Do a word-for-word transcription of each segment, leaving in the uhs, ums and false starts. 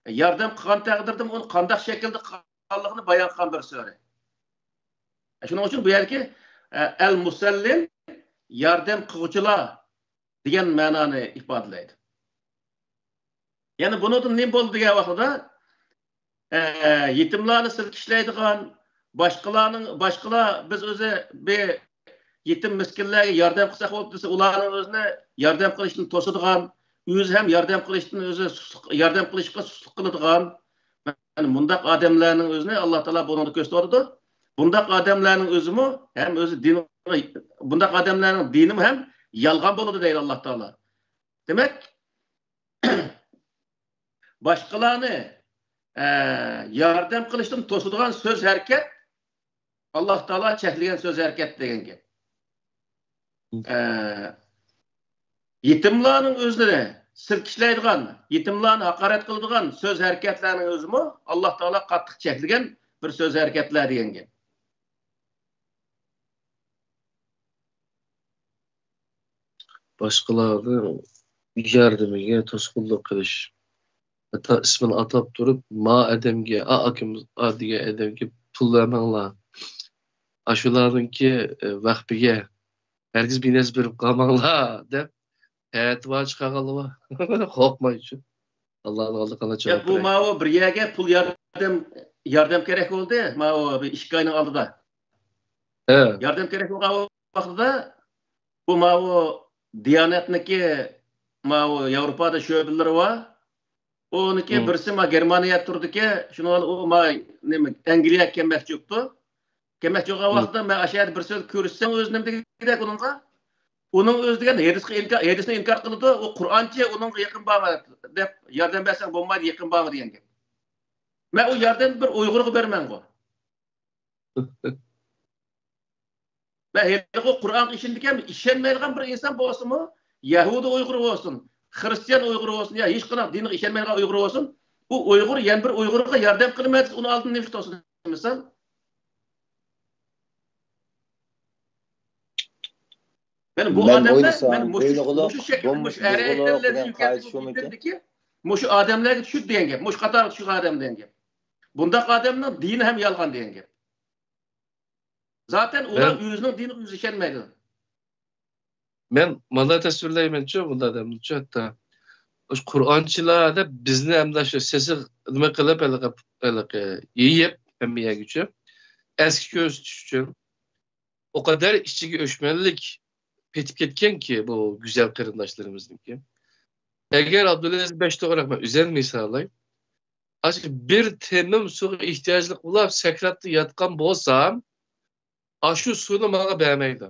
ياردەم قىلغان تەقدىردىمۇ ئۇنى قانداق شەكىلدە قىلغانلىقىنى بايان قىلغان بىر سۈرە. شۇنىڭ ئۈچۈن بۇ يەردىكى، ئە، ئەل مۇسەللىم، ياردەم قىلغۇچىلار دېگەن مەنانى ئىپادىلەيدۇ. يەنى بۇنىڭدىن نېمە بولدى دېگەن ۋاقتىدا، ئە، يېتىملارنى سىلكىشلەيدىغان، باشقىلارنىڭ، باشقىلار بىز ئۆزى بىر يېتىم مىسكىنلەرگە ياردەم قىلساق بولدى دېسە، ئۇلارنىڭ ئۆزىنى ياردەم قىلىشتىن توسىدىغان، ئۆزى ھەم ياردەم قىلىشتىن ئۆزى سۇسلۇق، ياردەم قىلىشقا سۇسلۇق قىلىدىغان، مانا مۇنداق ئادەملەرنىڭ ئۆزىنى ئاللا تائالا بۇنىڭدا كۆرسىتىۋاتىدۇ. بۇنداق ئادەملەرنىڭ ئۆزىمۇ ھەم ئۆزى دىن، بۇنداق ئادەملەرنىڭ دىنىمۇ ھەم يالغان بولىدۇ دەيدۇ ئاللا تائالا. دېمەك، باشقىلارنى، ئە، ياردەم قىلىشتىن توسىدىغان سۆز ھەرىكەت ئاللا تائالا چەكلىگەن سۆز ھەرىكەت دېگەن گەپ. ئە، يېتىملارنىڭ ئۆزىنى سىلكىشلەيدىغان، يېتىملارنى ھاقارەت قىلىدىغان سۆز ھەرىكەتلەرنىڭ ئۆزىمۇ ئاللا تائالا قاتتىق چەكلىگەن بىر سۆز ھەرىكەتلەر دېگەن گەپ. باشقىلارنىڭ ياردىمىگە توسقۇنلۇق قىلىش. ھەتتا ئىسمىنى ئاتاپ تۇرۇپ، ما ئادەمگە، ئا ئاكىمىز، ئا دېگەن ئادەمگە پۇل بەرمەڭلار. ئاشۇلارنىڭكى، ئە، ۋەخپىگە ھەرگىز بىر نەرسە بېرىپ قالماڭلار، دەپ پەتىۋا چىقارغانلار بار. قورقمايچۇ. ئاللانىڭ ئالدىغا قانداق يا، جاۋاب بۇ بېرەي؟ ماۋۇ بىر يەرگە پۇل ياردەم، ياردەم كېرەك بولدى. ماۋۇ بىر ئىككى ئاينىڭ ئالدىدا. ھە. ياردەم كېرەك بولغان ۋاقتىدا بۇ ماۋۇ دىيانەتنىكى ماۋۇ ياۋروپادا شۆبىلىرى بار. ئۇنىڭكى بىرسى ما گېرمانىيەدە تۇرىدىكەن، شۇنىڭ بىلەن ئۇ ما نېمە ئەنگلىيەگە كەلمەكچى بوپتۇ. كەلمەكچى بولغان ۋاقتىدا مەن ئاشۇ يەردە بىر سۆز كۆرسەتسەم ئۆزى نېمە دېگۈدەك ئۇنىڭغا، ئۇنىڭ ئۆزى دېگەن ھەدىسكە ئىنكار، ھەدىسنى ئىنكار قىلىدۇ. ئۇ قۇرئانچە ئۇنىڭغا يېقىن بارما دەپ ياردەم بەرسەڭ بولمايدۇ، يېقىن بارما دېگەن گەپ. مەن ئۇ ياردەمنى بىر ئۇيغۇرغا بېرىمەنغۇ. مەن ھېلىقى قۇرئانغا ئىشىنىدىكەن، ئىشەنمەيدىغان بىر ئىنسان بولسىمۇ، يەھۇدىي ئۇيغۇر بولسۇن، خىرىستىيان ئۇيغۇر بولسۇن، يا ھېچقانداق دىنغا ئىشەنمەيدىغان ئۇيغۇر بولسۇن، ئۇ ئۇيغۇر يەنە بىر ئۇيغۇرغا ياردەم قىلىمەن دېسە، ئۇنىڭ ئالدىدا نېمە توسىدۇ مىسال؟ يەنى بۇ ئادەملەر مەن مۇشۇ، مۇشۇ شەكىلدە، مۇشۇ ئەرەبلەردىكى مۇشۇ ئادەملەرگە چۈشىدۇ دېگەن گەپ. مۇشۇ قاتارغا چۈشىدۇ ئادەم دېگەن گەپ. بۇنداق ئادەمنىڭ دىنى ھەم يالغان دېگەن گەپ. زاتەن ئۇلار ئۆزىنىڭ دىنىغا ئۆزى ئىشەنمەيدۇ. مەن مانا تەسۋىرلەيمەنچۇ، بۇنداق ئادەمنىچۇ ھەتتا. مۇشۇ قۇرئانچىلار دەپ بىزنى ئەمدى شۇ سېسىق نېمە قىلىپ، ھېلىقى، ھېلىقى يېيىپ ھەممە يەرگىچۇ ئەسكى كۆرسىتىش ئۈچۈن ئۇ قەدەر ئىچىگە ئۆچمەنلىك پېتىپ كەتكەنكى بۇ گۈزەل قېرىنداشلىرىمىزنىڭكى. ئەگەر ئابدۇلئەزىز بەش توغراق مەن ئۆزەمنى مىساللاي. ئاشۇ بىر تېمىم سۇغا ئېھتىياجلىق بولۇپ سەكراتتا ياتقان بولسام، ئاشۇ سۇنى ماڭا بەرمەيدۇ.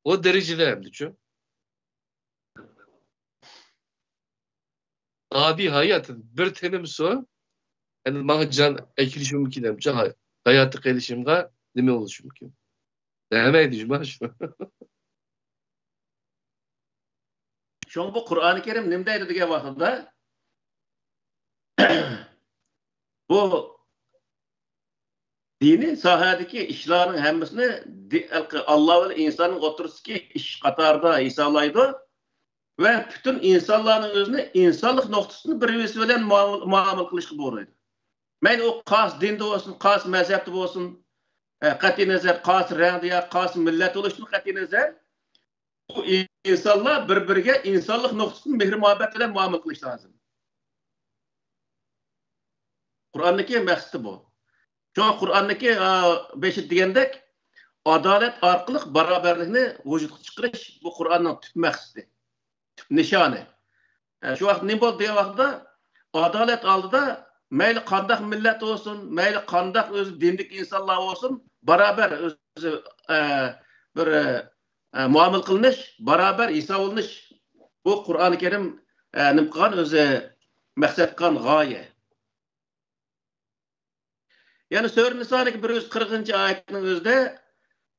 ئۇ دەرىجىدە ئەمدىچۇ. ئاددىي ھايات، بىر تېمىم سۇ، ئەمدى ماڭا جان ئەكېلىشى مۇمكىن ئەمدىچۇ، ھاي-، ھاياتتا قېلىشىمغا نېمە بولۇشى مۇمكىن؟ دەمەيدۇ جۇما شۇ. شۇڭا بۇ قۇرئانى كەرىم نېمە دەيدۇ دېگەن ۋاقتىدا، بۇ دىنىي ساھەدىكى ئىشلارنىڭ ھەممىسىنى دى-، ئاللا بىلەن ئىنساننىڭ ئوتتۇرىسىدىكى ئىش قاتارىدا ھېسابلايدۇ ۋە پۈتۈن ئىنسانلارنىڭ ئۆزىنى ئىنسانلىق نۇقتىسىدىن بىر بىرسى بىلەن مۇئامىلە، مۇئامىلە قىلىشقا بۇيرۇيدۇ. مەيلى ئۇ قايسى دىندا بولسۇن، قايسى مەزھەپتە بولسۇن، ئە، قەتئىي نەزەر، قايسى رەڭدە يا قايسى مىللەت بولۇشىدىن قەتئىي نەزەر، بۇ ئىنسانلار بىر-بىرىگە ئىنسانلىق نۇقتىسىدىن مېھىر-مۇھەببەت بىلەن مۇئامىلە قىلىشى لازىم. قۇرئاندىكى مەقسىتى بۇ. شۇڭا قۇرئاندىكى، ئا، بېشىدا دېگەندەك، ئادالەت ئارقىلىق باراۋەرلىكنى ۋۇجۇدقا چىقىرىش، بۇ قۇرئاننىڭ تۈپ مەقسىتى، تۈپ نىشانى. ئە، شۇ ۋاقىت نېمە بولدى دېگەن ۋاقىتتا، ئادالەت ئالدىدا مەيلى قانداق مىللەت بولسۇن، مەيلى قانداق ئۆزى دىندىكى ئىنسانلار بولسۇن، باراۋەر ئۆزى، ئە، بىر، ئە، مۇئامىلە قىلىنىش، باراۋەر ھېسابلىنىش. بۇ قۇرئانى كەرىم، ئە، نېمە قىلغان ئۆزى مەقسەت قىلغان غايە. يەنى سۈرە نىسانىڭكى بىر يۈز قىرىقىنچى ئايەتنىڭ ئۆزىدە،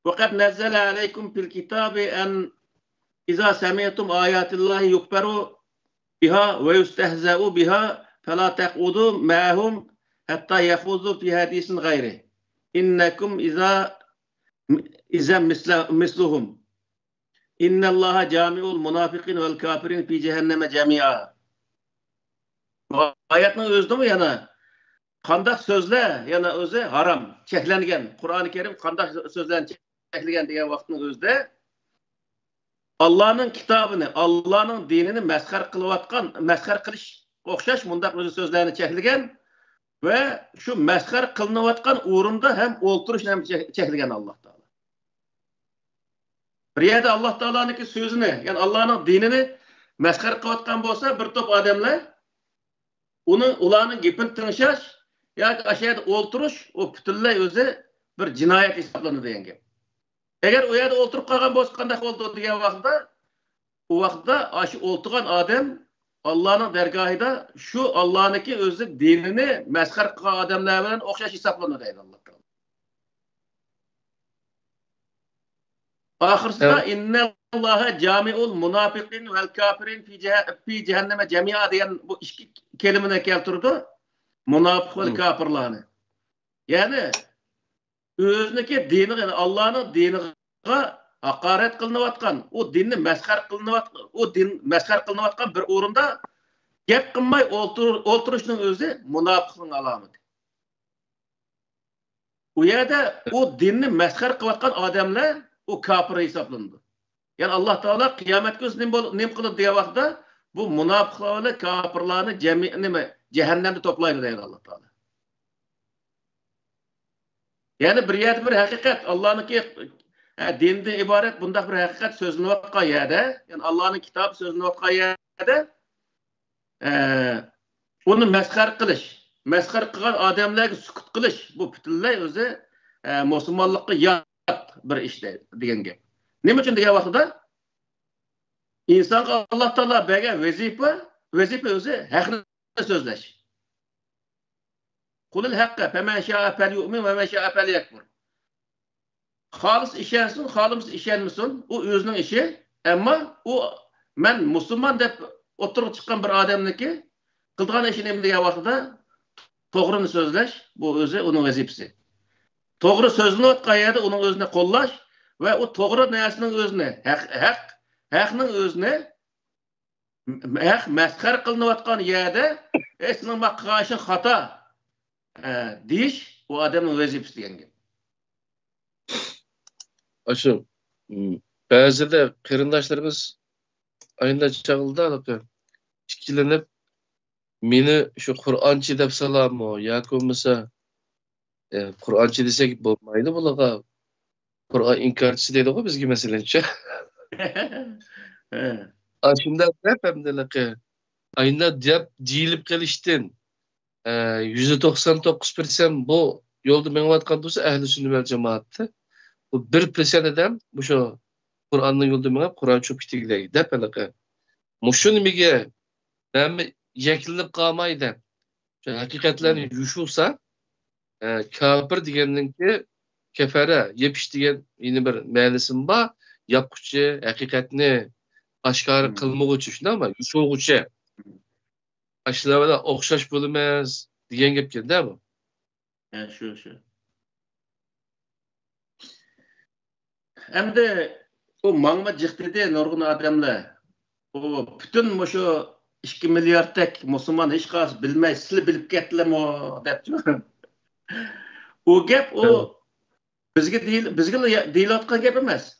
وقد نزل عليكم في الكتاب أن إذا سمعتم آيات الله يكفر بها ويستهزأ بها فلا تقعدوا معهم حتى يخوضوا في حديث غيره إنكم إذا، إذا مثل، مثلهم إن الله جامع المنافقين والكافرين في جهنم جميعا. بۇ ئايەتنىڭ ئۆزىدىمۇ يەنە قانداق سۆزلەر يەنە ئۆزى ھارام، چەكلەنگەن، قۇرئانى كەرىم قانداق سۆزلەرنى چەكلىگەن دېگەن ۋاقىتنىڭ ئۆزىدە ئاللانىڭ كىتابىنى، ئاللانىڭ دىنىنى مەسخەرە قىلىۋاتقان، مەسخەرە قىلىشقا ئوخشاش مۇنداق ئۆزى سۆزلەرنى چەكلىگەن ۋە شۇ مەسخەرە قىلىنىۋاتقان ئورۇندا ھەم ئولتۇرۇشنى ھەم چەكلىگەن ئاللا تائالا. بىر يەردە ئاللا تائالانىڭكى سۆزىنى، يەنى ئاللانىڭ دىنىنى مەسخەرە قىلىۋاتقان بولسا بىر توپ ئادەملەر، ئۇنىڭ، ئۇلارنىڭ گېپىنى تىڭشاش ياكى ئاشۇ يەردە ئولتۇرۇش، ئۇ پۈتۈنلەي ئۆزى بىر جىنايەت ھېسابلىنىدۇ دېگەن گەپ. ئەگەر ئۇ يەردە ئولتۇرۇپ قالغان بولسا قانداق بولىدۇ دېگەن ۋاقىتتا، ئۇ ۋاقىتتا ئاشۇ ئولتۇرغان ئادەم ئاللانىڭ دەرگاھىدا شۇ ئاللانىڭكى ئۆزى دىنىنى مەسخەرە قىلغان ئادەملەر بىلەن ئوخشاش ھېسابلىنىدۇ دەيدۇ ئاللا تائالا. ئاخىرسىدا «ئىننەللاھە جامىئۇل مۇناپىقىن ۋەل كافىرىن فى جەھە-، فى جەھەننەمە جەمىئا» دېگەن بۇ ئىككى كەلىمىنى كەلتۈرىدۇ. مۇناپىق ۋە كاپىرلارنى. يەنى ئۆزىنىڭكى دىنىغا، يەنى ئاللانىڭ دىنىغا ھاقارەت قىلىنىۋاتقان، ئۇ دىننى مەسخەرە قىلىنىۋاتقان، ئۇ دىن مەسخەرە قىلىنىۋاتقان بىر ئورۇندا گەپ قىلماي ئولتۇر-، ئولتۇرۇشنىڭ ئۆزى مۇناپىقنىڭ ئالامىتى. ئۇ يەردە ئۇ دىننى مەسخەرە قىلىۋاتقان ئادەملەر ئۇ كاپىر ھېسابلىنىدۇ. يەنى ئاللا تائالا قىيامەت كۈنى نېمە بول-، نېمە قىلىدۇ دېگەن ۋاقىتتا، بۇ مۇناپىقلار بىلەن كاپىرلارنى جەمئىي، نېمە، جەھەننەمدە توپلايدۇ دەيدۇ ئاللا تائالا. يەنى بىر يەردە بىر ھەقىقەت، ئاللانىڭكى، ھە، دىندىن ئىبارەت بۇنداق بىر ھەقىقەت سۆزلىنىۋاتقان يەردە، يەنى ئاللانىڭ كىتابى سۆزلىنىۋاتقان يەردە، ئە، ئۇنى مەسخەرە قىلىش، مەسخەرە قىلغان ئادەملەرگە سۈكۈت قىلىش، بۇ پۈتۈنلەي ئۆزى، ئە، مۇسۇلمانلىققا يات بىر ئىش دە-، دېگەن گەپ. نېمە ئۈچۈن دېگەن ۋاقتىدا، ئىنسانغا ئاللا تائالا بەرگەن ۋەزىپە، ۋەزىپە ئۆزى ھەقنى سۆزلەش. قۇلىل ھەققە فەمەن شائە فەليۇئمىن ۋەمەن شائە فەليەكفۇر. خالىسا ئىشەنسۇن، خالىمىسا ئىشەنمىسۇن، ئۇ ئۆزىنىڭ ئىشى. ئەمما ئۇ، مەن مۇسۇلمان دەپ ئوتتۇرىغا چىققان بىر ئادەمنىڭكى قىلىدىغان ئىشى نېمە دېگەن ۋاقتىدا، توغرىنى سۆزلەش، بۇ ئۆزى ئۇنىڭ ۋەزىپىسى. توغرا سۆزلىنىۋاتقان يەردە ئۇنىڭ ئۆزىنى قوللاش ۋە ئۇ توغرا نەرسىنىڭ ئۆزىنى، ھەق، ھەق، ھەقنىڭ ئۆزىنى ھەق مەسخەرە قىلىنىۋاتقان يەردە، «ئەي، سېنىڭ ما قىلغان ئىشىڭ خاتا» دېيىش ئۇ ئادەمنىڭ ۋەزىپىسى دېگەن گەپ. ئاشۇ، م، بەزىدە قېرىنداشلىرىمىز ئاينىدا چاغلىدا ئىككىلىنىپ، مېنى شۇ قۇرئانچى دەپ سالامۇ ياكى بولمىسا، ئە، قۇرئانچى دېسەك بولمايدۇ بۇلارغا. قۇرئان ئىنكارچىسى دەيدىغۇ بىزگە، مەسىلەن. ئاشۇنداق دەپ ئەمدىلىقى ئاينا دەپ دېيىلىپ قېلىشتىن، ئە، يۈزدە توقسان توققۇز پىرسەنت بۇ يولدا مېڭىۋاتقان تۇرسا، ئەھلى سۈننە ۋەل جامائەتتە. بۇ بىر پىرسەنت ئادەم مۇشۇ قۇرئاننىڭ يولىدا مېڭىپ، قۇرئان چۆپ كېتىگىلەي دەپ ھېلىقى. مۇشۇ نېمىگە ھەممە يەكلىنىپ قالماي دەپ، شۇ ھەقىقەتلەرنى يوشۇرسا، ئە، كاپىر دېگەننىڭكى كەفەرە، يېپىش دېگەن يەنە بىر مەنىسىمۇ بار. ياپقۇچى، ھەقىقەتنى ئاشكارا قىلمىغۇچى، شۇنداقمۇ؟ يوشۇرغۇچى. ئاشۇلار بىلەن ئوخشاش بولىمىز دېگەن گەپكەن-دە بۇ. ھە، شۇ، شۇ. ئەمدى ئۇ ماڭما جىق دېدى نۇرغۇن ئادەملەر. ئۇ پۈتۈن مۇشۇ ئىككى مىلياردتەك مۇسۇلمان ھېچقايسى بىلمەي، سىلى بىلىپ كەتتىلەرمۇ دەپتۇ. ئۇ گەپ، ئۇ بىزگە دېيىل-، بىزگىلا يا-، دېيىلىۋاتقان گەپ ئەمەس.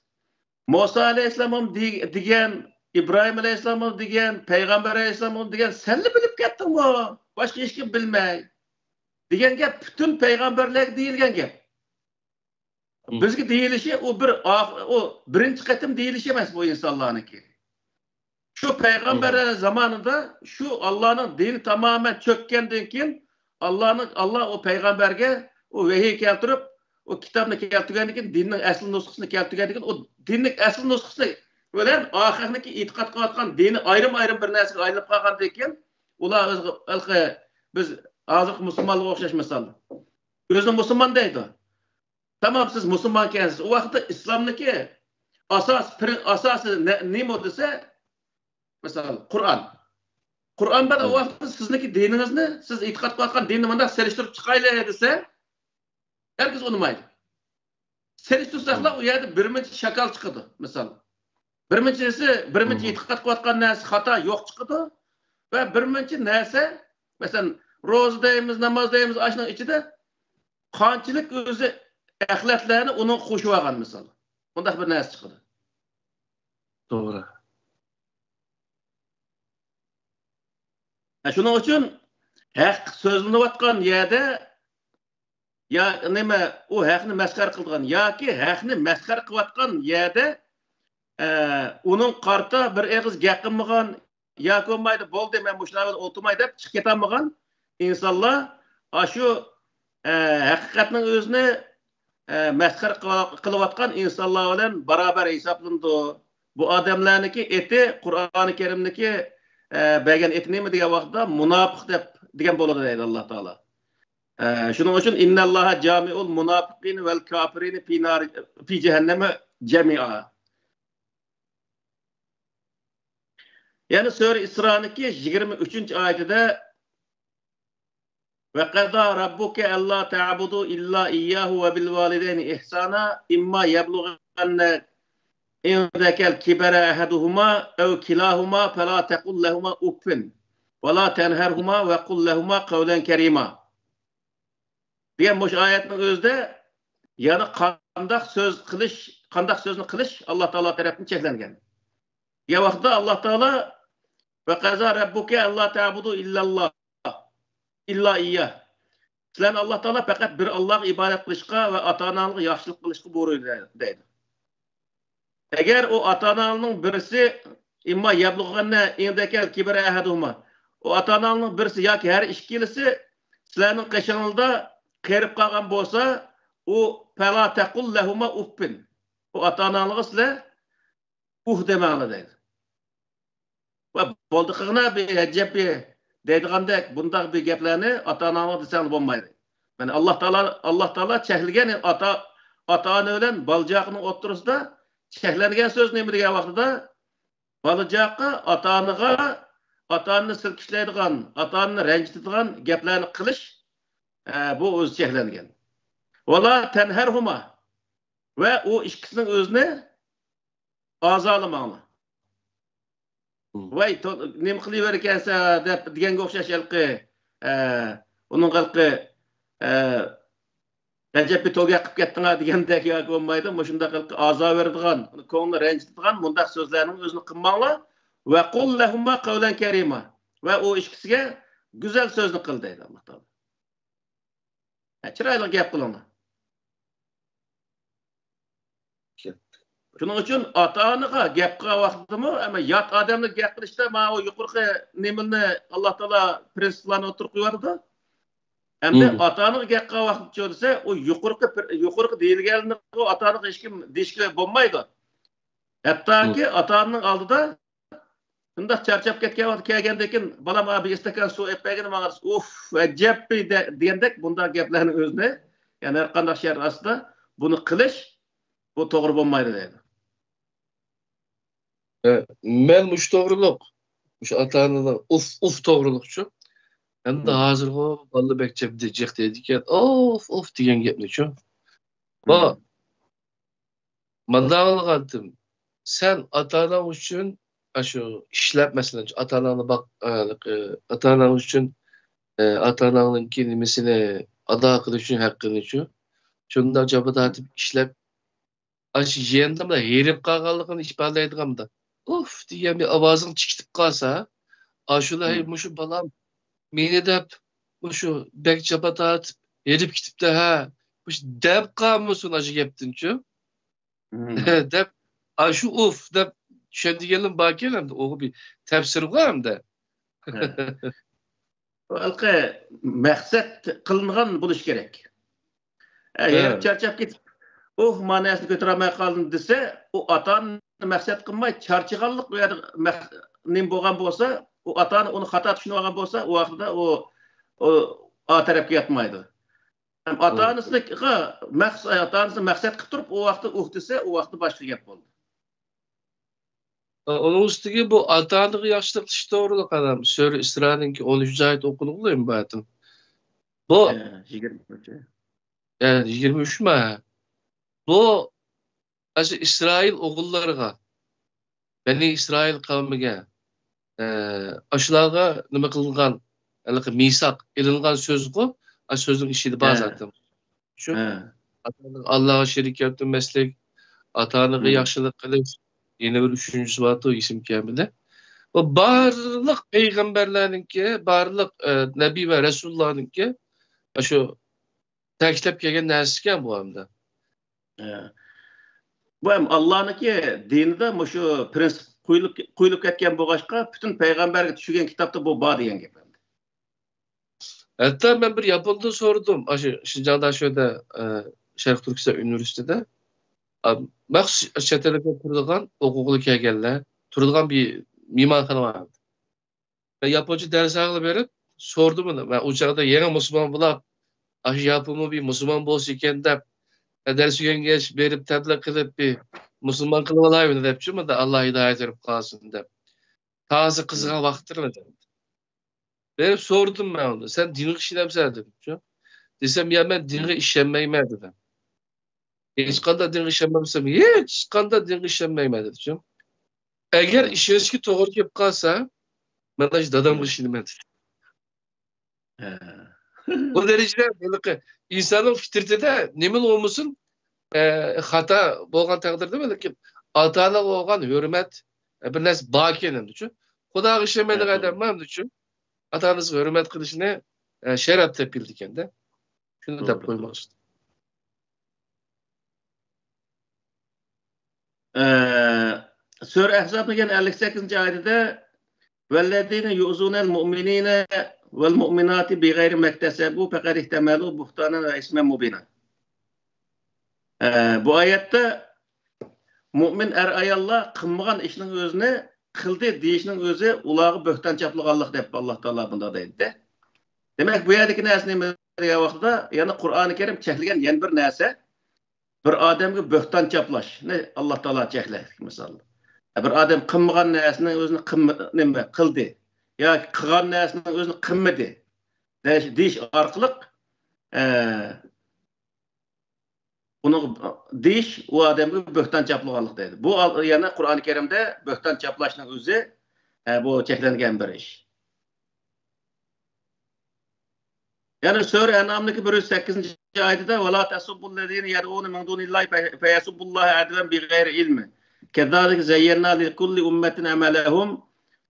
مۇسا ئەلەيھىسسالام ھەم دېگەن، ئىبراھىم ئەلەيھىسسالام ھەم دېگەن، پەيغەمبەر ئەلەيھىسسالام ھەم دېگەن، سەنلا بىلىپ كەتتىڭمۇ؟ باشقا ھېچكىم بىلمەي. دېگەن گەپ پۈتۈن پەيغەمبەرلەرگە دېيىلگەن گەپ. بىزگە دېيىلىشى ئۇ بىر ئاخ-، ئۇ بىرىنچى قېتىم دېيىلىشى ئەمەس بۇ ئىنسانلارنىڭكى. شۇ پەيغەمبەرلەرنىڭ زامانىدا شۇ ئاللانىڭ دىنى تامامەن چۆككەندىن كېيىن، ئاللانىڭ، ئاللا ئۇ پەيغەمبەرگە ئۇ ۋەھىي كەلتۈرۈپ، ئۇ كىتابنى كەلتۈرگەندىن كېيىن، دىننىڭ ئەسلى نۇسخىسىنى كەلتۈرگەندىن كېيىن، ئۇ دىننىڭ ئەسلى نۇسخىسى بىلەن ئاخىرنىڭكى ئېتىقاد قىلىۋاتقان دىنى ئايرىم-ئايرىم بىر نەرسىگە ئايلىنىپ قالغاندىن كېيىن، ئۇلار ئۆزى، ھېلىقى بىز ھازىرقى مۇسۇلمانلارغا ئوخشاش مىسال. ئۆزىنى مۇسۇلمان دەيدۇ. تامام، سىز مۇسۇلمانكەنسىز. ئۇ ۋاقىتتا ئىسلامنىڭكى ئاساس، پرىن-، ئاساسى نە-، نېمە دېسە، مىسال، قۇرئان. قۇرئان بار، ئۇ ۋاقىتتا سىزنىڭكى دىنىڭىزنى، سىز ئېتىقاد قىلىۋاتقان دىننى مۇنداق سېلىشتۇرۇپ چىقايلى دېسە، ھەرگىز ئۇنىمايدۇ. سېلىشتۇرساقلا، ئۇ يەردە بىر مۇنچە شاكال چىقىدۇ، مىسال. بىر مۇنچىسى، بىر مۇنچە ئېتىقاد قىلىۋاتقان نەرسە خاتا، يوق چىقىدۇ. ۋە بىر مۇنچە نەرسە مەسىلەن، روزا دەيمىز، ناماز دەيمىز، ئاشۇنىڭ ئىچىدە قانچىلىك ئۆزى ئەخلەتلەرنى ئۇنىڭغا قوشۇۋالغان مىسال. بۇنداق بىر نەرسە چىقىدۇ. توغرا. ھە، شۇنىڭ ئۈچۈن ھەق سۆزلىنىۋاتقان يەردە يا نېمە، ئۇ ھەقنى مەسخەرە قىلىدىغان ياكى ھەقنى مەسخەرە قىلىۋاتقان يەردە، ئە، ئۇنىڭ قارىتا بىر ئېغىز گەپ قىلمىغان ياكى بولمايدۇ، بولدى، مەن مۇشۇلار بىلەن ئولتۇرماي دەپ چىقىپ كېتەلمىگەن ئىنسانلار ئاشۇ، ئە، ھەقىقەتنىڭ ئۆزىنى، ئە، مەسخەرە قىلىۋ-، قىلىۋاتقان ئىنسانلار بىلەن باراۋەر ھېسابلىنىدۇ. بۇ ئادەملەرنىڭكى ئېتى، قۇرئانى كەرىمدىكى، ئە، بەرگەن ئېتى نېمە دېگەن ۋاقىتتا مۇناپىق دەپ دېگەن بولىدۇ دەيدۇ ئاللا تائالا. ئە، شۇنىڭ ئۈچۈن، «إن الله جامع المنافقين والكافرين في نار، في جهنم جميعا.» يەنى سۈرە ئىسرانىڭكى يىگىرمە ئۈچىنچى ئايىتىدە، «وقضى ربك ألا تعبدوا إلا إياه وبالوالدين إحسانا إما يبلغن عندك الكبر أحدهما أو كلاهما فلا تقل لهما أف ولا تنهرهما وقل لهما قولا كريما» دېگەن مۇشۇ ئايەتنىڭ ئۆزىدە يەنە قانداق سۆز قىلىش، قانداق سۆزنى قىلىش ئاللا تائالا تەرەپتىن چەكلەنگەن. دېگەن ۋاقىتتا ئاللا تائالا، «وقضى ربك ألا تعبدوا إلا الله، إلا إياه.» سىلەرنى ئاللا تائالا پەقەت بىر ئاللاغا ئىبادەت قىلىشقا ۋە ئاتا-ئاناڭلارغا ياخشىلىق قىلىشقا بۇيرۇيدۇ، دەيدۇ. ئەگەر ئۇ ئاتا-ئاناڭنىڭ بىرسى، «إما يبلغن عندك الكبر أحدهما»، ئۇ ئاتا-ئاناڭنىڭ بىرسى ياكى ھەر ئىككىلىسى سىلەرنىڭ قېشىڭلاردا قېرىپ قالغان بولسا، ئۇ، «فلا تقل لهما أف»، ئۇ ئاتا-ئاناڭلارغا سىلەر «ئۇھ» دېمەڭلار دەيدۇ. ۋە بولدى قىغىنا بىر ئەجەب بىر دەيدىغاندەك بۇنداق بىر گەپلەرنى ئاتا-ئاناڭغا دېسەڭلار بولمايدۇ. يەنى ئاللا تائالا، ئاللا تائالا چەكلىگەن ئاتا، ئاتا-ئانا بىلەن بالا-چاقىنىڭ ئوتتۇرىسىدا چەكلەنگەن سۆز نېمە دېگەن ۋاقتىدا، بالا-چاقا ئاتا-ئانىغا، ئاتا-ئانىنى سىلكىشلەيدىغان، ئاتا-ئانىنى رەنجىتىدىغان گەپلەرنى قىلىش، ئە، بۇ ئۆزى چەكلەنگەن. «ولا تنهرهما»، ۋە ئۇ ئىككىسىنىڭ ئۆزىنى ئازالىماڭلار. مم. «ۋاي، تو-، نېمە قىلىۋېرىكەنسەن» دەپ دېگەنگە ئوخشاش ھېلىقى، ئە، ئۇنىڭغا ھېلىقى، ئە، «ئەجەب بىر توگە قىلىپ كەتتىڭا» دېگەندەك ياكى بولمايدۇ، مۇشۇنداق ھېلىقى ئازار بېرىدىغان، كۆڭلىنى رەنجىتىدىغان مۇنداق سۆزلەرنىڭ ئۆزىنى قىلماڭلار. «وقل لهما قولا كريما»، ۋە ئۇ ئىككىسىگە گۈزەل سۆزنى قىل دەيدۇ ئاللا تائالا. ھە، چىرايلىق گەپ قىلىڭلار. شۇنىڭ ئۈچۈن ئاتا-ئانىغا گەپ قىلغان ۋاقتىدىمۇ، ئەمما يات ئادەملەرگە گەپ قىلىشتا ماۋۇ يۇقىرىقى نېمىنى ئاللا تائالا پرىنسىپلارنى ئوتتۇرىغا قويۇۋاتىدۇ. ئەمدى مم. ئاتا-ئانىغا گەپ قىلغان ۋاقتىدا دېسە، ئۇ يۇقىرىقى پىر-، يۇقىرىقى دېيىلگەنلىرىنى ئاتا-ئانىغا ھېچكىم دېيىشكە بولمايدۇ. ھەتتاكى مم. ئاتا-ئانىنىڭ ئالدىدا شۇنداق چارچاپ كەتكەن ۋاقتى كەلگەندىن كېيىن، «بالام، بۇ ئىستاكان سۇ ئېلىپ بەرگىنە ماڭا» دېسە، «ئۇف، ئەجەب» دە-، دېگەندەك بۇنداق گەپلەرنى ئۆزىنى، يەنى ھەر قانداق شەرت ئاستىدا بۇنى قىلىش، بۇ توغرا بولمايدۇ دەيدۇ. ئە، مەن مۇشۇ توغرىلىق، مۇشۇ ئاتا-ئانىنىڭ «ئۇف، ئۇف» توغرىلىقچۇ. ئەمدى مم. ھازىرغۇ بالىلار بەك جىق دەيدىكەن، «ئۇف، ئۇف» دېگەن گەپنىچۇ. بۇ مم. مانداق ئاڭلىغانتىم، سەن ئاتا-ئاناڭ ئۈچۈن ئاشۇ ئىشلەپ، مەسىلەن، ئاتا-ئاناڭنى باق-، ئاتا-ئاناڭ ئۈچۈن، ئاتا-ئاناڭنىڭكى نېمىسىنى ئادا قىلىش ئۈچۈن ھەققىنىچۇ، شۇنداق جاپا تارتىپ ئىشلەپ، ئاشۇ يېنىدا ھېرىپ قالغانلىقىنى ئىپادىلەيدىغاندا، «ئۇف» دېگەن بىر ئاۋازىڭ چىقىپ قالسا، ئاشۇلا، «ھەي، مم. مۇشۇ بالام مېنى دەپ، مۇشۇ بەك جاپا تارتىپ ھېرىپ كېتىپتۇ ھە، مۇشۇ» دەپ قالمىسۇن ئاشۇ گەپتىنچۇ. مم. دەپ، ئاشۇ «ئۇف» دەپ چۈشەندۈرگەنلىرىم باركەن، ئەمدى ئۇغا بىر تەپسىرغۇ ئەمدى. ھە. بۇ ھېلىقى مەقسەت قىلىنغان بولۇشى كېرەك. ئە، ھە. ھېرىپ چارچاپ كېتىپ، «ئۇھ، مانەسىنى كۆتۈرەلمەي قالدىم» دېسە، ئۇ ئاتا-ئانا مەقسەت قىلماي، چارچىغانلىق ئۇ يەردە مەق-، نېمە بولغان بولسا، ئۇ ئاتا-ئانا ئۇنى خاتا چۈشىنىۋالغان بولسا، ئۇ ۋاقتىدا ئۇ، ئۇ ئا تەرەپكە ياتمايدۇ. ھەم ئاتا-ئانىسىغا مەقس-، ئاتا-ئانىسىنى مەقسەت قىلىپ تۇرۇپ، ئۇ ۋاقىتتا «ئۇھ» دېسە، ئۇ ۋاقىتتا باشقا گەپ بولدى. ئۇنىڭ ئۈستىگە بۇ ئاتا-ئانىغا ياخشىلىق قىلىش توغرىلىق ئادەم سۈرە ئىسرانىڭكى ئون ئۈچىنچى ئايەت ئوقۇلغۇلى بۇ ئايەتتىن. بۇ ھە، يىگىرمە ئۈچ. ھە، يىگىرمە ئۈچمۇ؟ بۇ ئاشۇ ئىسرائىل ئوغۇللىرىغا، بەنى ئىسرائىل قەۋمىگە، ئە، ئاشۇلارغا نېمە قىلىنغان، ھېلىقى مىساق ئېلىنغان سۆزغۇ، ئا، سۆزنىڭ ئىچىدە بار ھە. زاتەن. شۇ ھە. ئاتا-ئانىغا، ئاللاغا شېرىك كەلتۈرمەسلىك، ئاتا-ئانىغا مم. ياخشىلىق قىلىش، يەنە بىر ئۈچىنچىسى بارتۇ، ئېسىمگە كەلمىدى. بۇ بارلىق پەيغەمبەرلەرنىڭكى، بارلىق، ئە، نەبىي ۋە رەسۇللارنىڭكى شۇ تەكىتلەپ كەلگەن نەرسىكەن بۇ ئەمدى. ھە. بۇ ھەم ئاللانىڭكى دىنىدا مۇشۇ پرىنسىپ قويۇلۇپ، قويۇلۇپ كەتكەن بولغاچقا، پۈتۈن پەيغەمبەرگە چۈشۈرگەن كىتابتا بۇ بار دېگەن گەپ ئەمدى. ھەتتا مەن بىر ياپوندىن سورىدىم، ئاشۇ شىنجاڭدا شۇ يەردە، ئە، شەرقىي تۈركىستان ئۇنىۋېرسىتېتىدا. ئا، مەخسۇس چەت ئەللىكلەر تۇرىدىغان، ئوقۇغىلى كەلگەنلەر تۇرىدىغان بىر مېھمانخانا بار. مەن ياپونچە دەرس ئالغىلى بېرىپ سورىدىم ئۇنى. مەن ئۇ چاغدا يېڭى مۇسۇلمان بولاپ، ئاشۇ ياپونمۇ بىر مۇسۇلمان بولسا ئىكەن دەپ، دەرس ئۆگەنگەچ بېرىپ تەبلىغ قىلىپ، بىر مۇسۇلمان قىلىۋالاي ئۇنى دەپچۇ، مۇندا ئاللا ھىدايەت بېرىپ قالسۇن دەپ. تازا قىزىغان ۋاقىتلىرىم ئىدى. بېرىپ سورىدىم مەن ئۇنى، سەن دىنغا ئىشىنەمسەن دېدىمچۇ. دېسەم، يا، مەن دىنغا ئىشەنمەيمەن دېدى. ھېچقانداق دىنغا ئىشەنمەمسەن؟ ھېچقانداق دىنغا ئىشەنمەيمەن دېدىچۇ. ئەگەر ئىشىنىشكە توغرا كېلىپ قالسا، مەن ئاشۇ دادامغا ئىشىنىمەن دېدى. ھە. بۇ دەرىجىدە ھېلىقى ئىنساننىڭ فىترىتىدە نېمىلا بولمىسۇن، ئە، خاتا بولغان تەقدىردىمۇ، لېكىن ئاتا-ئانىغا بولغان ھۆرمەت، ئە، بىر نەرسە باركەن ئەمدىچۇ. خۇداغا ئىشەنمەيدىغان ئادەم بار ئەمدىچۇ. ئاتا-ئانىسىغا ھۆرمەت قىلىشنى، ئە، شەرەپ دەپ بىلىدىكەن-دە. شۇنى دەپ قويماقچى. ئە، سۈرە ئەھزابنىڭ يەنە ئەللىك سەككىزىنچى ئايىتىدە، «ۋەللەزىنە يۇئزۇنەل مۇئمىنىنە ۋەل مۇئمىناتى بىغەيرى مەكتەسەبۇ پەقەد ئىھتەمەلۇ بۇھتانەن ۋە ئىسمەن مۇبىنا.» ئە، بۇ ئايەتتە مۇئمىن ئەر-ئاياللار قىلمىغان ئىشنىڭ ئۆزىنى قىلدى دېيىشنىڭ ئۆزى ئۇلارغا بۆھتان چاپلىغانلىق دەپ ئاللا تائالا بۇنداق دەيدۇ. دېمەك، بۇ يەردىكى نەرسە نېمە دېگەن ۋاقىتتا، يەنە قۇرئانى كەرىم چەكلىگەن يەنە بىر نەرسە، بىر ئادەمگە بۆھتان چاپلاشنى ئاللا تائالا چەكلەيدۇ، مىسال. بىر ئادەم قىلمىغان نەرسىنىڭ ئۆزىنى قىلما-، نېمە، قىلدى ياكى قىلغان نەرسىنىڭ ئۆزىنى قىلمىدى دەش-، دېيىش ئارقىلىق، ئە، ئۇنىڭ دېيىش ئۇ ئادەمگە بۆھتان چاپلىغانلىق دەيدۇ. بۇ ئال-، يەنە قۇرئانى كەرىمدە بۆھتان چاپلاشنىڭ ئۆزى، ئە، بۇ چەكلەنگەن بىر ئىش. يەنە سۈرە ئەنئامدىكى بىر يۈز سەككىزىنچى ئايىتىدە، «ۋەلا تەسۇببۇللەزىنە يەدئۇنە مىن دۇنىللاھى فە-، فەيەسۇببۇللاھە ئەدۋەن بىغەيرى ئىلم. كەززالىكە زەييەننا لىكۇللى ئۇممەتىن ئەمەلەھۇم،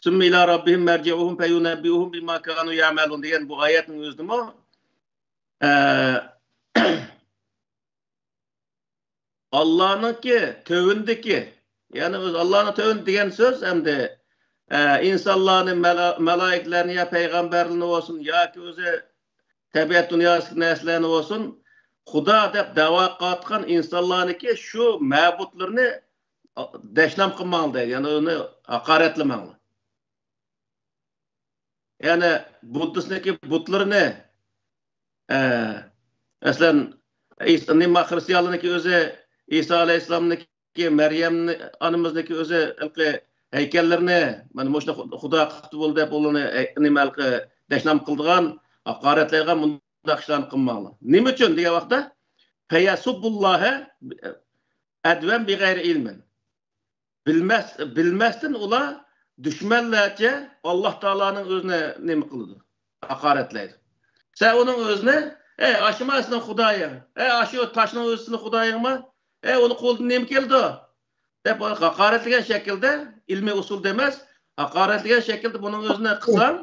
سۇممە ئىلا رەببىھىم مەرجىئۇھۇم فەيۇنەببىئۇھۇم بىما كانۇ يەئمەلۇن» دېگەن بۇ ئايەتنىڭ ئۆزىدىمۇ، ئە، ئاللانىڭكى تۆۋىنىدىكى، يەنى ئۆزى ئاللانىڭ تۆۋىنى دېگەن سۆز ئەمدى، ئە، ئىنسانلارنى، مەلا-، مەلائىكىلەرنى يا پەيغەمبەرلىرىنى بولسۇن، ياكى ئۆزى تەبىئەت دۇنياسىدىكى نەرسىلەرنى بولسۇن، خۇدا دەپ دەۋا قىلىۋاتقان ئىنسانلارنىڭكى شۇ مەبۇدلىرىنى دەشنام قىلماڭلار دەيدۇ، يەنى ئۇنى ھاقارەتلىمەڭلار. يەنى بۇددىستنىڭكى بۇتلىرىنى، ئە، مەسىلەن، ئىس-، نېمە، خرىستىيانلارنىڭكى ئۆزى ئىسا ئەلەيھىسسالامنىڭكى، مەريەم ئانىمىزنىڭكى ئۆزى ھېلىقى ھەيكەللىرىنى، مانا مۇشۇنى خۇ-، خۇدا قىپتۇ بولدى دەپ ئۇلارنى، ئە، نېمە، ھېلىقى دەشنام قىلىدىغان، ھاقارەتلەيدىغان مۇنداق ئىشلارنى قىلماڭلار. نېمە ئۈچۈن دېگەن ۋاقىتتا، فەيەسۇببۇللاھە ئەدۋەن بىغەيرى ئىلمىن. بىلمەس-، بىلمەستىن ئۇلار دۈشمەنلەرچە ئاللا تائالانىڭ ئۆزىنى نېمە قىلىدۇ؟ ھاقارەتلەيدۇ. سەن ئۇنىڭ ئۆزىنى، «ئەي، ئاشۇما سېنىڭ خۇدايىڭ، ئەي، ئاشۇ تاشنىڭ ئۆزى سېنىڭ خۇدايىڭمۇ؟ ئەي، ئۇنىڭ قولىدىن نېمە كېلىدۇ؟» دەپ ھاقارەتلىگەن شەكىلدە، ئىلمىي ئۇسۇلدا ئەمەس، ھاقارەتلىگەن شەكىلدە بۇنىڭ ئۆزىنى قىلساڭ،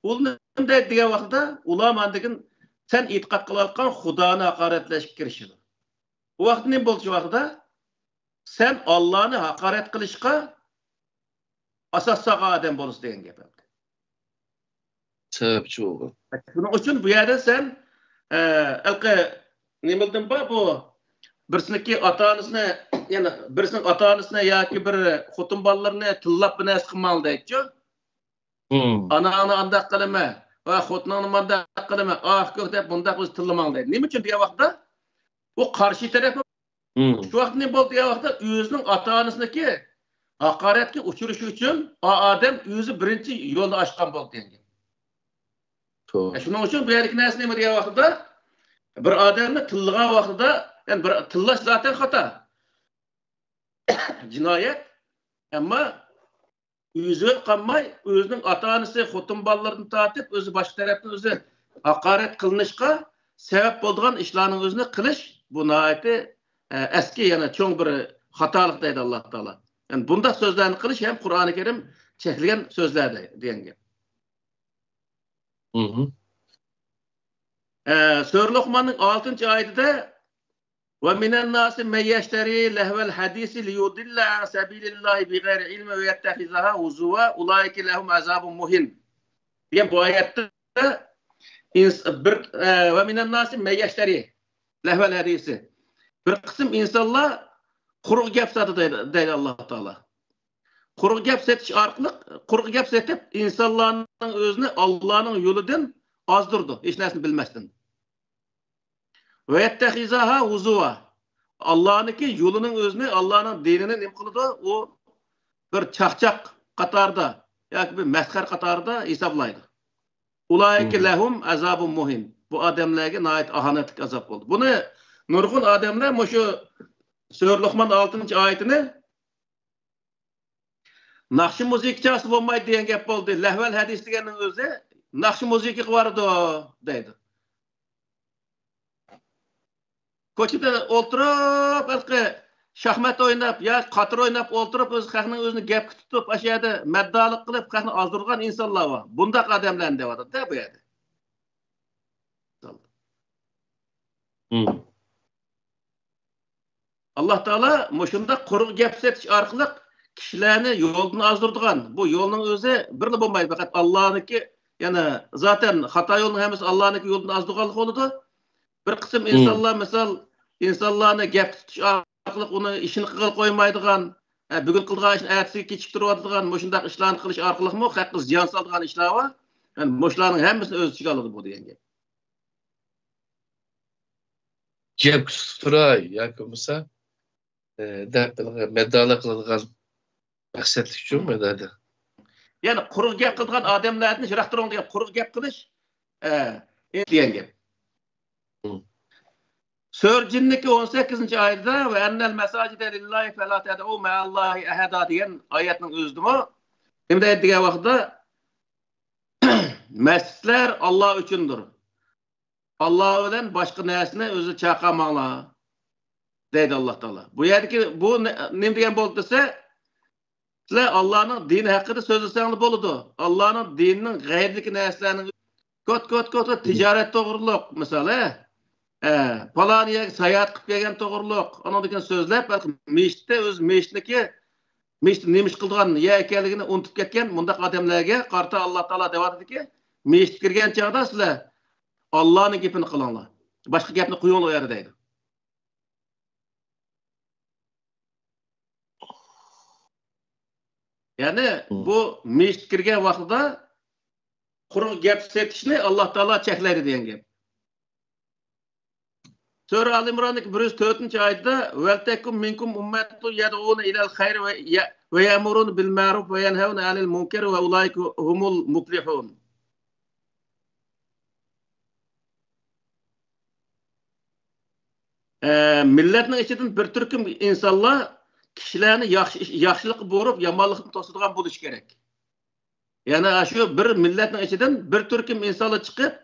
ئۇ نېمە دەيدۇ دېگەن ۋاقتىدا، ئۇلار ماندىكىن سەن ئېتىقاد قىلىۋاتقان خۇدانى ھاقارەتلەشكە كىرىشىدۇ. ئۇ ۋاقىت نېمە بولدى شۇ ۋاقىتتا؟ سەن ئاللانى ھاقارەت قىلىشقا ئاساس سالغان ئادەم بولىسەن دېگەن گەپ ئەمدى. سەۋەبچى بولغان. شۇنىڭ ئۈچۈن بۇ يەردە سەن، ئە، ھېلىقى نېمىدىن بار بۇ، بىرسىنىڭكى ئاتا-ئانىسىنى، يەنى بىرسىنىڭ ئاتا-ئانىسىنى ياكى بىر خوتۇن بالىلىرىنى تىللاپ بىر نەرسە قىلماڭ دەيدىچۇ. مم. ئاناڭنى ئانداق قىلىمەن ۋە خوتۇنۇڭنى مانداق قىلىمەن، ئاھ، كۆھ دەپ مۇنداق ئۆزى تىللىماڭ دەيدۇ. نېمە ئۈچۈن دېگەن ۋاقىتتا، ئۇ قارشى تەرەپ مم. شۇ ۋاقىت نېمە بولدى دېگەن ۋاقىتتا، ئۆزىنىڭ ئاتا-ئانىسىنىڭكى ھاقارەتكە ئۇچرىشى ئۈچۈن ئا-، ئادەم ئۆزى بىرىنچى يولنى ئاچقان بولدى دېگەن گەپ. توغرا. شۇنىڭ ئۈچۈن بۇ يەردىكى نەرسە نېمە دېگەن ۋاقتىدا، بىر ئادەمنى تىللىغان ۋاقتىدا، يەنى بىر تىللاش زاتەن خاتا. جىنايەت. ئەمما ئۆزى قالماي، ئۆزىنىڭ ئاتا-ئانىسى، خوتۇن بالىلىرىدىن تارتىپ، ئۆزى باشقا تەرەپتىن ئۆزى ھاقارەت قىلىنىشقا سەۋەب بولىدىغان ئىشلارنىڭ ئۆزىنى قىلىش، بۇ ناھايىتى، ئە، ئەسكى، يەنە چوڭ بىر خاتالىق دەيدۇ ئاللا تائالا. يەنى بۇنداق سۆزلەرنى قىلىش ھەم قۇرئانى كەرىم چەكلىگەن سۆزلەر دەي-، دېگەن گەپ. مم. ئە، سۈرە لوقماننىڭ ئالتىنچى ئايىتىدە، ومن الناس من يشتري لهو الحديث ليضل عن سبيل الله بغير علم ويتخذها هزوا أولئك لهم عذاب مهين دېگەن بۇ ئايەتتە ئىنس-، بىر، ئە، ومن الناس من يشتري لهو الحديث. بىر قىسىم ئىنسانلار قۇرۇق گەپ ساتىدۇ دەيدۇ، دەيدۇ ئاللا تائالا. قۇرۇق گەپ سېتىش ئارقىلىق، قۇرۇق گەپ سېتىپ، ئىنسانلارنىڭ ئۆزىنى ئاللانىڭ يولىدىن ئازدۇرىدۇ، ھېچ نەرسىنى بىلمەستىن. ۋەيەتتەخىزاھا ھۇزۇۋا. ئاللانىڭكى يولىنىڭ ئۆزىنى، ئاللانىڭ دىنىنى نېمە قىلىدۇ؟ ئۇ بىر چاقچاق قاتارىدا ياكى بىر مەسخەرە قاتارىدا ھېسابلايدۇ. ئۇلائىكە لەھۇم ئەزابۇن مۇھىن. بۇ ئادەملەرگە ناھايىتى ئاھانەتلىك ئازاب بولدى. بۇنى نۇرغۇن ئادەملەر مۇشۇ سۈرە لۇقمان ئالتىنچى ئايىتىنى ناخشا مۇزىكا چالسا بولمايدۇ دېگەن گەپ بولدى. لەھۋەل ھەدىس دېگەننىڭ ئۆزى ناخشا مۇزىكىغا بارىدۇ دەيدۇ. كوچىدا ئولتۇرۇپ، ھېلىقى شاھمات ئويناپ يا قاتۇر ئويناپ ئولتۇرۇپ، ئۆزى خەقنىڭ ئۆزىنى گەپكە تۇتۇپ، ئاشۇ يەردە مەددالىق قىلىپ، خەقنى ئازدۇرغان ئىنسانلار بار. بۇنداق ئادەملەرنى دەۋاتىدۇ-دە بۇ يەردە. مم. ئاللا تائالا مۇشۇنداق قۇرۇق گەپ سېتىش ئارقىلىق كىشىلەرنى يولدىن ئازدۇرىدىغان، بۇ يولنىڭ ئۆزى بىرلا بولمايدۇ، پەقەت ئاللانىڭكى، يەنى زاتەن خاتا يولنىڭ ھەممىسى ئاللانىڭكى يولدىن ئازدۇرغانلىق بولىدۇ. بىر قىسىم ئىنسانلار، مىسال، ئىنسانلارنى گەپ تۇتۇش ئارقىلىق ئۇنى ئىشىنى قىلغىلى قويمايدىغان، ھە، بۈگۈن قىلىدىغان ئىشنى ئەتىسىگە كېچىكتۈرۈۋاتىدىغان مۇشۇنداق ئىشلارنى قىلىش ئارقىلىقمۇ خەققە زىيان سالىدىغان ئىشلار بار. يەنى مۇشۇلارنىڭ ھەممىسىنى ئۆز ئىچىگە ئالىدۇ بۇ دېگەن گەپ. گەپ تۇتۇپ تۇراي ياكى بولمىسا، ئە، دەپ مەددالىق قىلىدىغان مەقسەتلىك ئۈچۈن مەددالىق. يەنى قۇرۇق گەپ قىلىدىغان ئادەملەردىن يىراق تۇرۇڭ دېگەن، قۇرۇق گەپ قىلىش، ئە، دېگەن گەپ. مم. سۈرە جىننىكى ئون سەككىزىنچى ئايىتىدە، ۋە ئەننەل مەساجىدە لىللاھى فەلا تەدئۇ مەئەللاھى ئەھەدا دېگەن ئايەتنىڭ ئۆزىدىمۇ نېمە دەيدۇ دېگەن ۋاقىتتا، مەسچىتلەر ئاللا ئۈچۈندۇر. ئاللا بىلەن باشقا نەرسىنى ئۆزى چاقىرماڭلار، دەيدۇ ئاللا تائالا. بۇ يەردىكى بۇ نە-، نېمە دېگەن بولدى دېسە، سىلەر ئاللانىڭ دىنى ھەققىدە سۆزلىسەڭلار بولىدۇ. ئاللانىڭ دىنىنىڭ غەيرىدىكى نەرسىلەرنى كوت، كوت، كوت، تىجارەت توغرۇلۇق، مىسال، ھە، پالان يەرگە ساياھەت قىلىپ كەلگەن توغرۇلۇق، ئانىڭدىن كېيىن سۆزلەپ، مېشىتتە ئۆز مېشىتنىكى، مېشىتتا نېمە ئىش قىلىدىغان يەر ئىكەنلىكىنى ئۇنتۇپ كەتكەن مۇنداق ئادەملەرگە قارىتا ئاللا تائالا دەۋاتىدۇكى، مېشىتكە كىرگەن چاغدا سىلەر ئاللانىڭ گېپىنى قىلىڭلار. باشقا گەپنى قويۇڭلار ئۇ يەردە دەيدۇ. يەنى بۇ مېشىتكە كىرگەن ۋاقتىدا قۇرۇق گەپ سېتىشنى ئاللا تائالا چەكلەيدۇ دېگەن گەپ. سۈرە ئال ئىمراندىكى بىر يۈز تۆتىنچى ئايىتىدە، ۋەلتەكۇن مىنكۇم ئۇممەتۇن يەدئۇنە ئىلەل خەير ۋە يە-، ۋە يەمۇرۇنە بىل مەرۇف ۋە يەنھەۋنە ئەنىل مۇنكەر ۋە ئۇلائىكە ھۇمۇل مۇپلىھۇن. ئە، مىللەتنىڭ ئىچىدىن بىر تۈركۈم ئىنسانلار كىشىلەرنى ياخشى ئىش، ياخشىلىققا بۇيرۇپ، يامانلىقتىن توسىدىغان بولۇشى كېرەك. يەنى ئاشۇ بىر مىللەتنىڭ ئىچىدىن بىر تۈركۈم ئىنسانلار چىقىپ،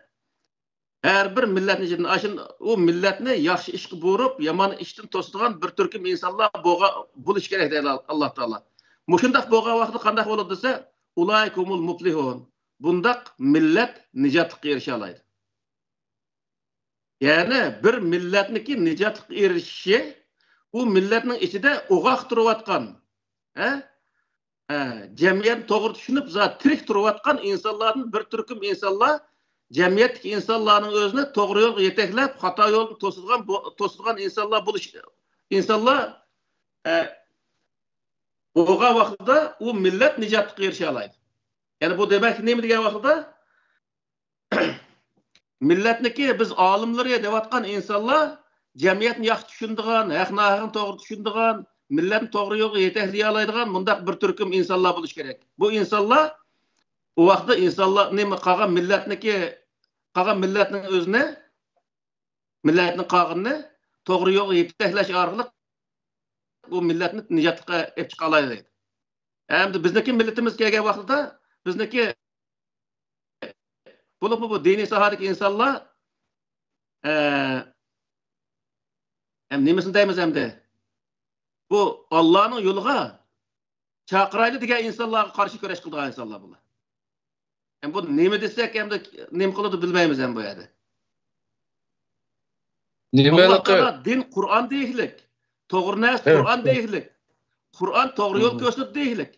ھەر بىر مىللەتنىڭ ئىچىدىن ئاشۇ، ئۇ مىللەتنى ياخشى ئىشقا بۇيرۇپ، يامان ئىشتىن توسىدىغان بىر تۈركۈم ئىنسانلار بولغا-، بولۇشى كېرەك دەيدۇ ئاللا تائالا. مۇشۇنداق بولغان ۋاقىتتا قانداق بولىدۇ دېسە، ئۇلائىكە ھۇمۇل مۇپلىھۇن. بۇنداق مىللەت نىجاتلىققا ئېرىشەلەيدۇ. يەنى بىر مىللەتنىڭكى نىجاتلىققا ئېرىشىشى، ئۇ مىللەتنىڭ ئىچىدە ئوغاق تۇرۇۋاتقان، ھە؟ ھە، جەمئىيەتنى توغرا چۈشىنىپ، زادى تىرىك تۇرۇۋاتقان ئىنسانلاردىن بىر تۈركۈم ئىنسانلار، جەمئىيەتتىكى ئىنسانلارنىڭ ئۆزىنى توغرا يولغا يېتەكلەپ، خاتا يولنى توسىدىغان، بو-، توسىدىغان ئىنسانلار بولۇش، ئىنسانلار، ئە، بولغان ۋاقتىدا ئۇ مىللەت نىجاتلىققا ئېرىشەلەيدۇ. يەنى بۇ دېمەك نېمە دېگەن ۋاقتىدا؟ مىللەتنىكى بىز ئالىملىرى دەۋاتقان ئىنسانلار جەمئىيەتنى ياخشى چۈشىنىدىغان، ھەق ناھەقنى توغرا چۈشىنىدىغان، مىللەتنى توغرا يولغا يېتەكلىيەلەيدىغان مۇنداق بىر تۈركۈم ئىنسانلار بولۇشى كېرەك. بۇ ئىنسانلار ئۇ ۋاقىتتا ئىنسانلار نېمە قالغان مىللەتنىكى، قالغان مىللەتنىڭ ئۆزىنى، مىللەتنىڭ قالغىنىنى توغرا يولغا يېتەكلەش ئارقىلىق بۇ مىللەتنى نىجاتلىققا ئېلىپ چىقالايدۇ دەيدۇ. ئەمدى بىزنىڭكى مىللىتىمىز كەلگەن ۋاقتىدا بىزنىڭكى، بولۇپمۇ بۇ دىنىي ساھەدىكى ئىنسانلار، ئە، ئەم، نېمىسىنى دەيمىز ئەمدى؟ بۇ ئاللانىڭ يولىغا چاقىرايلى دېگەن ئىنسانلارغا قارشى كۈرەش قىلىدىغان ئىنسانلار بۇلار. ئەم، بۇ نېمە دېسەك، ئەمدى نېمە قىلىدۇ بىلمەيمىز ئەم بۇ يەردە. نېمە ئاللا تائالا دىن قۇرئان دېيىكلىك، توغرا نەرسە قۇرئان دېيىكلىك، قۇرئان توغرا يول كۆرسىتىدۇ دېيىكلىك.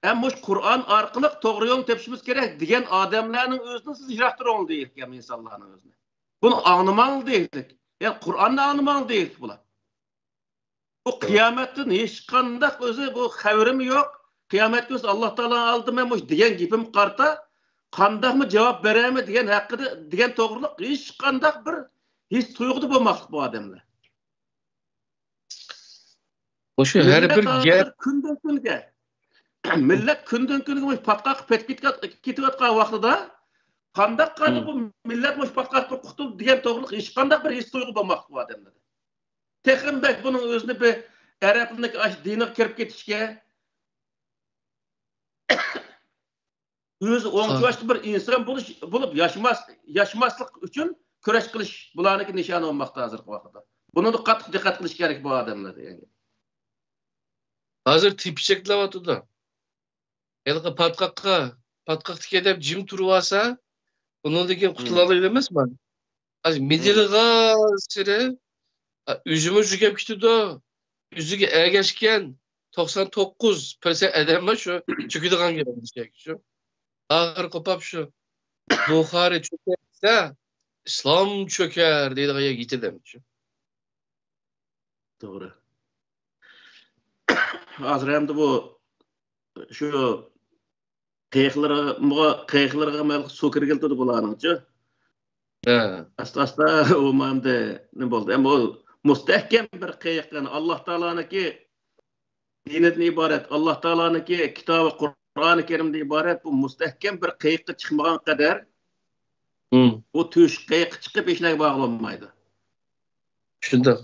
ئەم، مۇشۇ قۇرئان ئارقىلىق توغرا يولنى تېپىشىمىز كېرەك دېگەن ئادەملەرنىڭ ئۆزىنى سىز يىراق تۇرۇڭ دېيىككەن ئىنسانلارنىڭ ئۆزىنى. بۇنى ئاڭلىماڭ دېيىكلىك. يەنى قۇرئاننى ئاڭلىماڭ دېيىكلىك بۇلار. بۇ قىيامەتتىن ھېچقانداق ئۆزى بۇ خەۋىرىمۇ يوق. قىيامەت كۈنى ئاللا تائالانىڭ ئالدىدا مەن مۇشۇ دېگەن گېپىمگە قارىتا قانداقمۇ جاۋاب بېرەرمەن دېگەن ھەققىدە، دېگەن توغرىلىق ھېچقانداق بىر ھېس تۇيغۇدا بولماسلىق بۇ ئادەملەر. مۇشۇ ھەر بىر گەپ كۈندىن كۈنگە، مىللەت كۈندىن كۈنگە مۇشۇ پاتقاققا پېتىپ كېتىۋاتقان ۋاقتىدا قانداق قىلىپ بۇ مىللەت مۇشۇ پاتقاقتىن قۇتۇلدى دېگەن توغرىلىق ھېچقانداق بىر ھېس تۇيغۇ بولماسلىق بۇ ئادەملەردە. تېخىمۇ بەك بۇنىڭ ئۆزىنى بىر ئەرەبلەرنىڭكى ئاشۇ دىنىغا كىرىپ كېتىشكە، ئۆزى ئوڭچىۋاشقا بىر ئىنسان بولۇش، بولۇپ ياشىماس-، ياشىماسلىق ئۈچۈن كۈرەش قىلىش بۇلارنىڭكى نىشانى بولماقتا ھازىرقى ۋاقىتتا. بۇنىڭدا قاتتىق دىققەت قىلىش كېرەك بۇ ئادەملەر دېگەن گەپ. ھازىر تېپىشەكلەۋاتىدۇ. ھېلىقى پاتقاققا، پاتقاقتىكى ئادەم جىم تۇرۇۋالسا، ئۇنىڭدىن كېيىن قۇتۇلالايدۇ ئەمەسمۇ؟ ھازىر مىدىرلىغانسېرى، ئا، ئۆزىمۇ شۇ گەپ كېتىدۇ. ئۆزىگە ئەگەشكەن توقسان توققۇز پىرسەنت ئادەم بار شۇ چۆكىدىغان گەپ شۇ. ئاخىرى قوپاپ شۇ بۇخارى چۆكەر دېسە، ئىسلام چۆكەر دەيدىغان يەرگە يېتىدۇ شۇ. توغرا. ھازىر ئەمدى بۇ شۇ قېيىقلىرىغا، قېيىقلىرىغا مەن سۇ كىرگىلى تۇردى بۇلارنىڭچۇ. ھە. ئاستا-ئاستا ئۇ مەندە نېمە بولدى. ئەمما ئۇ مۇستەھكەم بىر قېيىق، يەنى ئاللا تائالانىڭكى دىنىدىن ئىبارەت، ئاللا تائالانىڭكى كىتابى قۇرئانى كەرىمدىن ئىبارەت بۇ مۇستەھكەم بىر قېيىققا چىقمىغان قەدەر بۇ تۆشۈك قېيىققا چىقىپ ھېچ نەگە بارغىلى بولمايدۇ. شۇنداق.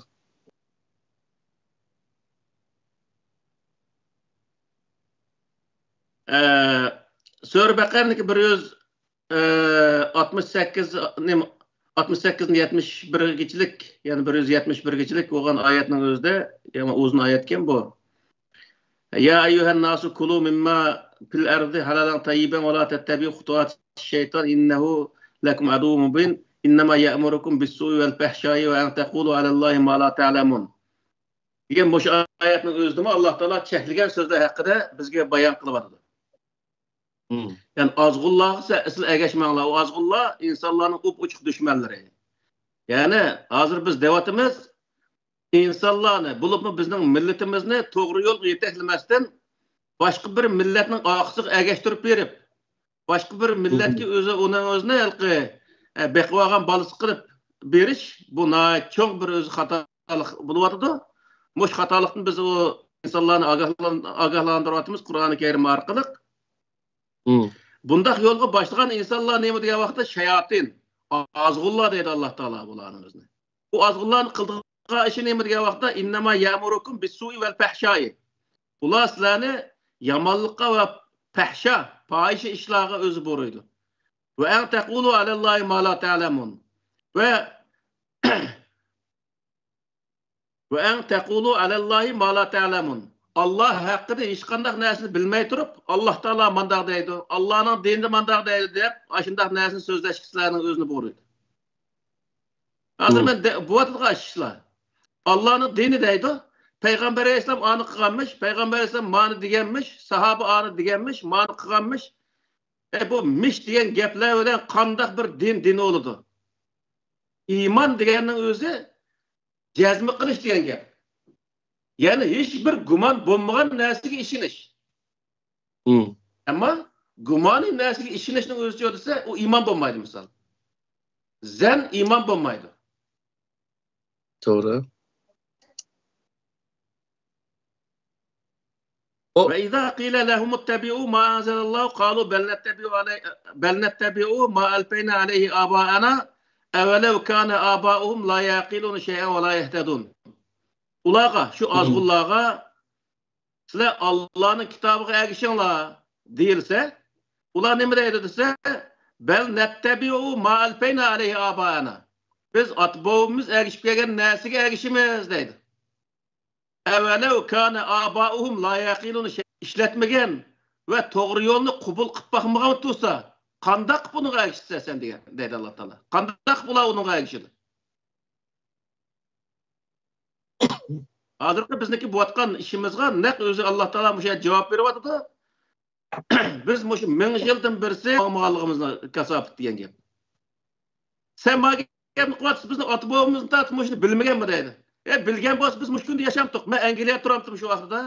ئە، سۈرە بەقەرىنىڭكى بىر يۈز، ئە، ئاتمىش سەككىز، نېمە، ئاتمىش سەككىزدىن يەتمىش بىرگىچىلىك، يەنى بىر يۈز يەتمىش بىرگىچىلىك بولغان ئايەتنىڭ ئۆزىدە، يەنى ئۇزۇن ئايەتكەن بۇ. يا أيها الناس كلوا مما في الأرض حلالا طيبا ولا تتبعوا خطوات الشيطان إنه لكم عدو مبين إنما يأمركم بالسوء والفحشاء وأن تقولوا على الله ما لا تعلمون دېگەن مۇشۇ ئايەتنىڭ ئۆزىدىمۇ ئاللا تائالا چەكلىگەن سۆزلەر ھەققىدە بىزگە بايان قىلىۋاتىدۇ. يەنى ئازغۇنلارغا سە-، سىلەر ئەگەشمەڭلار. ئۇ ئازغۇنلار ئىنسانلارنىڭ ئوپئوچۇق دۈشمەنلىرى. يەنى ھازىر بىز دەۋاتىمىز، ئىنسانلارنى، بولۇپمۇ بىزنىڭ مىللىتىمىزنى توغرا يولغا يېتەكلىمەستىن، باشقا بىر مىللەتنىڭ ئارقىسىغا ئەگەشتۈرۈپ بېرىپ، باشقا بىر مىللەتكە ئۆزى، ئۇنىڭ ئۆزىنى ھېلىقى، ئە، بېقىۋالغان بالىسى قىلىپ بېرىش، بۇ ناھايىتى چوڭ بىر ئۆزى خاتالىق بولۇۋاتىدۇ. مۇشۇ خاتالىقتىن بىز ئۇ ئىنسانلارنى ئاگاھلان-، ئاگاھلاندۇرۇۋاتىمىز قۇرئانى كەرىم ئارقىلىق. بۇنداق يولغا باشلىغان ئىنسانلار نېمە دېگەن ۋاقىتتا؟ شاياتىن، ئازغۇنلار دەيدۇ ئاللا تائالا بۇلارنىڭ ئۆزىنى. بۇ ئازغۇنلارنىڭ قىلىدىغان ئىشى نېمە دېگەن ۋاقىتتا، إنما يأمركم بالسوء والفحشاء. ئۇلار سىلەرنى يامانلىققا ۋە پەھشا، پاھىشە ئىشلارغا ئۆزى بۇيرۇيدۇ. وأن تقولوا على الله ما لا تعلمون. ۋە، وأن تقولوا على الله ما لا تعلمون. ئاللا ھەققىدە ھېچقانداق نەرسىنى بىلمەي تۇرۇپ، ئاللا تائالا مانداق دەيدۇ، ئاللانىڭ دىنىدا مانداق دەيدۇ دەپ، ئاشۇنداق نەرسىنى سۆزلەشكە سىلەرنىڭ ئۆزىنى بۇيرۇيدۇ. ھازىر مەن دە-، بولۇۋاتىدىغان ئىشلار. ئاللانىڭ دىنى دەيدۇ. پەيغەمبەر ئەلەيھىسسالام ئانى قىلغانمىش، پەيغەمبەر ئەلەيھىسسالام مانى دېگەنمىش، ساھابە ئانى دېگەنمىش، مانى قىلغانمىش. ئە، بۇ مىش دېگەن گەپلەر بىلەن قانداق بىر دىن دىن بولىدۇ؟ ئىمان دېگەننىڭ ئۆزى جەزم قىلىش دېگەن گەپ. يەنى ھېچ بىر گۇمان بولمىغان نەرسىگە ئىشىنىش. ئەمما گۇمانىي نەرسىگە ئىشىنىشنىڭ ئۆزىچۇ دېسە، ئۇ ئىمان بولمايدۇ، مىسال. زەن ئىمان بولمايدۇ. توغرا. ئۇ وإذا قيل لهم اتبعوا ما أنزل الله قالوا بل نتبع علي-، بل نتبع ما ألفينا عليه آباءنا أولو كان آباؤهم لا يعقلون شيئا ولا يهتدون. ئۇلارغا، شۇ ئازغۇنلارغا سىلەر ئاللانىڭ كىتابىغا ئەگىشىڭلار دېيىلسە، ئۇلار نېمە دەيدۇ دېسە، بەل نەتتەبىئۇ ما ئەلفەينا ئەلەيھى ئابائەنا. بىز ئاتا-بوۋىمىز ئەگىشىپ كەلگەن نەرسىگە ئەگىشىمىز دەيدۇ. ئەۋەلەۋ كانە ئابائۇھۇم لا يەقىلۇن، ئىشلەتمىگەن ۋە توغرا يولنى قوبۇل قىلىپ باقمىغان تۇرسا، قانداق قىلىپ ئۇنىڭغا ئەگىشىسەن سەن دېگەن، دەيدۇ ئاللا تائالا. قانداق قىلىپ ئۇلار ئۇنىڭغا ئەگىشىدۇ؟ ھازىرقى بىزنىڭكى بولۇۋاتقان ئىشىمىزغا نەق ئۆزى ئاللا تائالا مۇشۇ يەردە جاۋاب بېرىۋاتىدۇ. بىز مۇشۇ مىڭ يىلدىن بىرسى ئاڭمىغانلىقىمىزنى كاساپەت دېگەن گەپ. سەن ما گەپنى قىلىۋاتىسەن، بىزنىڭ ئاتا-بوۋىمىزدىن تارتىپ مۇشۇنى بىلمىگەنمۇ دەيدۇ. ئە، بىلگەن بولسا بىز مۇشۇ كۈندە ياشامتۇق. مەن ئەنگلىيەدە تۇرامتىم شۇ ۋاقتىدا.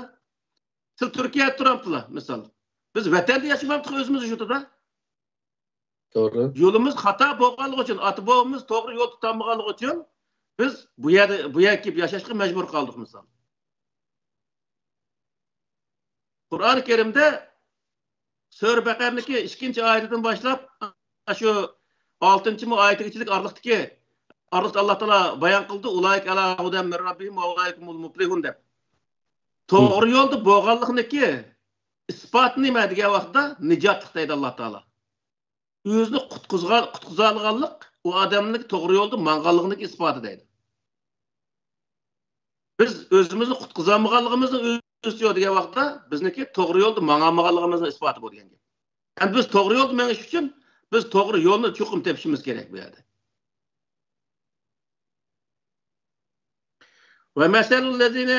سىز تۈركىيەدە تۇرامتىلا، مىسال. بىز ۋەتەندە ياشىمامتىق ئۆزىمىز يۇرتىدا. توغرا. يولىمىز خاتا بولغانلىقى ئۈچۈن، ئاتا-بوۋىمىز توغرا يول تۇتالمىغانلىقى ئۈچۈن بىز بۇ يەردە، بۇ يەرگە كېلىپ ياشاشقا مەجبۇر قالدۇق، مىسال. قۇرئان كەرىمدە سۈرە بەقەرىنىڭكى ئىككىنچى ئايىتىدىن باشلاپ، شۇ ئالتىنچىمۇ ئايىتىگىچىلىك ئارىلىقتىكى، ئارىلىقتا ئاللا تائالا بايان قىلدى، ئۇلائىكە ئەلا ھۇدەن مىن رەببىھىم ۋە ئۇلائىكە ھۇمۇل مۇپلىھۇن دەپ. توغرا يولدا بولغانلىقنىڭكى ئىسپاتى نېمە دېگەن ۋاقىتتا، نىجاتلىق دەيدۇ ئاللا تائالا. ئۆزىنى قۇتقۇزغان، قۇتقۇزالىغانلىق ئۇ ئادەمنىڭ توغرا يولدا ماڭغانلىقىنىڭ ئىسپاتى دەيدۇ. بىز ئۆزىمىزنى قۇتقۇزالمىغانلىقىمىزنىڭ ئۆزى يوق دېگەن ۋاقىتتا بىزنىڭكى توغرا يولدا ماڭالمىغانلىقىمىزنىڭ ئىسپاتى بولىدىكەن. ئەمدى بىز توغرا يولدا مېڭىش ئۈچۈن بىز توغرا يولنى چوقۇم تېپىشىمىز كېرەك بۇ يەردە. ومثل الذين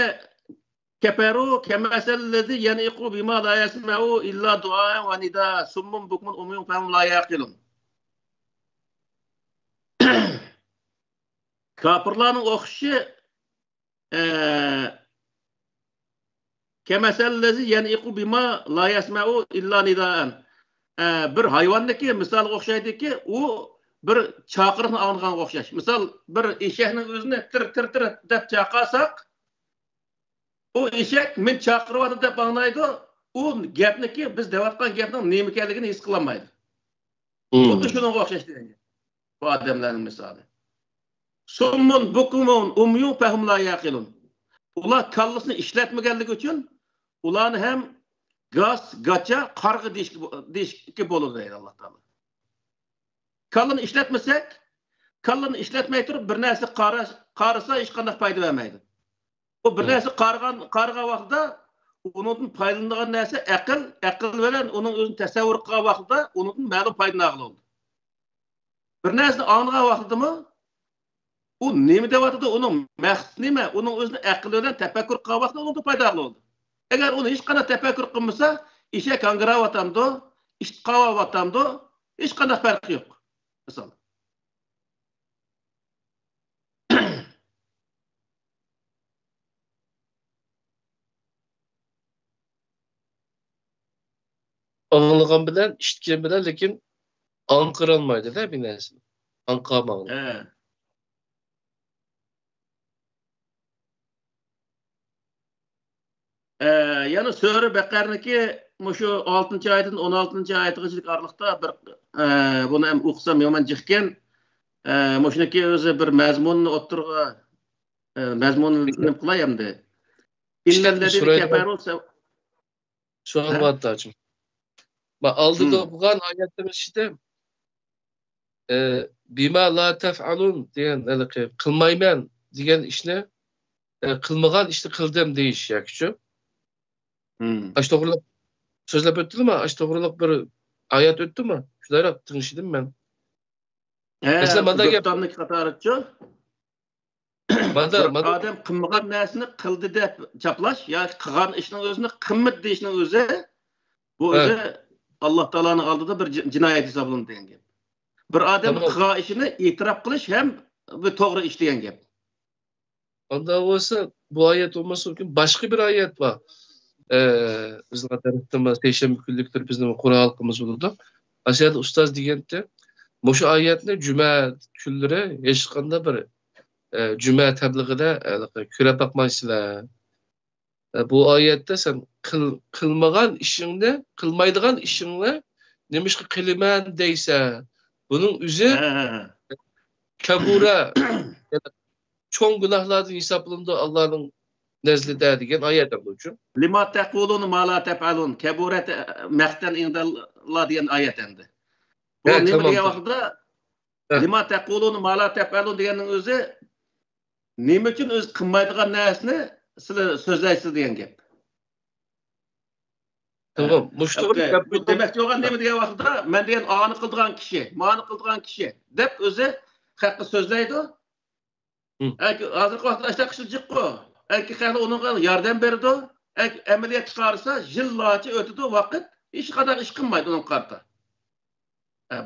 كفروا كمثل الذي ينعق بما لا يسمع إلا دعاء ونداء صم بكم عمي فهم لا يعقلون. كاپىرلارنىڭ ئوخشىشى، ئە، كمثل الذي ينعق بما لا يسمع إلا نداء. ئە، بىر ھايۋاننىڭكى مىسالىغا ئوخشايدۇكى، ئۇ بىر چاقىرىقنى ئاڭلىغانغا ئوخشاش. مىسال، بىر ئېشەكنىڭ ئۆزىنى تىر، تىر، تىر دەپ چاقىرساق، ئۇ ئېشەك مېنى چاقىرىۋاتىدۇ دەپ ئاڭلايدۇ. ئۇ گەپنىكى، بىز دەۋاتقان گەپنىڭ نېمە ئىكەنلىكىنى ھېس قىلالمايدۇ. مم. خۇددى شۇنىڭغا ئوخشاش دېگەن گەپ. بۇ ئادەملەرنىڭ مىسالى. سۇممۇن بۇكمۇن ئۇميۇن فەھۇم لا يەقىلۇن. ئۇلار كاللىسىنى ئىشلەتمىگەنلىكى ئۈچۈن ئۇلارنى ھەم گاس، گاچا، قارىغا دېيىشكە، دېيىشكە بولىدۇ دەيدۇ ئاللا تائالا. كاللىنى ئىشلەتمىسەك، كاللىنى ئىشلەتمەي تۇرۇپ بىر نەرسە قارا-، قارىسا ھېچقانداق پايدا بەرمەيدۇ. ئۇ بىر نەرسە قارىغان، قارىغان ۋاقتىدا ئۇنىڭدىن پايدىلىنىدىغان نەرسە ئەقىل، ئەقىل بىلەن ئۇنىڭ ئۆزىنى تەسەۋۋۇر قىلغان ۋاقتىدا ئۇنىڭدىن مەلۇم پايدىلىنىدىغان بولىدۇ. بىر نەرسىنى ئاڭلىغان ۋاقتىدىمۇ ئۇ نېمە دەۋاتىدۇ، ئۇنىڭ مەقسىتى نېمە، ئۇنىڭ ئۆزىنى ئەقىل بىلەن تەپەككۇر قىلغان ۋاقتىدا ئۇنىڭدىن پايدا بولىدۇ. ئەگەر ئۇنى ھېچقانداق تەپەككۇر قىلمىسا، ئېشەك ھاڭگىراۋاتامدۇ، ئىت قاۋاۋاتامدۇ، ھېچقانداق پەرقى يوق. مىسال. ئاڭلىغان بىلەن، ئىشىتكەن بىلەن، لېكىن ئاڭقىرالمايدۇ-دە بىر نەرسىنى. ئاڭقىرالمايدۇ. ھە. ئە، يەنە سۈرە بەقەرىنىڭكى مۇشۇ ئالتىنچى ئايەتتىن ئون ئالتىنچى ئايەتكىچىلىك ئارىلىقتا بىر، ئە، بۇنى ھەم ئوقۇسام يامان جىقكەن. ئە، مۇشۇنىڭكى ئۆزى بىر مەزمۇننى ئوتتۇرىغا، ئە، مەزمۇننى نېمە قىلاي ئەمدى؟ ئىشلەتمە ئىننەللەزىنە سۈرە كەفەرۇ سەۋ-، سوئال ھە؟ بار ئاچىم. ما ئالدىدا مم. ئوقۇغان ئايەتنىڭ ئىچىدە، ئە، بىما لا تەفئەلۇن دېگەن، ھېلىقى قىلمايمەن دېگەن ئىشنى، ئە، قىلمىغان ئىشنى قىلدىم دېيىش ياكىچۇ؟ مم. ئاش توغرىلىق سۆزلەپ ئۆتتىلىما؟ ئاش توغرىلىق بىر ئايەت ئۆتتىما؟ شۇنداقراق تىڭشىدىم مەن. ھە، مەسىلەن، ماندا گەپ بۆھتاننىڭ قاتارىچۇ؟ ماندا، بىر ماندا ئادەم قىلمىغان نەرسىنى قىلدى دەپ چاپلاش ياكى قىلغان ئىشنىڭ ئۆزىنى قىلمىدى دېيىشنىڭ ئۆزى، بۇ ھە. ئۆزى ئاللا تائالانىڭ ئالدىدا بىر جى-، جىنايەت ھېسابلىنىدۇ دېگەن گەپ. بىر ئادەم تامام. قىلغان ئىشىنى ئېتىراپ قىلىش ھەم بىر توغرا ئىش دېگەن گەپ. ئاندا بولسا، بۇ ئايەت بولماسلىقى مۇمكىن. باشقا بىر ئايەت بار. ئە، بىزنىڭ تەرەپتىن سەيشەنبە كۈنلۈكتۇر بىزنىڭ قۇرئان ھالقىمىز بولىدۇ. ئاشۇ يەردە ئۇستاز دېگەنتى، مۇشۇ ئايەتنى جۈمە كۈنلىرى ھېچقانداق بىر، ئە، جۈمە تەبلىغىدە، ئە، كۆرۈپ باقمايسىلەر. ئە، بۇ ئايەتتە سەن قىل-، قىلمىغان ئىشىڭنى، قىلمايدىغان ئىشىڭنى نېمىشقا قىلىمەن دەيسەن؟ بۇنىڭ ئۆزى ھە، ھە، ھە. كەبۇرە، چوڭ گۇناھلاردىن ھېسابلىنىدۇ ئاللانىڭ نەزلىدە دېگەن ئايەت ئەمدى شۇ. لما تقولون ما لا تفعلون، كبرت مقتا عند الله دېگەن ئايەت ئەمدى. بۇ نېمە دېگەن ۋاقىتتا، لما تقولون ما لا تفعلون دېگەننىڭ ئۆزى نېمە ئۈچۈن ئۆزى قىلمايدىغان نەرسىنى سىلەر سۆزلەيسىز دېگەن گەپ. تامام. مۇشۇ توغرا گەپ بولدى. دېمەكچى بولغان نېمە دېگەن ۋاقىتتا، مەن دېگەن ئانى قىلىدىغان كىشى، مانى قىلىدىغان كىشى دەپ ئۆزى خەققە سۆزلەيدۇ. ھازىرقى ۋاقىتتا ئاشۇنداق كىشىلەر جىققۇ. ئەنكى خەقلەر ئۇنىڭغا ياردەم بېرىدۇ. ئەمەلىيەتكە قارىسا، يىللارچە ئۆتىدۇ ۋاقىت، ھېچقانداق ئىش قىلمايدۇ ئۇنىڭغا قارىتا.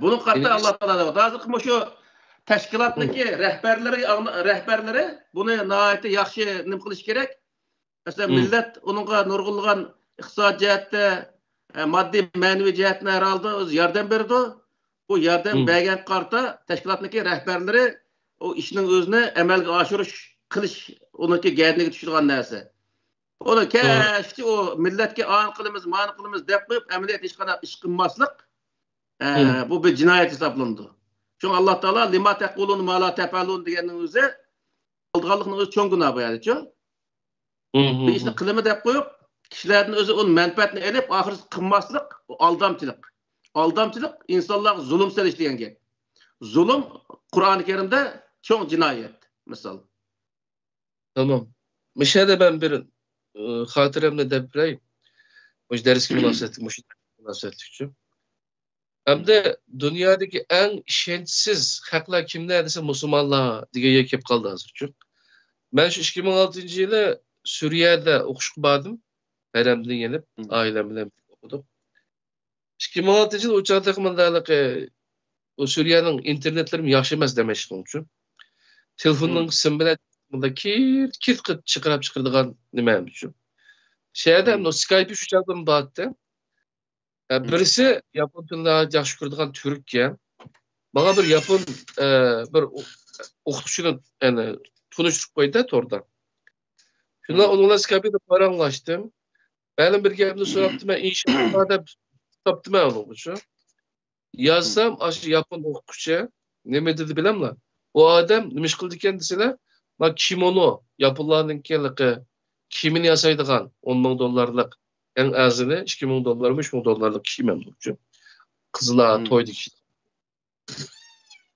بۇنىڭغا قارىتا ئاللا تائالا دەۋاتىدۇ. ھازىرقى مۇشۇ تەشكىلاتنىڭكى رەھبەرلىرى، رەھبەرلىرى بۇنى ناھايىتى ياخشى نېمە قىلىش كېرەك. مەسىلەن، مىللەت ئۇنىڭغا نۇرغۇنلىغان ئىقتىساد جەھەتتە، ئە، ماددىي، مەنىۋى جەھەتتىن ھەر ھالدا ئۆزى ياردەم بېرىدۇ. بۇ ياردەم بەرگەنگە قارىتا تەشكىلاتنىڭكى رەھبەرلىرى ئۇ ئىشنىڭ ئۆزىنى ئەمەلگە ئاشۇرۇش، قىلىش، ئۇنىڭكى گەدىنىگە چۈشىدىغان نەرسە. ئۇنى كەچتە ئۇ مىللەتكە ئانى قىلىمىز، مانى قىلىمىز دەپ قويۇپ، ئەمەلىيەتتە ھېچقانداق ئىش قىلماسلىق، ئە، بۇ بىر جىنايەت ھېسابلىنىدۇ. شۇڭا ئاللا تائالا لما تقولون ما لا تفعلون دېگەننىڭ ئۆزى، قىلىدىغانلىقنىڭ ئۆزى چوڭ گۇناھ بۇ يەردىچۇ. بىر ئىشنى قىلىمەن دەپ قويۇپ، كىشىلەردىن ئۆزى ئۇنى مەنپەئەتنى ئېلىپ، ئاخىرسى قىلماسلىق، ئۇ ئالدامچىلىق. ئالدامچىلىق ئىنسانلارغا زۇلۇم سېلىش دېگەن گەپ. زۇلۇم قۇرئانى كەرىمدە چوڭ جىنايەت، مىسال. تامام. مۇشۇ يەردە مەن بىر، ئى، خاتىرەمنى دەپ بېرەي. مۇشۇ دەرسكە مۇناسىۋەتلىك، مۇشۇ دەرسكە مۇناسىۋەتلىكچۇ. ئەمدى دۇنيادىكى ئەڭ ئىشەنچسىز خەقلەر كىملەر دېسە، مۇسۇلمانلار دېگەن يەرگە كېلىپ قالدى ھازىرچۇ. مەن شۇ ئىككى مىڭ ئالتىنچى يىلى سۈرىيەدە ئوقۇشقا باردىم. ھەرەمدىن يېنىپ، ئائىلەم بىلەن ئوقۇدۇق. ئىككى مىڭ ئالتىنچى يىل ئۇ چاغدا تېخى مۇنداق ھېلىقى، ئۇ سۈرىيەنىڭ ئىنتېرنېتلىرىمۇ ياخشى ئەمەس دېمەشلىكىم ئۈچۈن. تېلېفوننىڭ سىمى بىلەن مۇنداق كىرت، كىرت قىلىپ چىقىراپ چىقىرىدىغان نېمە ئۈچۈن. شۇ يەردە ئەمدى سكايپى شۇ چاغدىمۇ بارتتى. ئە، بىرسى ياپون تىلىنى ياخشى كۆرىدىغان تۈرككەن. ماڭا بىر ياپون، ئە، بىر ئو-، ئوقۇتقۇچىنى، يەنى، تونۇشتۇرۇپ قويدى توردا. شۇنداق ئۇنىڭ بىلەن سكايپىدا پاراڭلاشتىم. مەلۇم بىر گەپنى سوراپتىمەن، ئىنشاللا دەپ تاپتىمەن ئۇنىڭغىچۇ. يازسام، ئاشۇ ياپون ئوقۇتقۇچى نېمە دېدى بىلەملا؟ ئۇ ئادەم نېمە ئىش قىلىدىكەن دېسىلە، ما كىمونو، ياپونلارنىڭكى ھېلىقى كىيىمىنى ياسايدىغان ئون مىڭ دوللارلىق، ئەڭ ئەرزىنى ئىككى مىڭ دوللارمۇ، ئۈچ مىڭ دوللارلىق كىيىم ئەمدى. قىزلار تويدا كىيىدىغان.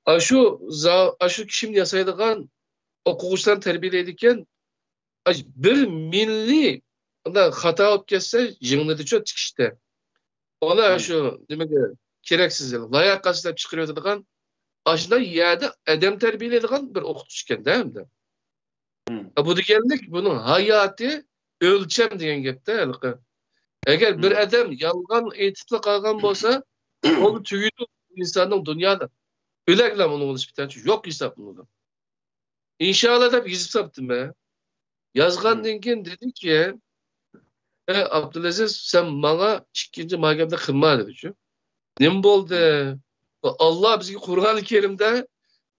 ئاشۇ زا-، ئاشۇ كىيىمنى ياسايدىغان ئوقۇغۇچىلارنى تەربىيەلەيدىكەن. ئاش-، بىر مىللىي ئۇنداق خاتا بولۇپ كەتسە، يىڭنىدىچۇ تىكىشتە. ئۇنى شۇ نېمىگە كېرەكسىز، لاياقەتسىز دەپ چىقىرىۋېتىدىغان، ئاشۇنداق يەردە ئادەم تەربىيەلەيدىغان بىر ئوقۇتقۇچى ئىكەن-دە ئەمدى. بۇ دېگەنلىك، بۇنىڭ ھاياتى ئۆلچەم دېگەن گەپتە ھېلىقى. ئەگەر بىر ئادەم يالغان ئېيتىپلا قالغان بولسا، ئۇ تۈگىدۇ ئىنساننىڭ دۇنيادا. ئۆلەرلا ئۇنىڭ بىلەن نىسبەتەن يوق ھېسابلىنىدۇ. ئىنشاللا دەپ يېزىپ ساپتىمەن. يازغاندىن كېيىن دېدىكى، ئەي ئابدۇلئەزىز، سەن ماڭا ئىككىنچى ما گەپنى قىلما دېدىچۇ. نېمە بولدى؟ ئاللا بىزگە قۇرئان كەرىمدە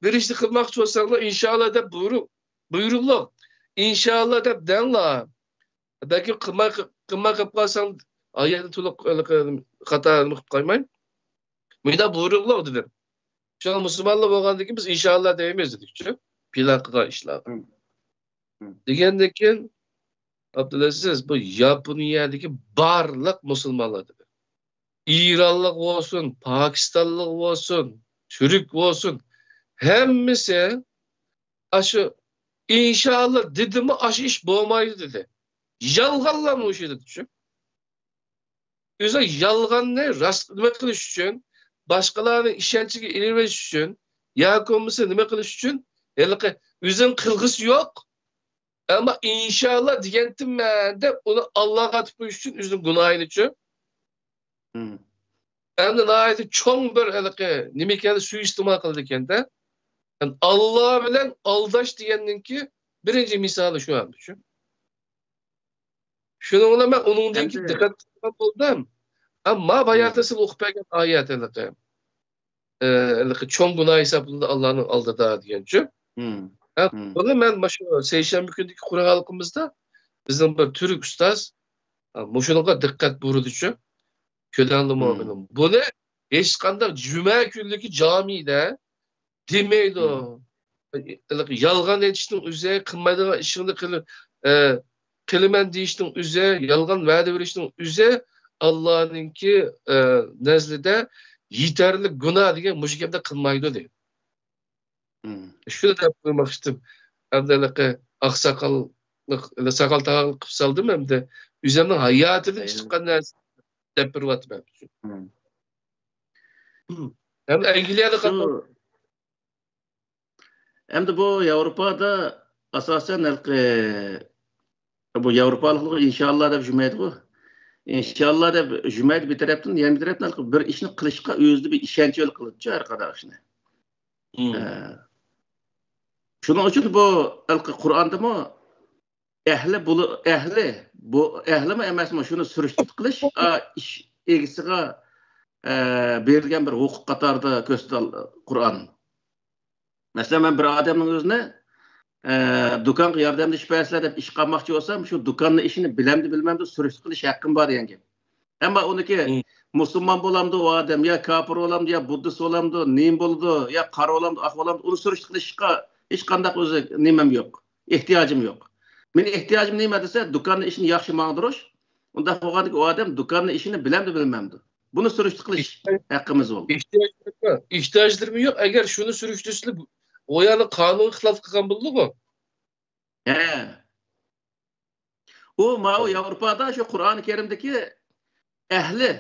بىر ئىشنى قىلماقچى بولساڭلار، ئىنشاللا دەپ بۇيرۇق، بۇيرۇقلۇق. ئىنشاللا دەپ دەڭلار. بەلكى قىلماي، قىلماي قېلىپ قالساڭ، ئايەتنى تولۇق خاتا قىلىپ قالماي. مۇنداق بۇيرۇقلۇق دېدىم. شۇڭا مۇسۇلمانلار بولغاندىن كېيىن بىز ئىنشاللا دەيمىز دېدىكچۇ. پىلان قىلغان ئىشلارغا. دېگەندىن كېيىن، ئابدۇلئەزىز، بۇ ياپونىيەدىكى بارلىق مۇسۇلمانلار دېدى. ئىرانلىق بولسۇن، پاكىستانلىق بولسۇن، تۈرك بولسۇن، ھەممىسى ئاشۇ ئىنشاللا دېدىمۇ، ئاشۇ ئىش بولمايدۇ دېدى. يالغانلا مۇشۇ دېدىچۇ. ئۆزى يالغاننى راست نېمە قىلىش ئۈچۈن، باشقىلارنىڭ ئىشەنچىگە ئېلىۋېلىش ئۈچۈن، ياكى بولمىسا نېمە قىلىش ئۈچۈن، ھېلىقى ئۆزىنىڭ قىلغۇسى يوق، ئەمما ئىنشاللا دېگەنتىممەن دەپ ئۇنى ئاللاغا ئاتىپ قويۇش ئۈچۈن ئۆزىنىڭ گۇناھىنىچۇ. ئەمدى ناھايىتى چوڭ بىر ھېلىقى نېمە ئىكەن، سۇيىئىستېمال قىلىدىكەن-دە. ئاللا بىلەن ئالداش دېگەننىڭكى بىرىنچى مىسالى شۇ ئەمدى شۇ. شۇنىڭ بىلەن مەن ئۇنىڭدىن كېيىن دىققەت قىلغان بولدۇم. ئەمما باياتىن سىز ئوقۇپ بەرگەن ئايەت ھېلىقى، ئە، ھېلىقى چوڭ گۇناھ ھېسابلىنىدۇ ئاللانىڭ ئالدىدا دېگەنچۇ. ھە، بۇنى مەن مانا شۇ سەيشەنبە كۈنىدىكى قۇرئان ھالقىمىزدا بىزنىڭ بىر تۈرك ئۇستاز، ئە، مۇشۇنىڭغا دىققەت بۇرىدىچۇ. كۆلەڭلىمۇ بۇنى ھېچقانداق جۈمە كۈنلۈكى جامىدە دېمەيدۇ. ھېلىقى يالغان ئېيتىشنىڭ ئۆزى، قىلمايدىغان ئىشىڭنى قىلىپ، ئە، قىلىمەن دېيىشنىڭ ئۆزى، يالغان ۋەدە بېرىشنىڭ ئۆزى ئاللانىڭكى، ئە، نەزىرىدە يېتەرلىك گۇناھ دېگەن مۇشۇ گەپنى قىلمايدۇ دەيدۇ. مم. شۇنى دەپ قويماقچىدىم. ئەمدى ھېلىقى ئاقساقاللىق، ساقال تاغاقلىق قىلىپ سالدىم ئەمدى. ئۆزۈمنىڭ ھاياتىمدىن ئەينەن. چىققان نەرسە دەپ بېرىۋاتىمەن. مم. ھەم ئەنگلىيەدە شۇ قاتناش- ئەمدى بۇ ياۋروپادا ئاساسەن ھېلىقى، بۇ ياۋروپالىقلار ئىنشاللا دەپ جۈمەيدىغۇ. ئىنشاللا دەپ جۈمەيدە بىر تەرەپتىن، يەنە بىر تەرەپتىن ھېلىقى بىر ئىشنى قىلىشقا ئۆزىدە بىر ئىشەنچ ھېلى قىلىدىچۇ ھەر قانداق ئىشنى. مم. ئە، شۇنىڭ ئۈچۈن بۇ ھېلىقى قۇرئاندىمۇ ئەھلى بولۇ-، ئەھلى، بۇ ئەھلىمۇ ئەمەسمۇ شۇنى سۈرۈشتە قىلىش، ئا، ئىش ئىگىسىغا، ئە، بېرىلگەن بىر ھوقۇق قاتارىدا كۆرسىتىدۇ قۇرئان. مەسىلەن، مەن بىر ئادەمنىڭ ئۆزىنى، ئە، دۇكانغا ياردەملىشىپ بەرسىلە دەپ ئىشقا ئالماقچى بولسام، شۇ دۇكاننىڭ ئىشىنى بىلەمدۇ، بىلمەمدۇ سۈرۈشتە قىلىش ھەققىم بار دېگەن گەپ. ئەمما ئۇنىڭكى مم. مۇسۇلمان بولامدۇ ئۇ ئادەم، يا كاپىر بولامدۇ، يا بۇددىست بولامدۇ، نېمە بولىدۇ، يا قارا بولامدۇ، ئاق بولامدۇ، ئۇنى سۈرۈشتە قىلىشقا ھېچقانداق ئۆزى نېمەم يوق، ئېھتىياجىم يوق. مېنىڭ ئېھتىياجىم نېمە دېسە، دۇكاننىڭ ئىشىنى ياخشى ماڭدۇرۇش. ئۇنداق بولغاندىكىن ئۇ ئادەم دۇكاننىڭ ئىشىنى بىلەمدۇ، بىلمەمدۇ؟ بۇنى سۈرۈشتە قىلىش ئېھتىياج-، ھەققىمىز بولىدۇ. ئېھتىياجلىرىمۇ، ئېھتىياجلىرىمۇ يوق. ئەگەر شۇنى سۈرۈشتۈرسىلە، ئۇ يەرنىڭ قانۇنغا خىلاپ قىلغان بولىدۇغۇ. ھە. ئۇ ماۋۇ ياۋروپادا شۇ قۇرئانى كەرىمدىكى ئەھلى،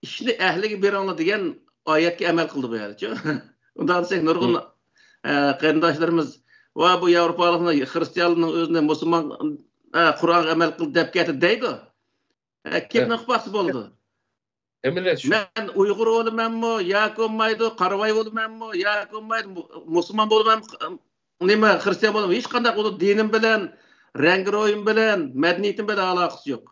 ئىشنى ئەھلىگە بېرىڭلار دېگەن ئايەتكە ئەمەل قىلدى بۇ يەردىچۇ. ئۇنداق دېسەك، نۇرغۇن، مم. ئە، قېرىنداشلىرىمىز، ۋا بۇ ياۋروپالىقنىڭ، خرىستىيانلارنىڭ ئۆزىنى مۇسۇلمان، ئە، قۇرئانغا ئەمەل قىلدى دەپ كەتتى دەيدۇ. ئە، كېلىپ ھە. نېمە قىلىپ باقسا بولىدۇ. ئەمەلىيەت شۇ. مەن ئۇيغۇر بولىمەنمۇ ياكى بولمايدۇ، قارىۋاي بولىمەنمۇ ياكى بولمايدۇ، مۇ-، مۇسۇلمان بولىمەنمۇ، نېمە، خرىستىيان بولىمەن، ھېچقانداق ئۇنىڭ دىنىم بىلەن، رەڭگىرويۇم بىلەن، مەدەنىيىتىم بىلەن ئالاقىسى يوق.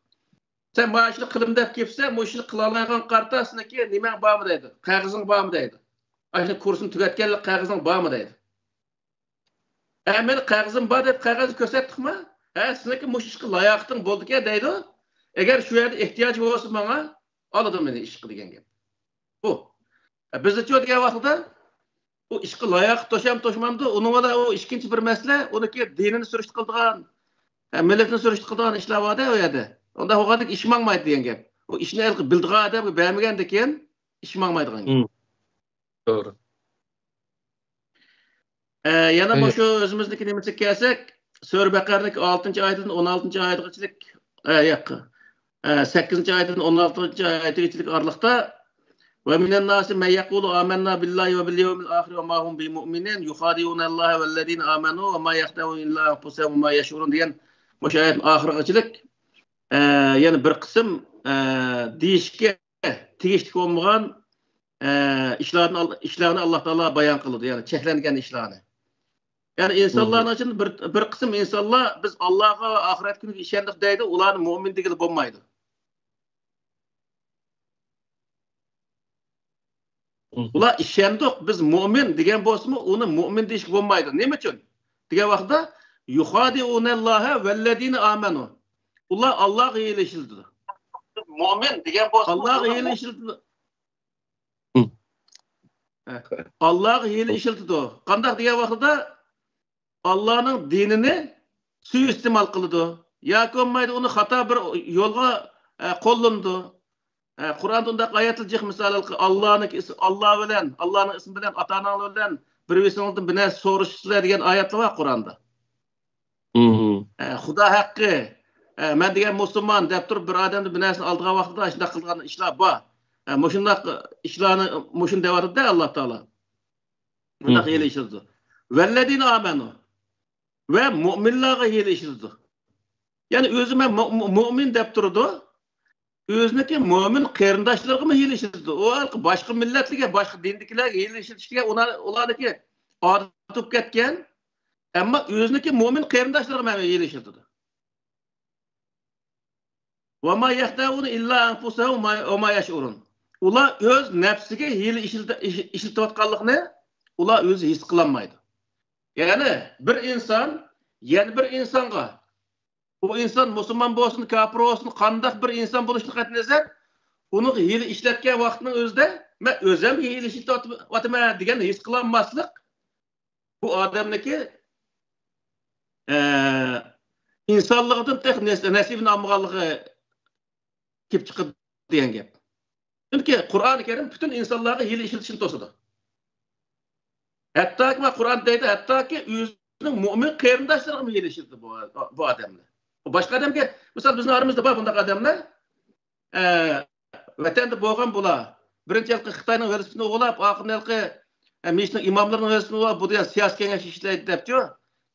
سەن مانا شۇنى قىلىمەن دەپ كېلىپسەن، مۇشۇنى قىلالمايدىغان قارىتا سېنىڭكى نېمەڭ بارمۇ دەيدۇ، قەغىزىڭ بارمۇ دەيدۇ. ئاشۇ كۇرسنى تۈگەتكەنلىك قەغىزىڭ بارمۇ دەيدۇ. ھە، مېنىڭ قەغىزىم بار دەپ قەغەزنى كۆرسەتتۇقمۇ؟ ھە، سېنىڭكى مۇشۇ ئىشقا لاياقىتىڭ بولىدىكەن دەيدۇ. ئەگەر شۇ يەردە ئېھتىياج بولسا ماڭا، ئالىدۇ مېنى ئىشقا دېگەن گەپ. بۇ. ھە، بىزدىچۇ دېگەن ۋاقتىدا ئۇ ئىشقا لاياقىت توشام توشمامدۇ، ئۇنىڭ بىلەن ئۇ ئىككىنچى بىر مەسىلە، ئۇنىڭكى دىنىنى سۈرۈشتە قىلىدىغان، ھە، مىللىتىنى سۈرۈشتە قىلىدىغان ئىشلار بار-دە ئۇ يەردە. ئۇنداق بولغاندىكىن ئىش ماڭمايدۇ دېگەن گەپ. ئۇ ئىشنى ھېلىقى بىلىدىغان ئادەمگە بەرمىگەندىكىن ئىش ماڭمايدىغان گەپ. مم. توغرا. ئە، يەنە ئەي. مۇشۇ ئۆزىمىزنىڭكى نېمىسىگە كەلسەك، سۈرە بەقەرىنىڭكى ئالتىنچى ئايىتىدىن ئون ئالتىنچى ئايىتىغىچىلىك، ئە، ياق، ئە، سەككىزىنچى ئايىتىدىن ئون ئالتىنچى ئايىتىگىچىلىك ئارىلىقتا، «ومن الناس من يقول آمنا بالله وباليوم الآخر وما هم بمؤمنين يخادعون الله والذين آمنوا وما يخدعون إلا أنفسهم وما يشعرون» دېگەن مۇشۇ ئايەتنىڭ ئاخىرىغىچىلىك، ئە، يەنە بىر قىسىم، ئە، دېيىشكە تېگىشلىك بولمىغان، ئە، ئىشلارنى ئال-، ئىشلارنى ئاللا تائالا بايان قىلىدۇ، يەنى چەكلەنگەن ئىشلارنى. يەنى ئىنسانلارنىڭ ئىچىدە بىر، بىر قىسىم ئىنسانلار «بىز ئاللاغا ۋە ئاخىرەت كۈنىگە ئىشەندۇق» دەيدۇ، ئۇلارنى مۆمىن دېگىلى بولمايدۇ. مم. ئۇلار «ئىشەندۇق، بىز مۆمىن» دېگەن بولسىمۇ، ئۇنى مۆمىن دېيىشكە بولمايدۇ. نېمە ئۈچۈن دېگەن ۋاقىتتا، «يخادعون الله والذين آمنوا». ئۇلار ئاللاغا ھىيلە ئىشلىتىدۇ. مۆمىن دېگەن بولسىمۇ، ئاللاغا ھىيلە ئىشلىتىدۇ. مم. ئاللاغا ھىيلە ئىشلىتىدۇ. قانداق دېگەن ۋاقتىدا، ئاللانىڭ دىنىنى سۇيىئىستېمال قىلىدۇ. ياكى بولمايدۇ، ئۇنى خاتا بىر يولغا، ئە، قوللىنىدۇ. ئە، قۇرئاندا ئۇنداق ئايەتلەر جىق، مىسال، ئاللانىڭ ئىس-، ئاللا بىلەن، ئاللانىڭ ئىسمى بىلەن، ئاتا-ئاناڭلار بىلەن بىر-بىرسىڭلاردىن بىر نەرسە سورىشىسىلەر دېگەن ئايەتلەر بار قۇرئاندا. مم. ئە، خۇدا ھەققى، ئە، مەن دېگەن مۇسۇلمان دەپ تۇرۇپ، بىر ئادەمدىن بىر نەرسىنى ئالىدىغان ۋاقتىدا ئاشۇنداق قىلىدىغان ئىشلار بار. ئە، مۇشۇنداق ئىشلارنى، مۇشۇنى دەۋاتىدۇ-دە ئاللا تائالا. مۇنداق مم. ھىيلە ئىشلىتىدۇ. «والذين آمنوا» ۋە مۆمىنلارغا ھىيلە ئىشلىتىدۇ. يەنى ئۆزى مەن مۆ-، مۆ-، مۆمىن دەپ تۇرىدۇ. ئۆزىنىڭكى مۆمىن قېرىنداشلىرىغىمۇ ھىيلە ئىشلىتىدۇ. ئۇ باشقا مىللەتلەرگە، باشقا دىندىكىلەرگە ھىيلە ئىشلىتىشكە ئۇلار، ئۇلارنىڭكى ئادىتى بولۇپ كەتكەن. ئەمما ئۆزىنىڭكى مۆمىن قېرىنداشلىرىغا مەن ھىيلە ئىشلىتىدۇ. «وما يخدعون إلا أنفسهم وما يشعرون». ئۇلار ئۆز نەپسىگە ھىيلە ئىشلىتى-، ئىش-، ئىشلىتىۋاتقانلىقىنى ئۇلار ئۆزى ھېس قىلالمايدۇ. يەنى بىر ئىنسان يەنە بىر ئىنسانغا، ئۇ ئىنسان مۇسۇلمان بولسۇن، كاپىر بولسۇن، قانداق بىر ئىنسان بولۇشىدىن قەتئىينەزەر، ئۇنىڭغا ھىيلە ئىشلەتكەن ۋاقىتنىڭ ئۆزىدە، «مەن ئۆزۈم ھىيلە ئىشلىتىۋاتىمەن» دېگەن ھېس قىلالماسلىق، بۇ ئادەمنىڭكى، ئە، ئىنسانلىقىدىن تېخى نەس-، نەسىبىنى ئالمىغانلىقى كېلىپ چىقىدۇ دېگەن گەپ. چۈنكى قۇرئانى كەرىم پۈتۈن ئىنسانلارغا ھىيلە ئىشلىتىشنى توسىدۇ. ھەتتاكى ما قۇرئان دەيدۇ، ھەتتاكى ئۆزىنىڭ مۆمىن قېرىنداشلىرىغىمۇ ھىيلە ئىشلىتىدۇ بۇ، بۇ ئادەملەر. بۇ باشقا ئادەمگە، مىسال، بىزنىڭ ئارىمىزدا بار بۇنداق ئادەملەر. ئە، ۋەتەندە بولغان بۇلار. بىرىنچى ھېلىقى خىتاينىڭ ۋېلىسىپىتىنى ئوغرىلاپ، ئاخىرىدا ھېلىقى، ئە، مىشنىڭ ئىماملىرىنىڭ ۋېلىسىپىتىنى ئوغرىلاپ، بۇ دېگەن سىياسىي كېڭەش ئىشلەيدۇ دەپچۇ.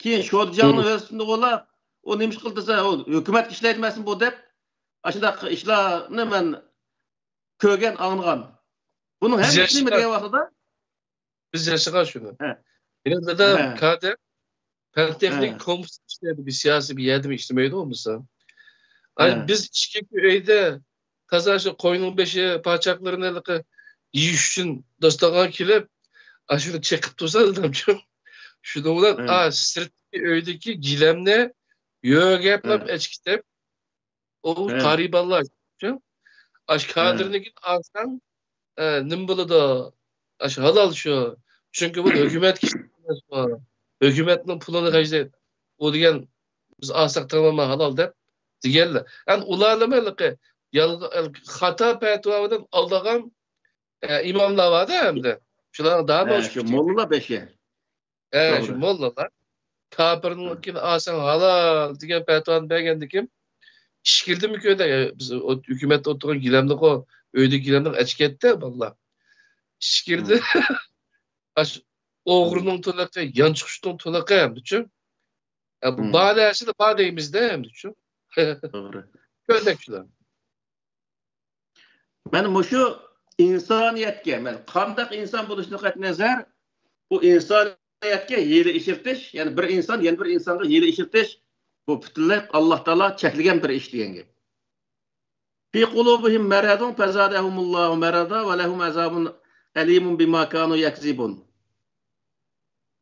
كېيىن شودىجاڭنىڭ ۋېلىسىپىتىنى ئوغرىلاپ، ئۇ نېمە ئىش قىلدى دېسە، ئۇ ھۆكۈمەتكە ئىشلەيدىمەسمۇ بۇ دەپ، ئاشۇنداق ئىشلارنى مەن كۆرگەن، ئاڭلىغان. بۇنىڭ ھەممىسى نېمە دېگەن ۋاقتىدا؟ بىز ياشىغان شۇنى. ھە. يەنە دادا ھە. كادىر پەن تېخنىك ھە. كومپلېكس ئىشلەيدۇ، بىر سىياسىي بىر يەردىمۇ ئىشلىمەيدۇ بولمىسا. ئاي، ھە. بىز ئىككى ئۆيدە تازا شۇ قوينىڭ بېشى پاچاقلىرىنى ھېلىقى يېيىش ئۈچۈن داستاخانغا كېلىپ، ئاشۇنى چېقىپ تۇرسا دادامچۇ. شۇنىڭ بىلەن ھە. ئا، سىرتتىكى ئۆيدىكى گىلەمنى يۆگەپلەپ ھە. ئەچكىتىپ، ئۇ ھە. قارىي بالىلار ئۈچۈن. ئاش ھە. كادىرنىڭكىنى ئالساڭ، ئە، نېمە بولىدۇ؟ ئاش ھالال شۇ. چۈنكى بۇ ھۆكۈمەتكە ئىشلەيدۇ. ھۆكۈمەتنىڭ پۇلىنى خەجلەيدۇ. ئۇ دېگەن، بىز ئالساق تامام ھالال دەپ دېگەنلەر. ئەمدى ئۇلارنىمۇ ھېلىقى يالغ-، خاتا پەتىۋا بىلەن ئالدىغان، ئە، ئىماملار بار-دە ئەمدى. شۇلارنىڭ داۋامى ھە، شۇ موللىلار بەشى. ھە، شۇ توغرا. موللىلار. كاپىرنىڭكىنى ئالساڭ ھالال دېگەن پەتىۋانى بەرگەندىكىن، ئىچكىرىدىمۇ كۆردى. بىز ئوت-، ھۆكۈمەتتە ئولتۇرغان گىلەمنىغۇ، ئۆيدىكى گىلەمنىغۇ ئەچكەتتى بالىلار. ئىچكىرىدە ھە. ئاشۇ ئوغرىنىڭ تۇلىقى، يانچۇقچىنىڭ تۇلىقى ئەمدىچۇ. ھە، بۇ ھە. بار نەرسىدە بار دەيمىز-دە ئەمدىچۇ. توغرا. كۆردەك شۇلار. مانا مۇشۇ ئىنسانىيەتكە، مانا قانداق ئىنسان بولۇشىدىن قەتئىينەزەر، بۇ ئىنسانىيەتكە ھىيلە ئىشلىتىش، يەنى بىر ئىنسان يەنە بىر ئىنسانغا ھىيلە ئىشلىتىش، بۇ پۈتۈنلەي ئاللا تائالا چەكلىگەن بىر ئىش دېگەن گەپ. في قلوبهم مرض فزادهم الله مرضا ولهم عذاب أليم بما كانوا يكذبون.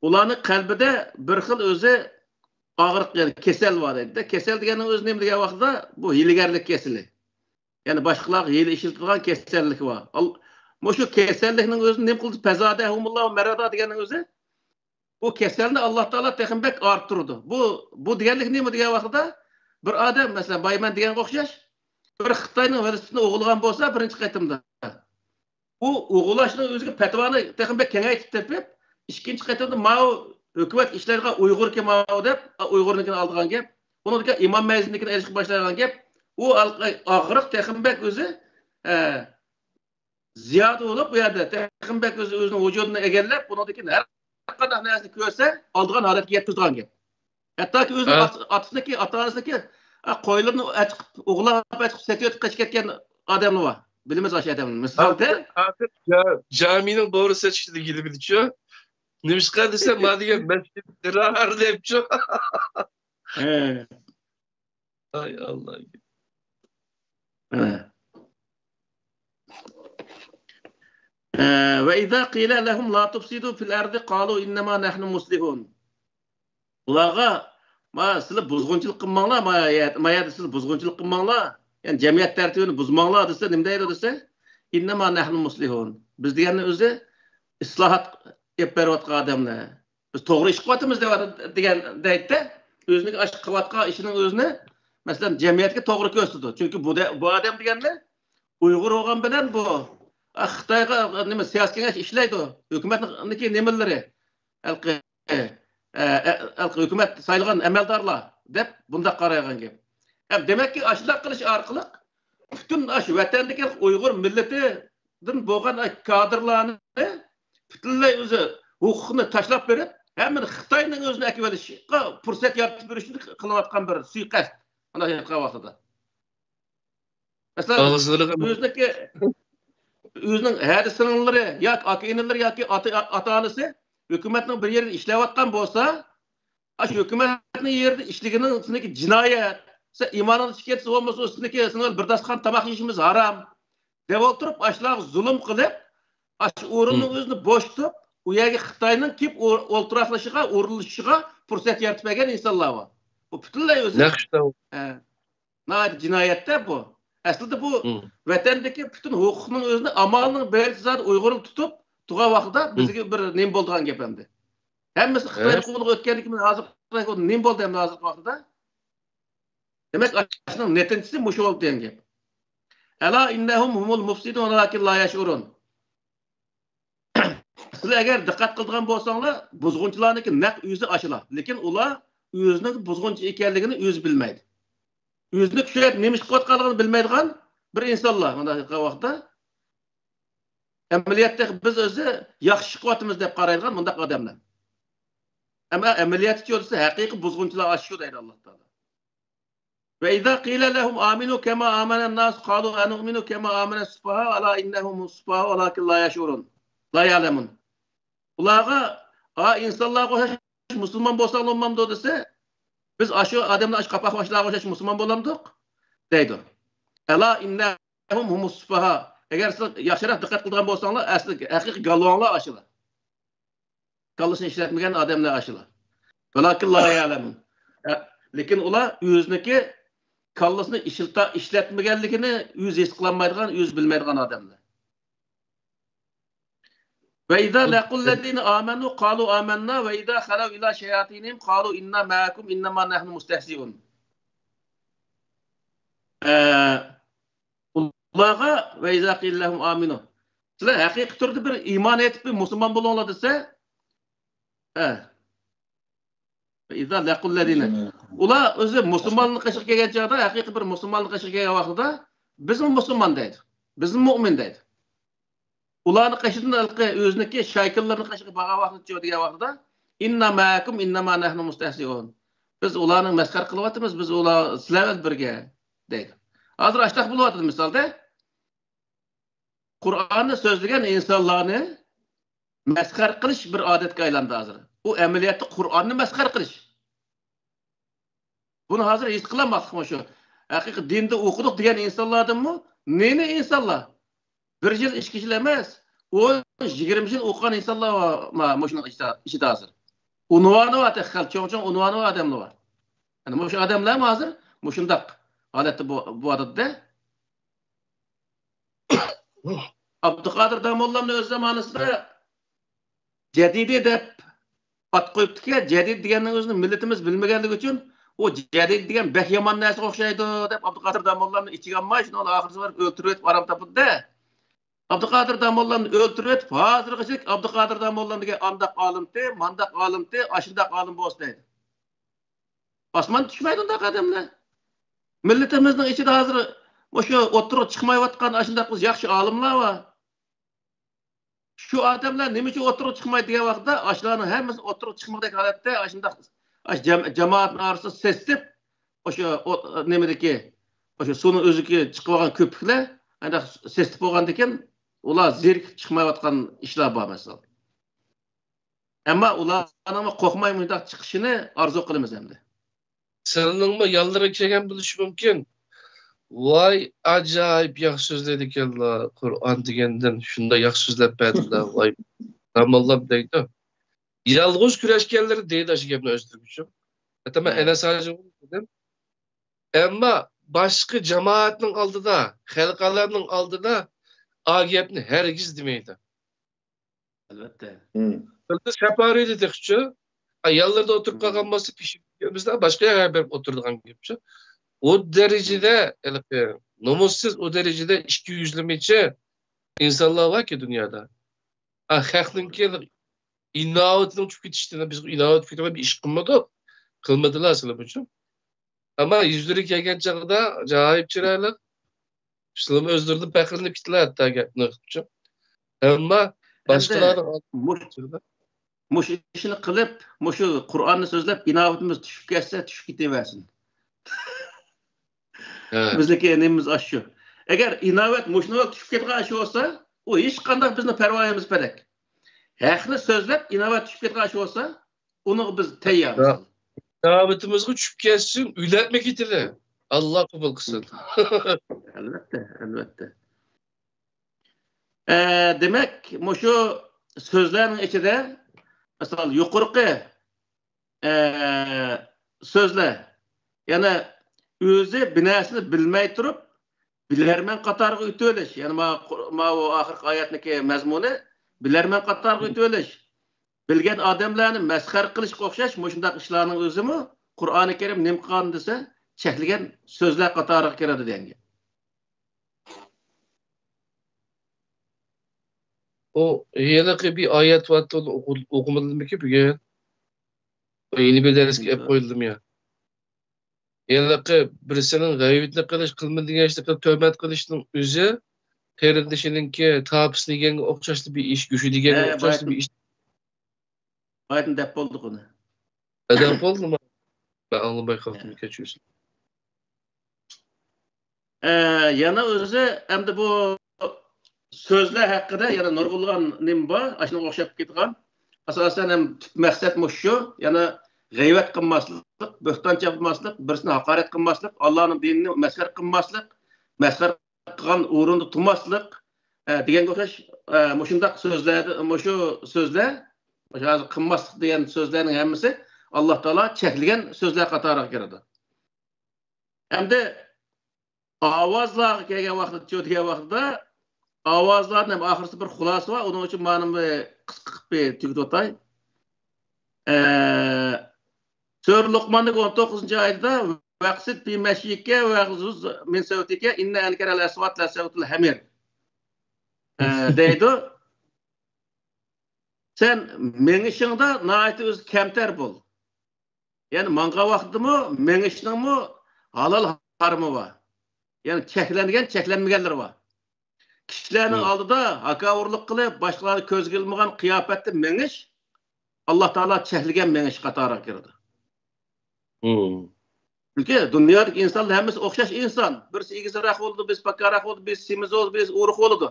ئۇلارنىڭ قەلبىدە بىر خىل ئۆزى ئاغرىق، يەنى كېسەل بار دەيدۇ. كېسەل دېگەننىڭ ئۆزى نېمە دېگەن ۋاقىتتا، بۇ ھىيلىگەرلىك كېسىلى. يەنى باشقىلارغا ھىيلە ئىشلىتىدىغان كېسەللىك بار. ئال-، مۇشۇ كېسەللىكنىڭ ئۆزىنى نېمە قىلدى؟ فزادهمۇللاھۇ مەرەدا دېگەننىڭ ئۆزى، بۇ كېسەلنى ئاللا تائالا تېخىمۇ بەك ئارتتۇرىدۇ. بۇ، بۇ دېگەنلىك نېمە دېگەن ۋاقتىدا، بىر ئادەم، مەسىلەن، بايمەن دېگەنگە ئوخشاش، بىر خىتاينىڭ ۋېلىسىپىتىنى ئوغرىلىغان بولسا بىرىنچى قېتىمدا، ئۇ ئوغرىلاشنىڭ ئۆزىگە پەتىۋانى تېخىمۇ بەك كېڭەيتىپ تېپىپ، ئىككىنچى قېتىمدا ماۋۇ ھۆكۈمەت ئىشلەيدىغان ئۇيغۇركى ماۋۇ دەپ، ئۇيغۇرنىڭكىنى ئالىدىغان گەپ. ئۇنىڭدىن كېيىن ئىمام مەزىننىڭكىنى ئېلىشقا باشلايدىغان گەپ. ئۇ ھېلىقى ئاغرىق تېخىمۇ بەك ئۆزى، ئە، زىيادە بولۇپ، بۇ يەردە تېخىمۇ بەك ئۆزى، ئۆزىنىڭ ۋۇجۇدىنى ئىگىلەپ، بۇنىڭدىن كېيىن ھەر قانداق نەرسىنى كۆرسە، ئالىدىغان ھالەتكە يەتكۈزىدىغان گەپ. ھەتتاكى ئۆزىنىڭ ھە. ئات-، ئاتىسىنىڭكى، ئاتا-ئانىسىنىڭكى، ئە، قويلىرىنى ئەچىقىپ، ئوغرىلاپ ئەچىقىپ سېتىۋېتىپ قېچىپ كەتكەن ئادەملەر بار. بىلىمىز ئاشۇ ئادەمنى. مىسالدا، ھازىر، ھازىر جا-، جامىنىڭ بورى سېتىشنى دېگىلى بىلىچۇ. نېمىشقا دېسە، ما دېگەن مەسچىت دىرار دەپچۇ. ھە. ئاي ئاللا. ھە. ئە، وإذا قيل لهم لا تفسدوا في الأرض قالوا إنما نحن مصلحون. ئۇلارغا، ما، سىلەر بۇزغۇنچىلىق قىلماڭلار، ما يەردە، ما يەردە سىلەر بۇزغۇنچىلىق قىلماڭلار، يەنى جەمئىيەت تەرتىپىنى بۇزماڭلار دېسە، نېمە دەيدۇ دېسە، إنما نحن مصلحون. بىز دېگەننى ئۆزى ئىسلاھات ئېلىپ بېرىۋاتقان ئادەملەر. بىز توغرا ئىش قىلىۋاتىمىز دەۋاتىدۇ دېگەن دەيدىدە، ئۆزىنىڭ ئاشۇ قىلىۋاتقان ئىشىنىڭ ئۆزىنى، مەسىلەن، جەمئىيەتكە توغرا كۆرسىتىدۇ. چۈنكى بۇ دە-، بۇ ئادەم دېگەننى ئۇيغۇر بولغان بىلەن بۇ، ئا، خىتايغا، نېمە، سىياسىي كېڭەش ئىشلەيدۇ. ھۆكۈمەتنىڭكى نېمىلىرى، ھېلىقى، ئە، ئە، ھېلىقى ھۆكۈمەت سايلىغان ئەمەلدارلار دەپ بۇنداق قارايدىغان گەپ. ھەم دېمەككى، ئاشۇنداق قىلىش ئارقىلىق پۈتۈن ئاشۇ ۋەتەندىكى ئۇيغۇر مىللىتىدىن بولغان كادىرلارنى پۈتۈنلەي ئۆزى ھوقۇقنى تاشلاپ بېرىپ، ھەممىنى خىتاينىڭ ئۆزىنى ئەكىۋېلىشقا پۇرسەت يارىتىپ بېرىشنى قىلىۋاتقان بىر سۇيىقەست. مانا شۇنداق ۋاقتىدا. مەسىلەن، ئاغزىلىرىغا ئۆزىنىڭكى، ئۆزىنىڭ ھەدە سىڭىللىرى ياكى ئاكا ئىنىلىرى ياكى ئاتا، ئاتا ئانىسى ھۆكۈمەتنىڭ بىر يېرىدە ئىشلەۋاتقان بولسا، ئاشۇ ھۆكۈمەتنىڭ يېرىدە ئىشلىگىنىڭ سېنىڭكى جىنايەت، سەن ئىمانىڭنى چىقىرسا بولمىسا، سېنىڭكى، سېنىڭ بىر داستىخان تاماق يېيىشىمىز ھارام دەۋولتۇرۇپ، ئاشۇلارغا زۇلۇم قىلىپ، ئاشۇ ئورۇننىڭ ئۆزىنى بوشىتىپ، ئۇ يەرگە خىتاينىڭ كېلىپ ئو-، ئولتۇراقلىشىشىغا، ئورۇنلىشىشىغا پۇرسەت يارىتىپ بەرگەن ئىنسانلار بار. بۇ پۈتۈنلەي ئۆزى، نەق ئىشلار. ھە، ناھايىتى جىنايەتتە بۇ. ئەسلىدە بۇ ۋەتەندىكى پۈتۈن ھوقۇقنىڭ ئۆزىنى ئامالنىڭ بىرىسى زادى ئۇيغۇرنى تۇتۇپ تۇرغان ۋاقتىدا بىزگە بىر نېمە بولىدىغان گەپ ئەمدى. ھەممىسى خىتاينىڭ قولىغا ئۆتكەندىن كېيىن ھازىر نېمە بولدى ئەمدى ھازىرقى ۋاقتىدا؟ دېمەك، ئاشۇنىڭ نەتىجىسى مۇشۇ بولدى دېگەن گەپ. ئەلا ئىننەھۇم ھۇمۇل مۇفسىدۇن ۋەلاكىن لا يەشئۇرۇن. سىلەر ئەگەر دىققەت قىلىدىغان بولساڭلار، بۇزغۇنچىلارنىڭكى نەق ئۆزى ئاشۇلار. لېكىن ئۇلار ئۆزىنىڭ بۇزغۇنچى ئىكەنلىكىنى ئۆزى بىلمەيدۇ. ئۆزىنى كۈچەيتىپ نېمە ئىش قىلىۋاتقانلىقىنى بىلمەيدىغان بىر ئىنسانلار مۇنداق قىلغان ۋاقىتتا، ئەمەلىيەتتە بىز ئۆزى ياخشى ئىش قىلىۋاتىمىز دەپ قارايدىغان مۇنداق ئادەملەر. ئەمما ئەمەلىيەتتىچۇ دېسە، ھەقىقىي بۇزغۇنچىلار ئاشۇ دەيدۇ ئاللا تائالا. وَإِذَا قِيلَ لَهُمْ آمِنُوا كَمَا آمَنَ النَّاسُ قَالُوا أَنُؤْمِنُ كَمَا آمَنَ السُّفَهَاءُ أَلَا إِنَّهُمْ هُمُ السُّفَهَاءُ وَلَٰكِن لَّا يَشْعُرُونَ، لَا يَعْلَمُونَ. ئۇلارغا، ئا، ئىنسانلارغا ئوخشاش مۇسۇلمان بولساڭلار بولمامدۇ دېسە، بىز ئاشۇ ئادەملەر، ئاشۇ قاپاق باشلارغا ئوخشاش مۇسۇلمان بولامدۇق؟ دەيدۇ. أَلَا إِنَّهُمْ هُمُ السُّفَهَاءُ. ئەگەر سىلەر ياخشىراق دىققەت قىلىدىغان بولساڭلار، ئەسلى ھەقىقىي گالۋاڭلار ئاشۇلار. كاللىسىنى ئىشلەتمىگەن ئادەملەر ئاشۇلار. وَلَٰكِن لَّا يَعْلَمُونَ. ئە، لېكىن ئۇلار ئۆزىنىڭكى كاللىسىنى ئىشلىتا-، ئىشلەتمىگەنلىكىنى ئۆزى ھېس قىلالمايدىغان، ئۆزى بىلمەيدىغان ئادەملەر. وَإِذَا لَقُوا الَّذِينَ آمَنُوا قَالُوا آمَنَّا وَإِذَا خَلَوْا إِلَىٰ شَيَاطِينِهِمْ قَالُوا إِنَّا مَعَكُمْ إِنَّمَا نَحْنُ مُسْتَهْزِئُونَ. ئە، ئۇلارغا وَإِذَا قِيلَ لَهُمْ آمِنُوا. سىلەر ھەقىقىي تۈردە بىر ئىمان ئېيتىپ، بىر مۇسۇلمان بولۇڭلار دېسە، ھە. وَإِذَا لَقُوا الَّذِينَ. ئۇلار ئۆزى مۇسۇلمانلىق قېشىغا كەلگەن چاغدا، ھەقىقىي بىر مۇسۇلمانلىق قېشىغا كەلگەن ۋاقتىدا، بىزمۇ مۇسۇلمان دەيدۇ. بىزمۇ مۇئمىن دەيدۇ. ئۇلارنىڭ قېشىدىن ھېلىقى ئۆزىنىڭكى شايكىلىرىنىڭ قېشىغا بارغان ۋاقتىچۇ دېگەن ۋاقتىدا، إِنَّا مَعَكُمْ إِنَّمَا نَحْنُ مُسْتَهْزِئُونَ. بىز ئۇلارنى مەسخەرە قىلىۋاتىمىز، بىز ئۇلار سىلەر بىلەن بىرگە دەيدۇ. ھازىر ئاشۇنداق بولۇۋاتىدۇ مىسالدا. قۇرئاننى سۆزلىگەن ئىنسانلارنى مەسخەرە قىلىش بىر ئادەتكە ئايلاندى ھازىر. ئۇ ئەمەلىيەتتە قۇرئاننى مەسخەرە قىلىش. بۇنى ھازىر ھېس قىلالماسلىقمۇ شۇ. ھەقىقىي دىندا ئوقۇدۇق دېگەن ئىنسانلاردىنمۇ نېنى ئىنسانلار؟ بىر يىل، ئىككى يىل ئەمەس، ئون، يىگىرمە يىل ئوقۇغان ئىنسانلار بار مۇشۇنىڭ ئىچىدە، ئىچىدە ھازىر. ئۇنۋانى بار، تېخى خېلى چوڭ-چوڭ ئۇنۋانى بار ئادەملەر بار. يەنى مۇشۇ ئادەملەرمۇ ھازىر مۇشۇنداق ھالەتتە بو-، بولۇۋاتىدۇ-دە. ئابدۇقادىر داموللامنى ئۆز زامانىسىدا جەدىدى دەپ ئات قويۇپتىكەن. جەدىد دېگەننىڭ ئۆزىنى مىللىتىمىز بىلمىگەنلىكى ئۈچۈن، ئۇ جەدىد دېگەن بەك يامان نەرسىگە ئوخشايدۇ دەپ، ئابدۇقادىر داموللامنى ئىچىگە ئالماي، شۇنىڭ ئاخىرىسى بېرىپ ئۆلتۈرۈۋېتىپ ئارام تاپىدۇ-دە. ئابدۇقادىر داموللامنى ئۆلتۈرۈۋېتىپ، ھازىرغىچە ئابدۇقادىر داموللام دېگەن ئانداق ئالىمتى، مانداق ئالىمتى، ئاشۇنداق ئالىم بولسا دەيدۇ. ئاسمان چۈشمەيدۇ ئۇنداق ئادەملەر. مىللىتىمىزنىڭ ئىچىدە ھازىر مۇشۇ ئوتتۇرىغا چىقمايۋاتقان ئاشۇنداق بىز ياخشى ئالىملار بار. شۇ ئادەملەر نېمە ئۈچۈن ئوتتۇرىغا چىقمايدۇ دېگەن ۋاقىتتا، ئاشۇلارنىڭ ھەممىسى ئوتتۇرىغا چىقمىغۇدەك ھالەتتە، ئاشۇنداق، ئاشۇ جەم-، جامائەتنىڭ ئارىسىدا سېسىتىپ، ئاشۇ ئو-، نېمىدىكى، ئاشۇ سۇنىڭ ئۆزىدىكى چىقىۋالغان كۆپۈكلەر، ئانداق سېسىتىپ بولغاندىكىن، ئۇلار زېرىكىپ چىقمايۋاتقان ئىشلار بار، مەسىلەن. ئەمما ئۇلارنىڭمۇ قورقماي مۇنداق چىقىشىنى ئارزۇ قىلىمىز ئەمدى. سىلىنىڭمۇ يانلىرىغا كەلگەن بولۇشى مۇمكىن. ۋاي، ئاجايىپ ياخشى سۆزلەيدىكەنلا، قۇرئان دېگەندىن شۇنداق ياخشى سۆزلەپ بەردىلا، ۋاي، داموللام دەيدۇ. يالغۇز كۈرەشكەنلىرى دەيدۇ ئاشۇ گەپنى ئۆستۈرۈش ئۈچۈن. ئەتەمە ئەنەس ھاجىغا دېدىم. ئەمما باشقا جامائەتنىڭ ئالدىدا، خەلقئارانىڭ ئالدىدا ئا گەپنى ھەرگىز دېمەيدۇ. ئەلۋەتتە. بىلدى سەپارىدى تېخىچە. ئاياللىرىدا ئولتۇرۇپ قالغان بولسا، پېشىمىزدە باشقا يەرگە بېرىپ ئولتۇرىدىغان گەپچۇ. ئۇ دەرىجىدە، ھېلىقى، نومۇسسىز، ئۇ دەرىجىدە ئىككى يۈزلىمىچە ئىنسانلار باركى دۇنيادا. ئا، خەقنىڭكى ئىناۋىتىنىڭ چۈشۈپ كېتىشىدىن، بىز ئىناۋىت كۆتۈرمەي بىر ئىش قىلمىدۇق. قىلمىدىلار سىلەر ئۈچۈن. ئەمما يۈزلىرى كەلگەن چاغدا ئاجايىپ چىرايلىق. سىلەرمۇ ئۆزلىرىدىن پەخىرلىنىپ كېتىلەر ھەتتا گەپنى قىلىپچۇ. ئەمما ئەمدى باشقىلارنىڭ مۇش-، مۇشۇ ئىشنى قىلىپ، مۇشۇ قۇرئاننى سۆزلەپ، ئىناۋىتىمىز چۈشۈپ كەتسە، چۈشۈپ كېتىۋەرسۇن. ھە. بىزنىڭكى نېمىمىز ئاشۇ. ئەگەر ئىناۋەت مۇشۇنىڭغا چۈشۈپ كەتكەن ئىش بولسا، ئۇ ھېچقانداق بىزنىڭ پەرۋايىمىز پەلەك. ھەقنى سۆزلەپ، ئىناۋەت چۈشۈپ كەتكەن ئىش بولسا، ئۇنىڭغا بىز تەييارمىز. ھە. ئىناۋىتىمىزغا چۈشۈپ كەتسۇن، ئۆلەپمۇ كېتىلى. ئاللا قوبۇل قىلسۇن. ئەلۋەتتە، ئەلۋەتتە. ئە، دېمەك، مۇشۇ سۆزلەرنىڭ ئىچىدە، مىسال، يۇقىرىقى، ئە، سۆزلەر، يەنى ئۆزى بىر نەرسىنى بىلمەي تۇرۇپ، بىلەرمەن قاتارىغا ئۆتۈۋېلىش، يەنى ما-، ماۋۇ ئاخىرقى ئايەتنىڭكى مەزمۇنى، بىلەرمەن قاتارىغا ئۆتۈۋېلىش، بىلگەن ئادەملەرنى مەسخەرە قىلىشقا ئوخشاش مۇشۇنداق ئىشلارنىڭ ئۆزىمۇ قۇرئانى كەرىم نېمە قىلغان دېسە، چەكلىگەن سۆزلەر قاتارىغا كىرىدۇ دېگەن گەپ. ئۇ ھېلىقى بىر ئايەت بار، ئوقۇمىدىمىكى بۈگۈن؟ يەنە بىر دەرسكە ئېلىپ قويۇلدىمۇ يا؟ ھېلىقى بىرسىنىڭ غەيۋىتىنى قىلىش، قىلما دېگەن ئىشنى قىلىپ تۆھمەت قىلىشنىڭ ئۆزى قېرىندىشىنىڭكى تاپىسى دېگەنگە ئوخشاشلا بىر ئىش، گۆشى دېگەنگە ئوخشاشلا بىر ئىش. ئايەتنى دەپ بولدۇق ئۇنى. ئەدەپ بولدىما؟ مەن ئاڭلىماي قالدىم، كەچۈرسىڭ. ئە، يەنە ئۆزى ئەمدى بۇ سۆزلەر ھەققىدە يەنە نۇرغۇنلىغان نېمە بار، ئاشۇنىڭغا ئوخشاپ كېتىدىغان. ئاساسەن ھەم تۈپ مەقسەت مۇشۇ شۇ، يەنە غەيۋەت قىلماسلىق، بۆھتان چاپلىماسلىق، بىرسىنى ھاقارەت قىلماسلىق، ئاللانىڭ دىنىنى مەسخىرە قىلماسلىق، مەسخىرە قىلغان ئورۇندا تۇرماسلىق، ئە، دېگەنگە ئوخشاش، ئە، مۇشۇنداق سۆزلەردە، مۇشۇ سۆزلەر، مۇشۇ ھازىر قىلماسلىق دېگەن سۆزلەرنىڭ ھەممىسى ئاللا تائالا چەكلىگەن سۆزلەر قاتارىغا كىرىدۇ. ئەمدى ئاۋازلارغا كەلگەن ۋاقتىدا، چۆ دېگەن ۋاقتىدا ئاۋازلارنىڭ ھەم ئاخىرىسىدا بىر خۇلاسە بار، ئۇنىڭ ئۈچۈن مانا بۇ قىسقا قىلىپ تۈگىتىۋاتاي. ئە، سۈرە لۇقماندىكى ئون توققۇزىنچى ئايىتىدا، «ۋەقسىد فى مەشيىكە ۋەغزۇز مىن سەۋتىكە ئىننە ئەنكەرەل ئەسۋات لەسەۋتۇل ھەمىر.» ئە، دەيدۇ. سەن مېڭىشىڭدا ناھايىتى ئۆزى كەمتەر بول. يەنى ماڭغان ۋاقتىدىمۇ مېڭىشنىڭمۇ ھالال ھارىمى بار. يەنى چەكلەنگەن، چەكلەنمىگەنلىرى بار. كىشىلەرنىڭ ئالدىدا ھاكاۋۇرلۇق قىلىپ، باشقىلارنى كۆزگە ئىلمىغان قىياپەتتە مېڭىش ئاللا تائالا چەكلىگەن مېڭىش قاتارىغا كىرىدۇ. چۈنكى دۇنيادىكى ئىنسانلار ھەممىسى ئوخشاش ئىنسان. بىرسى ئېگىزراق بولىدۇ، بىرسى پاكارراق بولىدۇ، بىرسى سېمىز بولىدۇ، بىرسى ئورۇق بولىدۇ.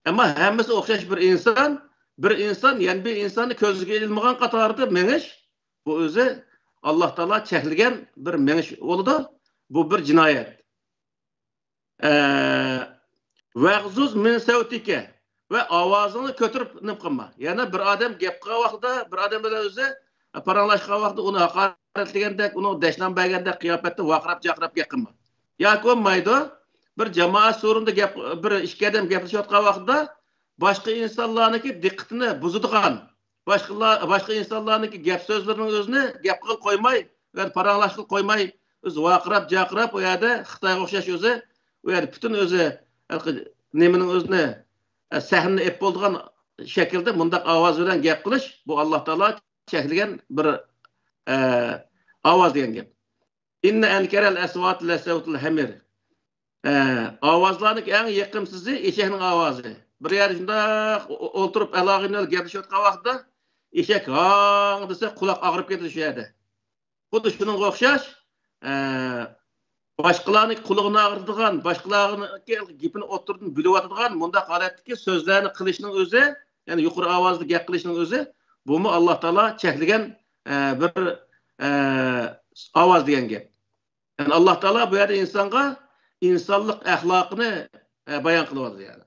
ئەمما ھەممىسى ئوخشاش بىر ئىنسان. بىر ئىنسان يەنە بىر ئىنساننى كۆزگە ئىلمىغان قاتاردا مېڭىش، بۇ ئۆزى ئاللا تائالا چەكلىگەن بىر مېڭىش بولىدۇ. بۇ بىر جىنايەت. ئە، ۋەغزۇز مىن سەۋتىكە، ۋە ئاۋازىڭنى كۆتۈرۈپ نېمە قىلما. يەنى بىر ئادەم گەپ قىلغان ۋاقتىدا، بىر ئادەم بىلەن ئۆزى پاراڭلاشقان ۋاقتىدا ئۇنى ھاقارەتلىگەندەك، ئۇنىڭ دەشنام بەرگەندەك قىياپەتتە ۋارقىراپ-جارقىراپ گەپ قىلما. ياكى بولمايدۇ، بىر جامائەت سورۇندا گەپ، بىر ئىككى ئادەم گەپلىشىۋاتقان ۋاقتىدا باشقا ئىنسانلارنىڭكى دىققىتىنى بۇزىدىغان، باشقىلار، باشقا ئىنسانلارنىڭكى گەپ سۆزلىرىنىڭ ئۆزىنى گەپ قىلغىلى قويماي، يەنى پاراڭلاشقىلى قويماي، ئۆزى ۋارقىراپ-جارقىراپ، ئۇ يەردە خىتايغا ئوخشاش ئۆزى، ئۇ يەردە پۈتۈن ئۆزى، ھېلىقى نېمىنىڭ ئۆزىنى، ئە، سەھنىنى ئېلىپ بولىدىغان شەكىلدە مۇنداق ئاۋاز بىلەن گەپ قىلىش، بۇ ئاللا تائالا چەكلىگەن بىر، ئە، ئاۋاز دېگەن گەپ. ئىننە ئەنكەرەل ئەسۋاتى لەسەۋتۇل ھەمىر. ئە، ئاۋازلارنىڭ ئەڭ يېقىمسىزى ئېشەكنىڭ ئاۋازى. بىر يەردە شۇنداق ئو-، ئولتۇرۇپ ئالاقىنى گەپلىشىۋاتقان ۋاقىتتا ئېشەك ھاڭ دېسە قۇلاق ئاغرىپ كېتىدۇ شۇ يەردە. خۇددى شۇنىڭغا ئوخشاش، ئە، باشقىلارنىڭ قۇلىقىنى ئاغرىتىدىغان، باشقىلارنىڭ گېپىنى ئوتتۇرىدىن بۆلۈۋاتىدىغان مۇنداق ھالەتتىكى سۆزلەرنى قىلىشنىڭ ئۆزى، يەنى يۇقىرى ئاۋازدا گەپ قىلىشنىڭ ئۆزى، بۇمۇ ئاللا تائالا چەكلىگەن، ئە، بىر، ئە، ئاۋاز دېگەن گەپ. يەنى ئاللا تائالا بۇ يەردە ئىنسانغا ئىنسانلىق ئەخلاقىنى، ئە، بايان قىلىۋاتىدۇ يەنى.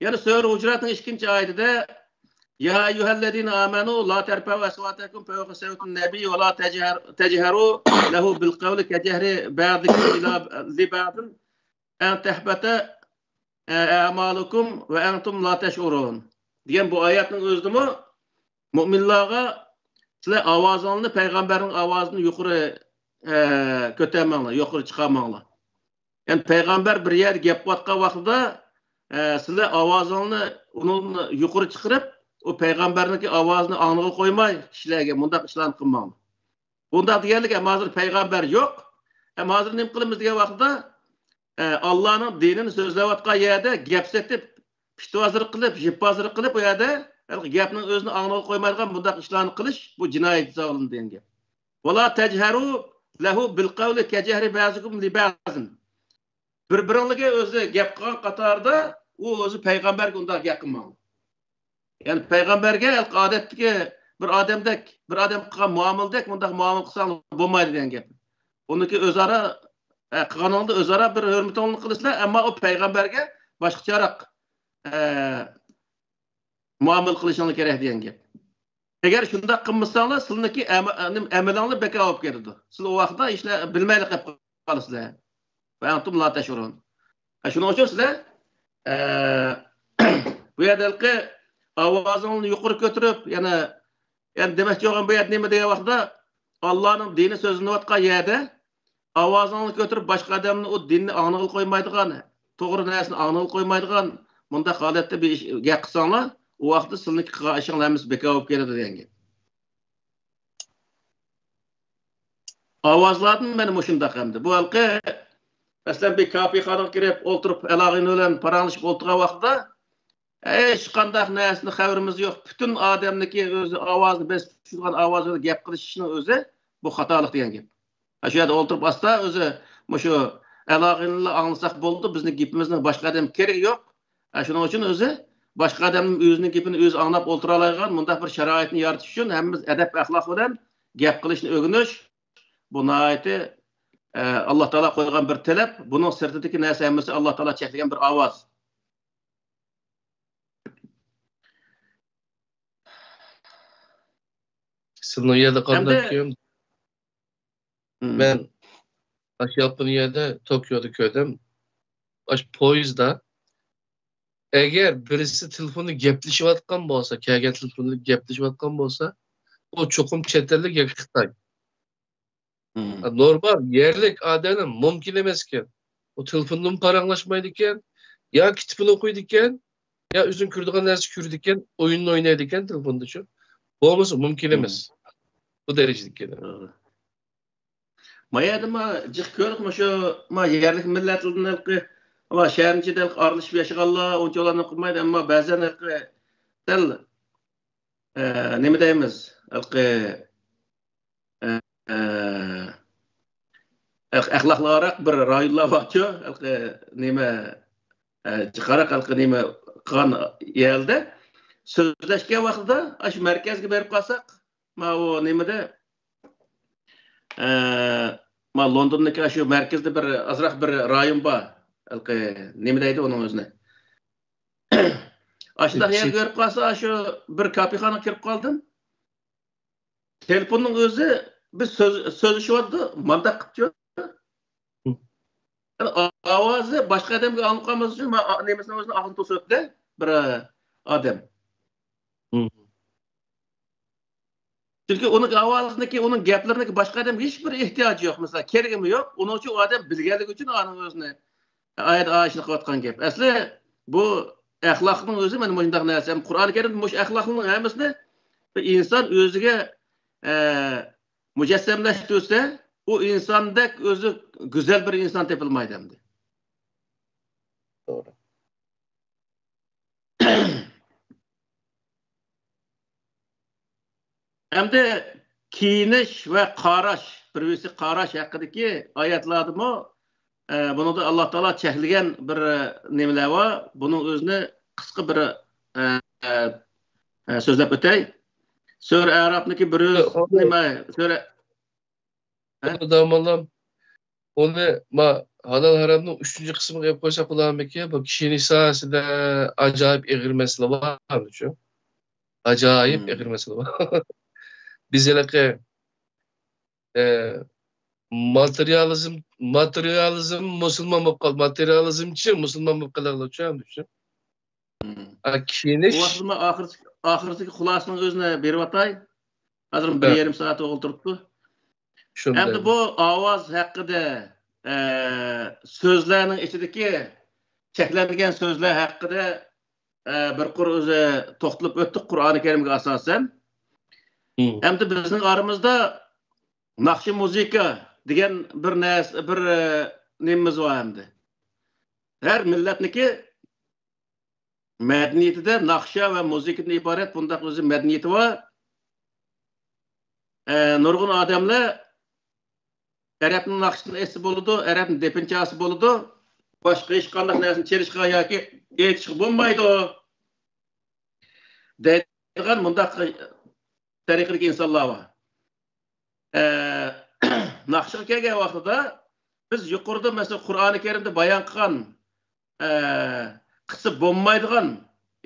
يەنە سۈرە ھۇجراتنىڭ ئىككىنچى ئايىتىدە، يا أيها الذين آمنوا لا ترفعوا أصواتكم فوق صوت النبي ولا تجهر-، تجهروا له بالقول كجهر بعضكم إلى، لبعض أن تحبط، ئە، أعمالكم وأنتم لا تشعرون دېگەن بۇ ئايەتنىڭ ئۆزىدىمۇ مۆمىنلارغا سىلەر ئاۋازىڭلارنى پەيغەمبەرنىڭ ئاۋازىدىن يۇقىرى، ئە، كۆتەرمەڭلار، يۇقىرى چىقارماڭلار. يەنى پەيغەمبەر بىر يەردە گەپ قىلىۋاتقان ۋاقتىدا، ئە، سىلەر ئاۋازىڭلارنى ئۇنىڭدىن يۇقىرى چىقىرىپ، ئۇ پەيغەمبەرنىڭكى ئاۋازىنى ئاڭلىغىلى قويماي، كىشىلەرگە مۇنداق ئىشلارنى قىلماڭلار. بۇنداق دېگەنلىك، ئەمما ھازىر پەيغەمبەر يوق. ئەمما ھازىر نېمە قىلىمىز دېگەن ۋاقتىدا، ئە، ئاللانىڭ دىنىنى سۆزلەۋاتقان يەردە گەپ سېتىپ، پىتۋازىرىق قىلىپ، يىپپازىرىق قىلىپ، ئۇ يەردە ھېلىقى گەپنىڭ ئۆزىنى ئاڭلىغىلى قويمايدىغان بۇنداق ئىشلارنى قىلىش، بۇ جىنايەت ھېسابلىنىدۇ دېگەن گەپ. ولا تجهروا له بالقول كجهر بعضكم لبعض. بىر-بىرىڭلارغا ئۆزى گەپ قىلغان قاتارىدا ئۇ ئۆزى پەيغەمبەرگە ئۇنداق گەپ قىلماڭ. يەنى پەيغەمبەرگە ئادەتتىكى بىر ئادەمدەك، بىر ئادەم قىلغان مۇئامىلىدەك مۇنداق مۇئامىلە قىلساڭ بولمايدۇ دېگەن گەپ. ئۇنىڭكى ئۆزئارا، ئە، قىلغىنىڭدا ئۆزئارا بىر ھۆرمىتىڭلارنى قىلىسىلەر، ئەمما ئۇ پەيغەمبەرگە باشقىچىراق، ئە، مۇئامىلە قىلىشىڭلار كېرەك دېگەن گەپ. ئەگەر شۇنداق قىلمىساڭلار، سىلىنىڭكى ئەم-، ئەمىلىڭلار بىكار بولۇپ كېتىدۇ. سىلەر ئۇ ۋاقىتتا ھېچ نە-، بىلمەيلا قېلىپ قالىسىلەر. وأنتم لا تشعرون. ھە، شۇنىڭ ئۈچۈن سىلەر، ئە، بۇ يەردە ھېلىقى ئاۋازىڭلارنى يۇقىرى كۆتۈرۈپ، يەنە، يەنە دېمەكچى بولغان بۇ يەردە نېمە دېگەن ۋاقتىدا، ئاللانىڭ دىنى سۆزلىنىۋاتقان يەردە ئاۋازىڭلارنى كۆتۈرۈپ، باشقا ئادەمنى ئۇ دىننى ئاڭلىغىلى قويمايدىغان، توغرا نەرسىنى ئاڭلىغىلى قويمايدىغان مۇنداق ھالەتتە بىر ئىش، گەپ قىلساڭلار، ئۇ ۋاقىتتا سىلىنىڭكى قىلغان ئىشىڭلار ھەممىسى بىكار بولۇپ كېتىدۇ دېگەن گەپ. ئاۋازلاردىن مانا مۇشۇنداق ئەمدى. بۇ ھېلىقى، مەسىلەن، بىر كافېخانىغا كىرىپ ئولتۇرۇپ، ئالاغىنى بىلەن پاراڭلىشىپ ئولتۇرغان ۋاقتىدا، ھېچقانداق نەرسىنى خەۋىرىمىز يوق. پۈتۈن ئادەمنىكى ئۆزى ئاۋازىنى بېسىپ چۈشىدىغان ئاۋاز بىلەن گەپ قىلىشىشنىڭ ئۆزى بۇ خاتالىق دېگەن گەپ. ھە، شۇ يەردە ئولتۇرۇپ ئاستا ئۆزى مۇشۇ ئالاغىنىلا ئاڭلىساق بولىدۇ، بىزنىڭ گېپىمىزنىڭ باشقا ئادەمگە كېرىكى يوق. ھە، شۇنىڭ ئۈچۈن ئۆزى باشقا ئادەمنىڭ ئۆزىنىڭ گېپىنى ئۆزى ئاڭلاپ ئولتۇرالايدىغان مۇنداق بىر شارائىتنى يارىتىش ئۈچۈن ھەممىمىز ئەدەپ-ئەخلاق بىلەن گەپ قىلىشنى ئۆگىنىش، بۇ ناھايىتى، ئە، ئاللا تائالا قويغان بىر تەلەپ. بۇنىڭ سىرتىدىكى نەرسە ھەممىسى ئاللا تائالا چەكلىگەن بىر ئاۋاز. سىلنىڭ يەردە قانداق كۆم؟ مەن ئاشۇ ياپونىيەدە توكيودا كۆردۈم. ئاشۇ پويىزدا ئەگەر بىرسى تېلېفوندا گەپلىشىۋاتقان بولسا، كەلگەن تېلېفوندا گەپلىشىۋاتقان بولسا، ئۇ چوقۇم چەت ئەللىك ياكى خىتاي. نورمال يەرلىك ئادەمنى مۇمكىن ئەمەسكەن. ئۇ تېلېفوندىمۇ پاراڭلاشمايدىكەن، يا كىتابىنى ئوقۇيدىكەن، يا ئۆزىنىڭ كۆرىدىغان نەرسە كۆرىدىكەن، ئويۇننى ئوينايدىكەن تېلېفوندا شۇ. بولمىسا مۇمكىن ئەمەس. بۇ دەرىجىدىكى. ما يەردىمۇ جىق كۆردۇق مۇشۇ ما يەرلىك مىللەتلەردىن ھېلىقى، ما شەھەرنىڭ ئىچىدە ھېلىقى ئارىلىشىپ ياشىغانلار ئۇنچە ئۇلارنى قىلمايدۇ، ئەمما بەزەن ھېلىقى دەل، ئە، نېمە دەيمىز، ھېلىقى، ئە، ئە، ئەخ-، ئەخلاقلىقراق بىر رايونلار بارچۇ، ھېلىقى نېمە، ئە، جىقراق ھېلىقى نېمە قىلغان يەردە سۆزلەشكەن ۋاقتىدا ئاشۇ مەركەزگە بېرىپ قالساق، ماۋۇ نېمىدە، ئە، ما لوندوندىكى ئاشۇ مەركەزدە بىر ئازراق بىر رايون بار. ھېلىقى نېمە دەيدۇ ئۇنىڭ ئۆزىنى؟ ئاشۇنداق يەرگە بېرىپ قالسا، ئاشۇ بىر كافېخانىغا كىرىپ قالدىم. تېلېفوننىڭ ئۆزى بىز سۆز-، سۆزلىشىۋاتىدۇ، مانداق قىپچۇ. ئاۋازى باشقا ئادەمگە ئاڭلىنىپ قالماسلىق ئۈچۈن، ما-، نېمىسىنىڭ ئۆزىنى ئاغزىنى توسۇۋەتتى بىر ئادەم. چۈنكى ئۇنىڭ ئاۋازىنىڭكى، ئۇنىڭ گەپلىرىنىڭكى باشقا ئادەمگە ھېچبىر ئېھتىياجى يوق. مىسال، كېرىكىمۇ يوق. ئۇنىڭ ئۈچۈن ئۇ ئادەم بىلگەنلىكى ئۈچۈن ئۇنىڭ ئۆزىنى ئايەت ئاشۇنى قىلىۋاتقان گەپ. ئەسلى بۇ ئەخلاقنىڭ ئۆزى مانا مۇشۇنداق نەرسە. قۇرئان كەرىمدە مۇشۇ ئەخلاقنىڭ ھەممىسىنى بىر ئىنسان ئۆزىگە، ئە، مۇجەسسەملەشتۈرسە، ئۇ ئىنساندەك ئۆزى گۈزەل بىر ئىنسان تېپىلمايدۇ ئەمدى. توغرا. ئەمدى كىيىنىش ۋە قاراش، بىر-بىرسىگە قاراش ھەققىدىكى ئايەتلەردىمۇ، ئە، بۇنىڭدا ئاللا تائالا چەكلىگەن بىر، ئە، نېمىلەر بار. بۇنىڭ ئۆزىنى قىسقا بىر، ئە، ئە، ئە، سۆزلەپ ئۆتەي. سۈرە ئەرافنىڭكى بىر يۈز، نېمە، سۈرە، ھە؟ داموللام، ئۇنى ما ھالال ھارامنىڭ ئۈچىنچى قىسمىغا ئېلىپ قويساق بولارمىكىن؟ بۇ كىشىنى ساھەسىدە ئاجايىپ ئېغىر مەسىلە بار شۇ. ئاجايىپ ئېغىر مەسىلە بار. بىز ھېلىقى، ئە، ماتېرىيالىزم، ماتېرىيالىزم مۇسۇلمان بولۇپ قالدى. ماتېرىيالىزمچى مۇسۇلمان بولۇپ قالغىلى شۇ. ئا، كىيىنىش. بۇ ۋاقىتتا مەن ئاخىرسى-، ئاخىرسىدىكى خۇلاسىنىڭ ئۆزىنى بېرىۋاتاي. ھازىر بىر يېرىم سائەت بولۇپ تۇرۇپتۇ. ئەمدى بۇ ئاۋاز ھەققىدە، ئە، سۆزلەرنىڭ ئىچىدىكى چەكلەنگەن سۆزلەر ھەققىدە، ئە، بىر قۇر ئۆزى توختىلىپ ئۆتتۇق قۇرئانى كەرىمگە ئاساسەن. ئەمدى بىزنىڭ ئارىمىزدا ناخشا مۇزىكا دېگەن بىر نەرسە، بىر، ئە، نېمىمىز بار ئەمدى. ھەر مىللەتنىكى مەدەنىيىتىدە ناخشا ۋە مۇزىكىدىن ئىبارەت بۇنداق ئۆزى مەدەنىيىتى بار. ئە، نۇرغۇن ئادەملەر ئەرەبنىڭ ناخشىسىنى ئېيتسا بولىدۇ، ئەرەبنىڭ دېپىنى چالسا بولىدۇ، باشقا ھېچقانداق نەرسىنى چېلىشقا ياكى ئېيتىشقا بولمايدۇ دەيدىغان مۇنداق تەرىقىدىكى ئىنسانلار بار. ئە، ناخشىغا كەلگەن ۋاقتىدا بىز يۇقىرىدا، مەسىلەن، قۇرئانى كەرىمدە بايان قىلغان، ئە، قىلسا بولمايدىغان،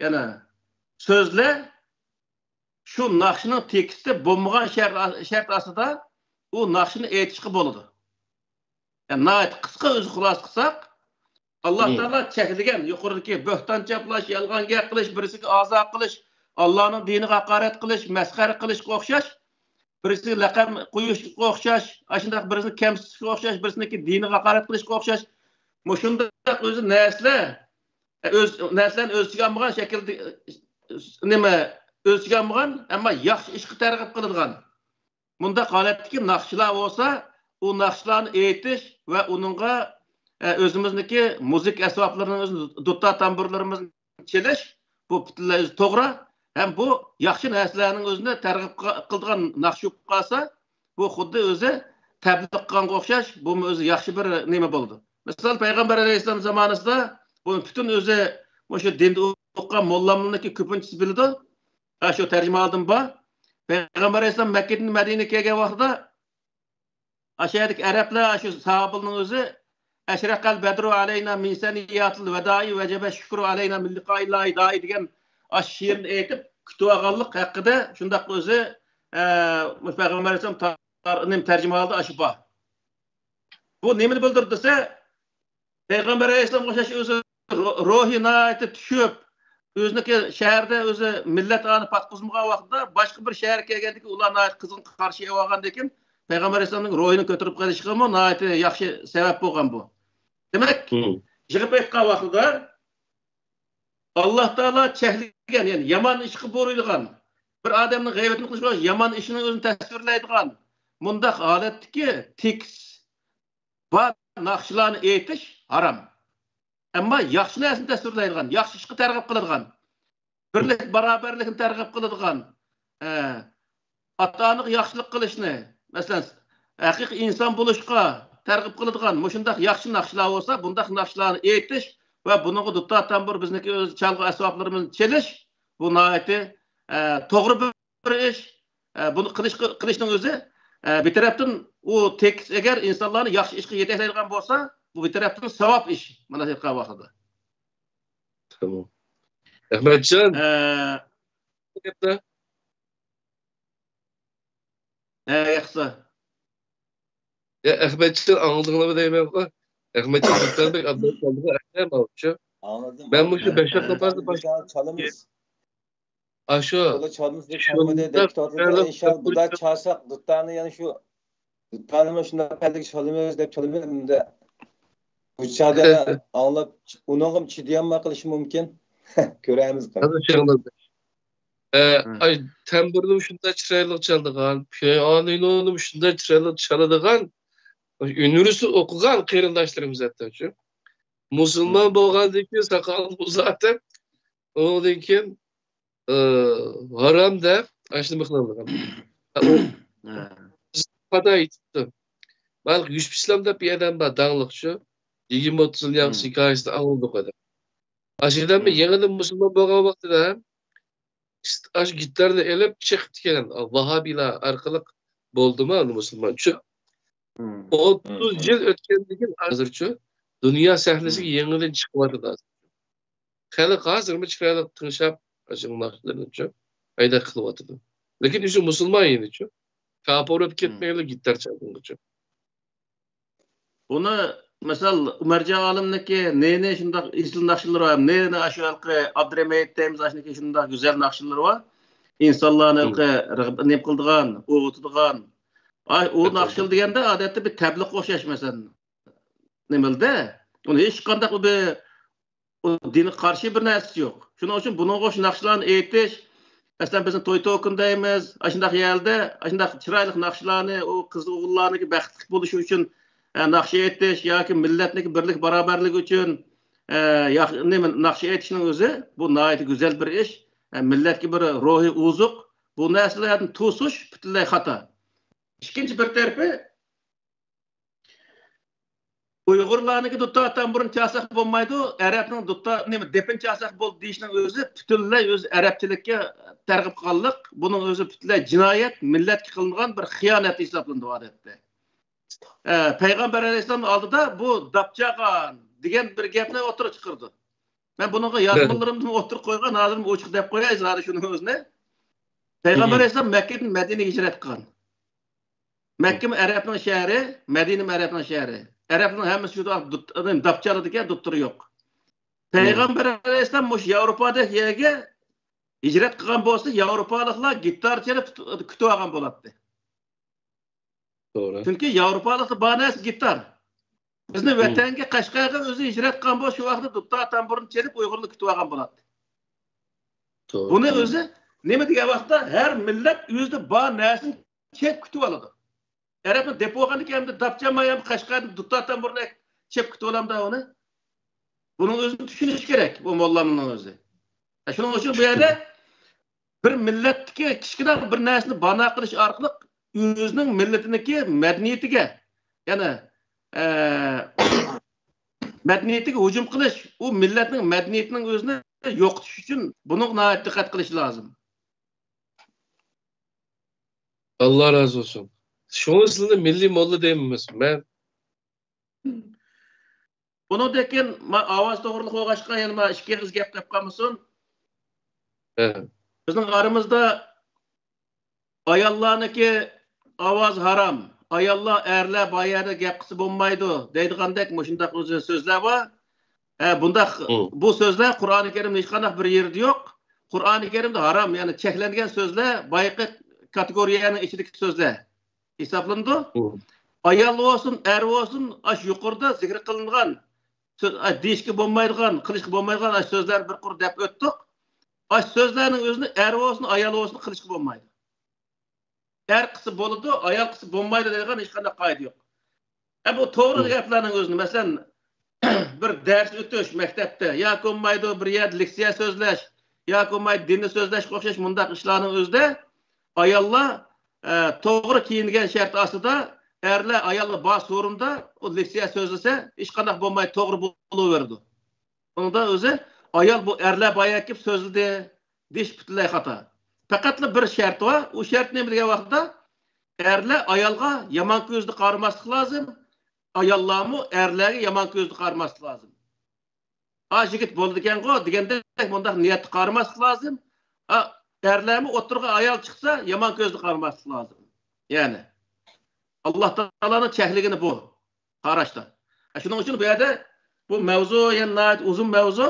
يەنى سۆزلەر شۇ ناخشىنىڭ تېكىستى بولمىغان شەرت، شەرت ئاستىدا ئۇ ناخشىنى ئېيتىشقا بولىدۇ. يەنى ناھايىتى قىسقا ئۆزى خۇلاسە قىلساق، ئاللا تائالا چەكلىگەن يۇقىرىدىكى بۆھتان چاپلاش، يالغان گەپ قىلىش، بىرسىگە ئازا قىلىش، ئاللانىڭ دىنىغا ھاقارەت قىلىش، مەسخەرە قىلىشقا ئوخشاش بىرسىگە لەقەم قويۇشقا ئوخشاش، ئاشۇنداق بىرسىنى كەمسىتىشكە ئوخشاش، بىرسىنىڭكى دىنىغا ھاقارەت قىلىشقا ئوخشاش، مۇشۇنداق ئۆزى نەرسىلەر، ئۆز نەرسىلەرنى ئۆز ئىچىگە ئالمىغان شەكىلدە، نېمە، ئۆز ئىچىگە ئالمىغان، ئەمما ياخشى ئىشقا تەرغىب قىلىدىغان مۇنداق ھالەتتىكى ناخشىلار بولسا، ئۇ ناخشىلارنى ئېيتىش ۋە ئۇنىڭغا، ئە، ئۆزىمىزنىڭكى مۇزىكا ئەسۋابلىرىنىڭ ئۆزىنى، دۇتار تامبۇرلىرىمىزنى چېلىش، بۇ پۈتۈنلەي ئۆزى توغرا. ھەم بۇ ياخشى نەرسىلەرنىڭ ئۆزىنى تەرغىب قىلىدىغان ناخشا بولۇپ قالسا، بۇ خۇددى ئۆزى تەبلىغ قىلغانغا ئوخشاش، بۇمۇ ئۆزى ياخشى بىر نېمە بولىدۇ. مىسال، پەيغەمبەر ئەلەيھىسسالام زامانىسىدا بۇ پۈتۈن ئۆزى مۇشۇ دىندا ئوقۇغان موللامنىڭكى كۆپىنچىسى بىلىدۇ. ھە، شۇ تەرجىمىھالدىن بار. پەيغەمبەر ئەلەيھىسسالام مەككىدىن مەدىنىگە كەلگەن ۋاقتىدا ئاشۇ يەردىكى ئەرەبلەر، ئاشۇ ساھابىلىنىڭ ئۆزى، «ئەشرەقەل بەدرۇ ئەلەينا مىن سەنىياتىل ۋەدائى ۋەجەبە شۈكرۇ ئەلەينا مىن لىقائىللاھى دائى» دېگەن ئاشۇ شېئىرنى ئېيتىپ كۈتۈۋالغانلىق ھەققىدە شۇنداق ئۆزى، ئە، مۇشۇ پەيغەمبەر ئەلەيھىسسالام تار-، نېمە تەرجىمىھالىدا ئاشۇ بار. بۇ نېمىنى بىلدۈرىدۇ دېسە، پەيغەمبەر ئەلەيھىسسالامغا ئوخشاش ئۆزى رو-، روھى ناھايىتى چۈشۈپ، ئۆزىنىڭكى شەھەردە ئۆزى مىللەت ئانى پاتقۇزمىغان ۋاقتىدا باشقا بىر شەھەرگە كەلگەندىكىن ئۇلار ناھايىتى قىزغىن قارشى ئېلىۋالغاندىكىن پەيغەمبەر ئەلەيھىسسالامنىڭ روھىنىڭ كۆتۈرۈلۈپ قېلىشىغىمۇ ناھايىتى ياخشى سەۋەب بولغان بۇ. دېمەك، مم. يىغىپ ئېيتقان ۋاقتىدا ئاللا تائالا چەكلىگەن، يەنى يامان ئىشقا بۇيرۇيدىغان، بىر ئادەمنىڭ غەيۋىتىنى قىلىشقا يامان ئىشنىڭ ئۆزىنى تەسۋىرلەيدىغان مۇنداق ھالەتتىكى تېكىست بار ناخشىلارنى ئېيتىش ھارام. ئەمما ياخشى نەرسىنى تەسۋىرلەيدىغان، ياخشى ئىشقا تەرغىب قىلىدىغان، بىرلىك، باراۋەرلىكنى تەرغىب قىلىدىغان، ئە، ئاتا-ئانىغا ياخشىلىق قىلىشنى، مەسىلەن، ھەقىقىي ئىنسان بولۇشقا تەرغىب قىلىدىغان مۇشۇنداق ياخشى ناخشىلار بولسا، بۇنداق ناخشىلارنى ئېيتىش ۋە بۇنىڭغا دۇتار تامبۇر، بىزنىڭكى ئۆز چالغۇ ئەسۋابلىرىمىزنى چېلىش، بۇ ناھايىتى، ئە، توغرا بىر بىر ئىش. ئە، بۇنى قىلىش، قىلىشنىڭ ئۆزى، ئە، بىر تەرەپتىن ئۇ تېكىست ئەگەر ئىنسانلارنى ياخشى ئىشقا يېتەكلەيدىغان بولسا، بۇ بىر تەرەپتىن ساۋاب ئىش. مانا ئېيتقان ۋاقتىدا. تامام. ئەخمەتجان. ئە، گەپتە. ئە، ياخشى. يا، ئەخمەتجان، ئاڭلىدىڭلارمۇ دەيمەنغۇ. ئەخمەتجان دۇكان بەك ئابدال چالدىغۇ، ئەخمەت ماۋۇچۇ. ئاڭلىدىم. مەن مۇشۇ بەش دەقىقە باردا باش-، چالىمىز. ئاشۇ تولا چالمىسىدەك چالمىدى دەپ كېتىۋاتىدۇ. ئىنشاللا بۇدا چالساق، دۇتارنى يەنە شۇ دۇتارنىمۇ شۇنداق پەللىگە چالىمىز دەپ چالىمىز ئەمدى. بۇ چاغدا ئاڭلاپ، ئۇنىڭغىمۇ چىدىيالماي قېلىشى مۇمكىن. كۆرەمىز قانداق. ئە، ئاي، تەمبۇرنىمۇ شۇنداق چىرايلىق چالىدىغان، پىيانىنونىمۇ شۇنداق چىرايلىق چالىدىغان، ئۇنىۋېرسىتېت ئوقۇغان قېرىنداشلىرىمىز ھەتتاچۇ. مۇسۇلمان بولغاندىن كېيىن ساقالىنى ئۇزارتىپ، ئۇنىڭدىن كېيىن، ئى، ھارام دەپ، ئاشۇنى قىلىدىغان. خاتا ئېيتىپتۇ. مانا يۈسۈپ ئىسلام دەپ بىر ئادەم بار، داڭلىق شۇ. يىگىرمە ئوتتۇز يىل ياخشى ھېكايىسىنى ئاڭلىدۇق ئادەم. ئاشۇ ئادەم يېڭىدىن مۇسۇلمان بولغان ۋاقتىدا ئاشۇ گىتارنى ئېلىپ چىقىپتىكەن. ۋاھابىيلار ئارقىلىق بولدىمۇ ئەمدى مۇسۇلمان شۇ. ئوتتۇز يىل ئۆتكەندىن كېيىن ھازىرچۇ دۇنيا سەھنىسىگە يېڭىدىن چىقىۋاتىدۇ ھازىر. خەلق ھازىرمۇ چىرايلىق تىڭشاپ، ئاشۇ ناخشىلىرىنىچۇ، ھەيدەك قىلىۋاتىدۇ. لېكىن ئۆزى مۇسۇلمان يەنىچۇ. كاپىر بولۇپ كەتمەيلا گىتار چالغىنىچۇ. بۇنى، مىسال، ئۇمەرجان ئالىمنىڭكى نېنى شۇنداق ئېسىل ناخشىلىرى بار. نېنى ئاشۇ ھېلىقى ئابدۇرېھىم ھېيت دەيمىز، ئاشۇنىڭكى شۇنداق گۈزەل ناخشىلىرى بار. ئىنسانلارنى ھېلىقى رىغ-، نېمە قىلىدىغان، ئويغىتىدىغان. ئاي، ئۇ ناخشىلار دېگەندە ئادەتتە بىر تەبلىغقا ئوخشاش، مەسىلەن. نېمىلدە؟ ئۇنى ھېچقانداق بىر ئۇ دىنغا قارشى بىر نەرسىسى يوق. شۇنىڭ ئۈچۈن بۇنىڭغا ئوخشاش ناخشىلارنى ئېيتىش، مەسىلەن، بىزنىڭ توي توكۇن دەيمىز، ئاشۇنداق يەردە ئاشۇنداق چىرايلىق ناخشىلارنى، ئۇ قىز ئوغۇللارنىڭكى بەختلىك بولۇشى ئۈچۈن، ئە، ناخشا ئېيتىش ياكى مىللەتنىڭكى بىرلىك باراۋەرلىكى ئۈچۈن، ئە، ياخ-، نېمە، ناخشا ئېيتىشنىڭ ئۆزى بۇ ناھايىتى گۈزەل بىر ئىش. ئە، مىللەتكە بىر روھىي ئوزۇق. بۇ نەرسىلەردىن توسۇش پۈتۈنلەي خاتا. ئىككىنچى بىر تەرىپى، ئۇيغۇرلارنىڭكى دۇتار تەمبۇرنى چالساق بولمايدۇ، ئەرەبنىڭ دۇتار، نېمە، دېپىنى چالساق بولدى دېيىشنىڭ ئۆزى پۈتۈنلەي ئۆزى ئەرەبچىلىككە تەرغىب قىلغانلىق. بۇنىڭ ئۆزى پۈتۈنلەي جىنايەت، مىللەتكە قىلىنغان بىر خىيانەت ھېسابلىنىدۇ ئادەتتە. ئە، پەيغەمبەر ئەلەيھىسسالامنىڭ ئالدىدا بۇ داپچاغان دېگەن بىر گەپنى ئوتتۇرىغا چىقىرىدۇ. مەن بۇنىڭغا يازمىلىرىمدىمۇ ئوتتۇرىغا قويغان، ھازىرمۇ ئوچۇق دەپ قوياي زادى شۇنىڭ ئۆزىنى. پەيغەمبەر ئەلەيھىسسالام مەككىدىن مەدىنىگە ھىجرەت قىلغان. مەككىمۇ ئەرەبنىڭ شەھىرى، مەدىنىمۇ ئەرەبنىڭ شەھىرى. ئەرەبنىڭ ھەممىسى شۇ دۇت-، داپ چالىدىكەن، دۇتتۇرى يوق. پەيغەمبەر ئەلەيھىسسالام مۇشۇ ياۋروپادەك يەرگە ھىجرەت قىلغان بولسا، ياۋروپالىقلار گىتار چېلىپ تۇت-، كۈتۈۋالغان بولاتتى. توغرا. چۈنكى ياۋروپالىقتا بار نەرسە گىتار. بىزنى ۋەتەنگە، قەشقەرگە ئۆزى ھىجرەت قىلغان بولسا، شۇ ۋاقىتتا دۇتار تامبۇرنى چېلىپ ئۇيغۇرلار كۈتۈۋالغان بولاتتى. بۇنى ئۆزى نېمە دېگەن ۋاقىتتا، ھەر مىللەت ئۆزىدە بار نەرسىنى چېلىپ كۈتۈۋالىدۇ. ئەرەبنى دەپ بولغاندىن كېيىن، ئەمدى داپچان مايام قەشقەردىن دۇتار تامبۇرنى چېلىپ كۈتۈۋالامدا ئۇنى؟ بۇنىڭ ئۆزىنى چۈشىنىش كېرەك، بۇ موللامنىڭ ئۆزى. شۇنىڭ ئۈچۈن بۇ يەردە بىر مىللەتتىكى كىچىككىنە بىر نەرسىنى بانە قىلىش ئارقىلىق ئۆزىنىڭ مىللىتىنىڭكى مەدەنىيىتىگە، يەنى، ئە، مەدەنىيىتىگە ھۇجۇم قىلىش، ئۇ مىللەتنىڭ مەدەنىيىتىنىڭ ئۆزىنى يوقىتىش ئۈچۈن بۇنىڭغا ناھايىتى دىققەت قىلىش لازىم. ئاللا رازى بولسۇن. شۇڭا سىلىنى مىللىي موللا دەيمىز. مەن بۇنىڭدىن كېيىن ما ئاۋاز توغرىلىق بولغاچقا، يەنە ما ئىككى ئېغىز گەپ قىلىپ قالمىسۇن. ھە. بىزنىڭ ئارىمىزدا ئاياللارنىڭكى ئاۋازى ھارام، ئاياللار، ئەرلەر بار يەردە گەپ قىلسا بولمايدۇ دەيدىغاندەك مۇشۇنداق ئۆزى سۆزلەر بار. ھە، بۇنداق، مم. بۇ سۆزلەر قۇرئانى كەرىمدە ھېچقانداق بىر يېرىدە يوق. قۇرئانى كەرىمدە ھارام، يەنى چەكلەنگەن سۆزلەر بايىقى كاتېگورىيەنىڭ ئىچىدىكى سۆزلەر ھېسابلىنىدۇ. مم. ئايال بولسۇن، ئەر بولسۇن، ئاش يۇقىرىدا زىكىر قىلىنغان سۆز، ئاي، دېيىشكە بولمايدىغان، قىلىشقا بولمايدىغان ئاش سۆزلەرنى بىر قۇر دەپ ئۆتتۇق. ئاش سۆزلەرنىڭ ئۆزىنى ئەر بولسۇن، ئايال بولسۇن قىلىشقا بولمايدۇ. ئەر قىلسا بولىدۇ، ئايال قىلسا بولمايدۇ دەيدىغان ھېچقانداق قائىدە يوق. ئە، بۇ توغرا مم. گەپلەرنىڭ ئۆزىنى، مەسىلەن، بىر دەرس ئۆتۈش مەكتەپتە ياكى بولمايدۇ، بىر يەردە لېكسىيە سۆزلەش ياكى بولمايدۇ، دىننى سۆزلەشكە ئوخشاش مۇنداق ئىشلارنىڭ ئۆزىدە ئاياللار، ئە، توغرا كىيىنگەن شەرت ئاستىدا، ئەرلەر، ئاياللار بار سورۇندا ئۇ لېكسىيە سۆزلىسە، ھېچقانداق بولماي توغرا بولۇۋېرىدۇ. ئۇنىڭدا ئۆزى ئايال بۇ ئەرلەر بايا كېلىپ سۆزلىدى دېيىش پۈتۈنلەي خاتا. پەقەتلا بىر شەرت بار. ئۇ شەرت نېمە دېگەن ۋاقىتتا، ئەرلەر ئايالغا يامان كۆزدە قارىماسلىق لازىم، ئاياللارمۇ ئەرلەرگە يامان كۆزدە قارىماسلىق لازىم. ئا، يىگىت بولىدىكەنغۇ دېگەندەك مۇنداق نىيەتتە قارىماسلىق لازىم. ئا، ئەرلەرمۇ ئوتتۇرىغا ئايال چىقسا يامان كۆزدە قارىماسلىق لازىم. يەنى ئاللا تائالانىڭ چەكلىگىنى بۇ قاراشتا. شۇنىڭ ئۈچۈن بۇ يەردە بۇ مەۋزۇ يەنە ناھايىتى ئۇزۇن مەۋزۇ.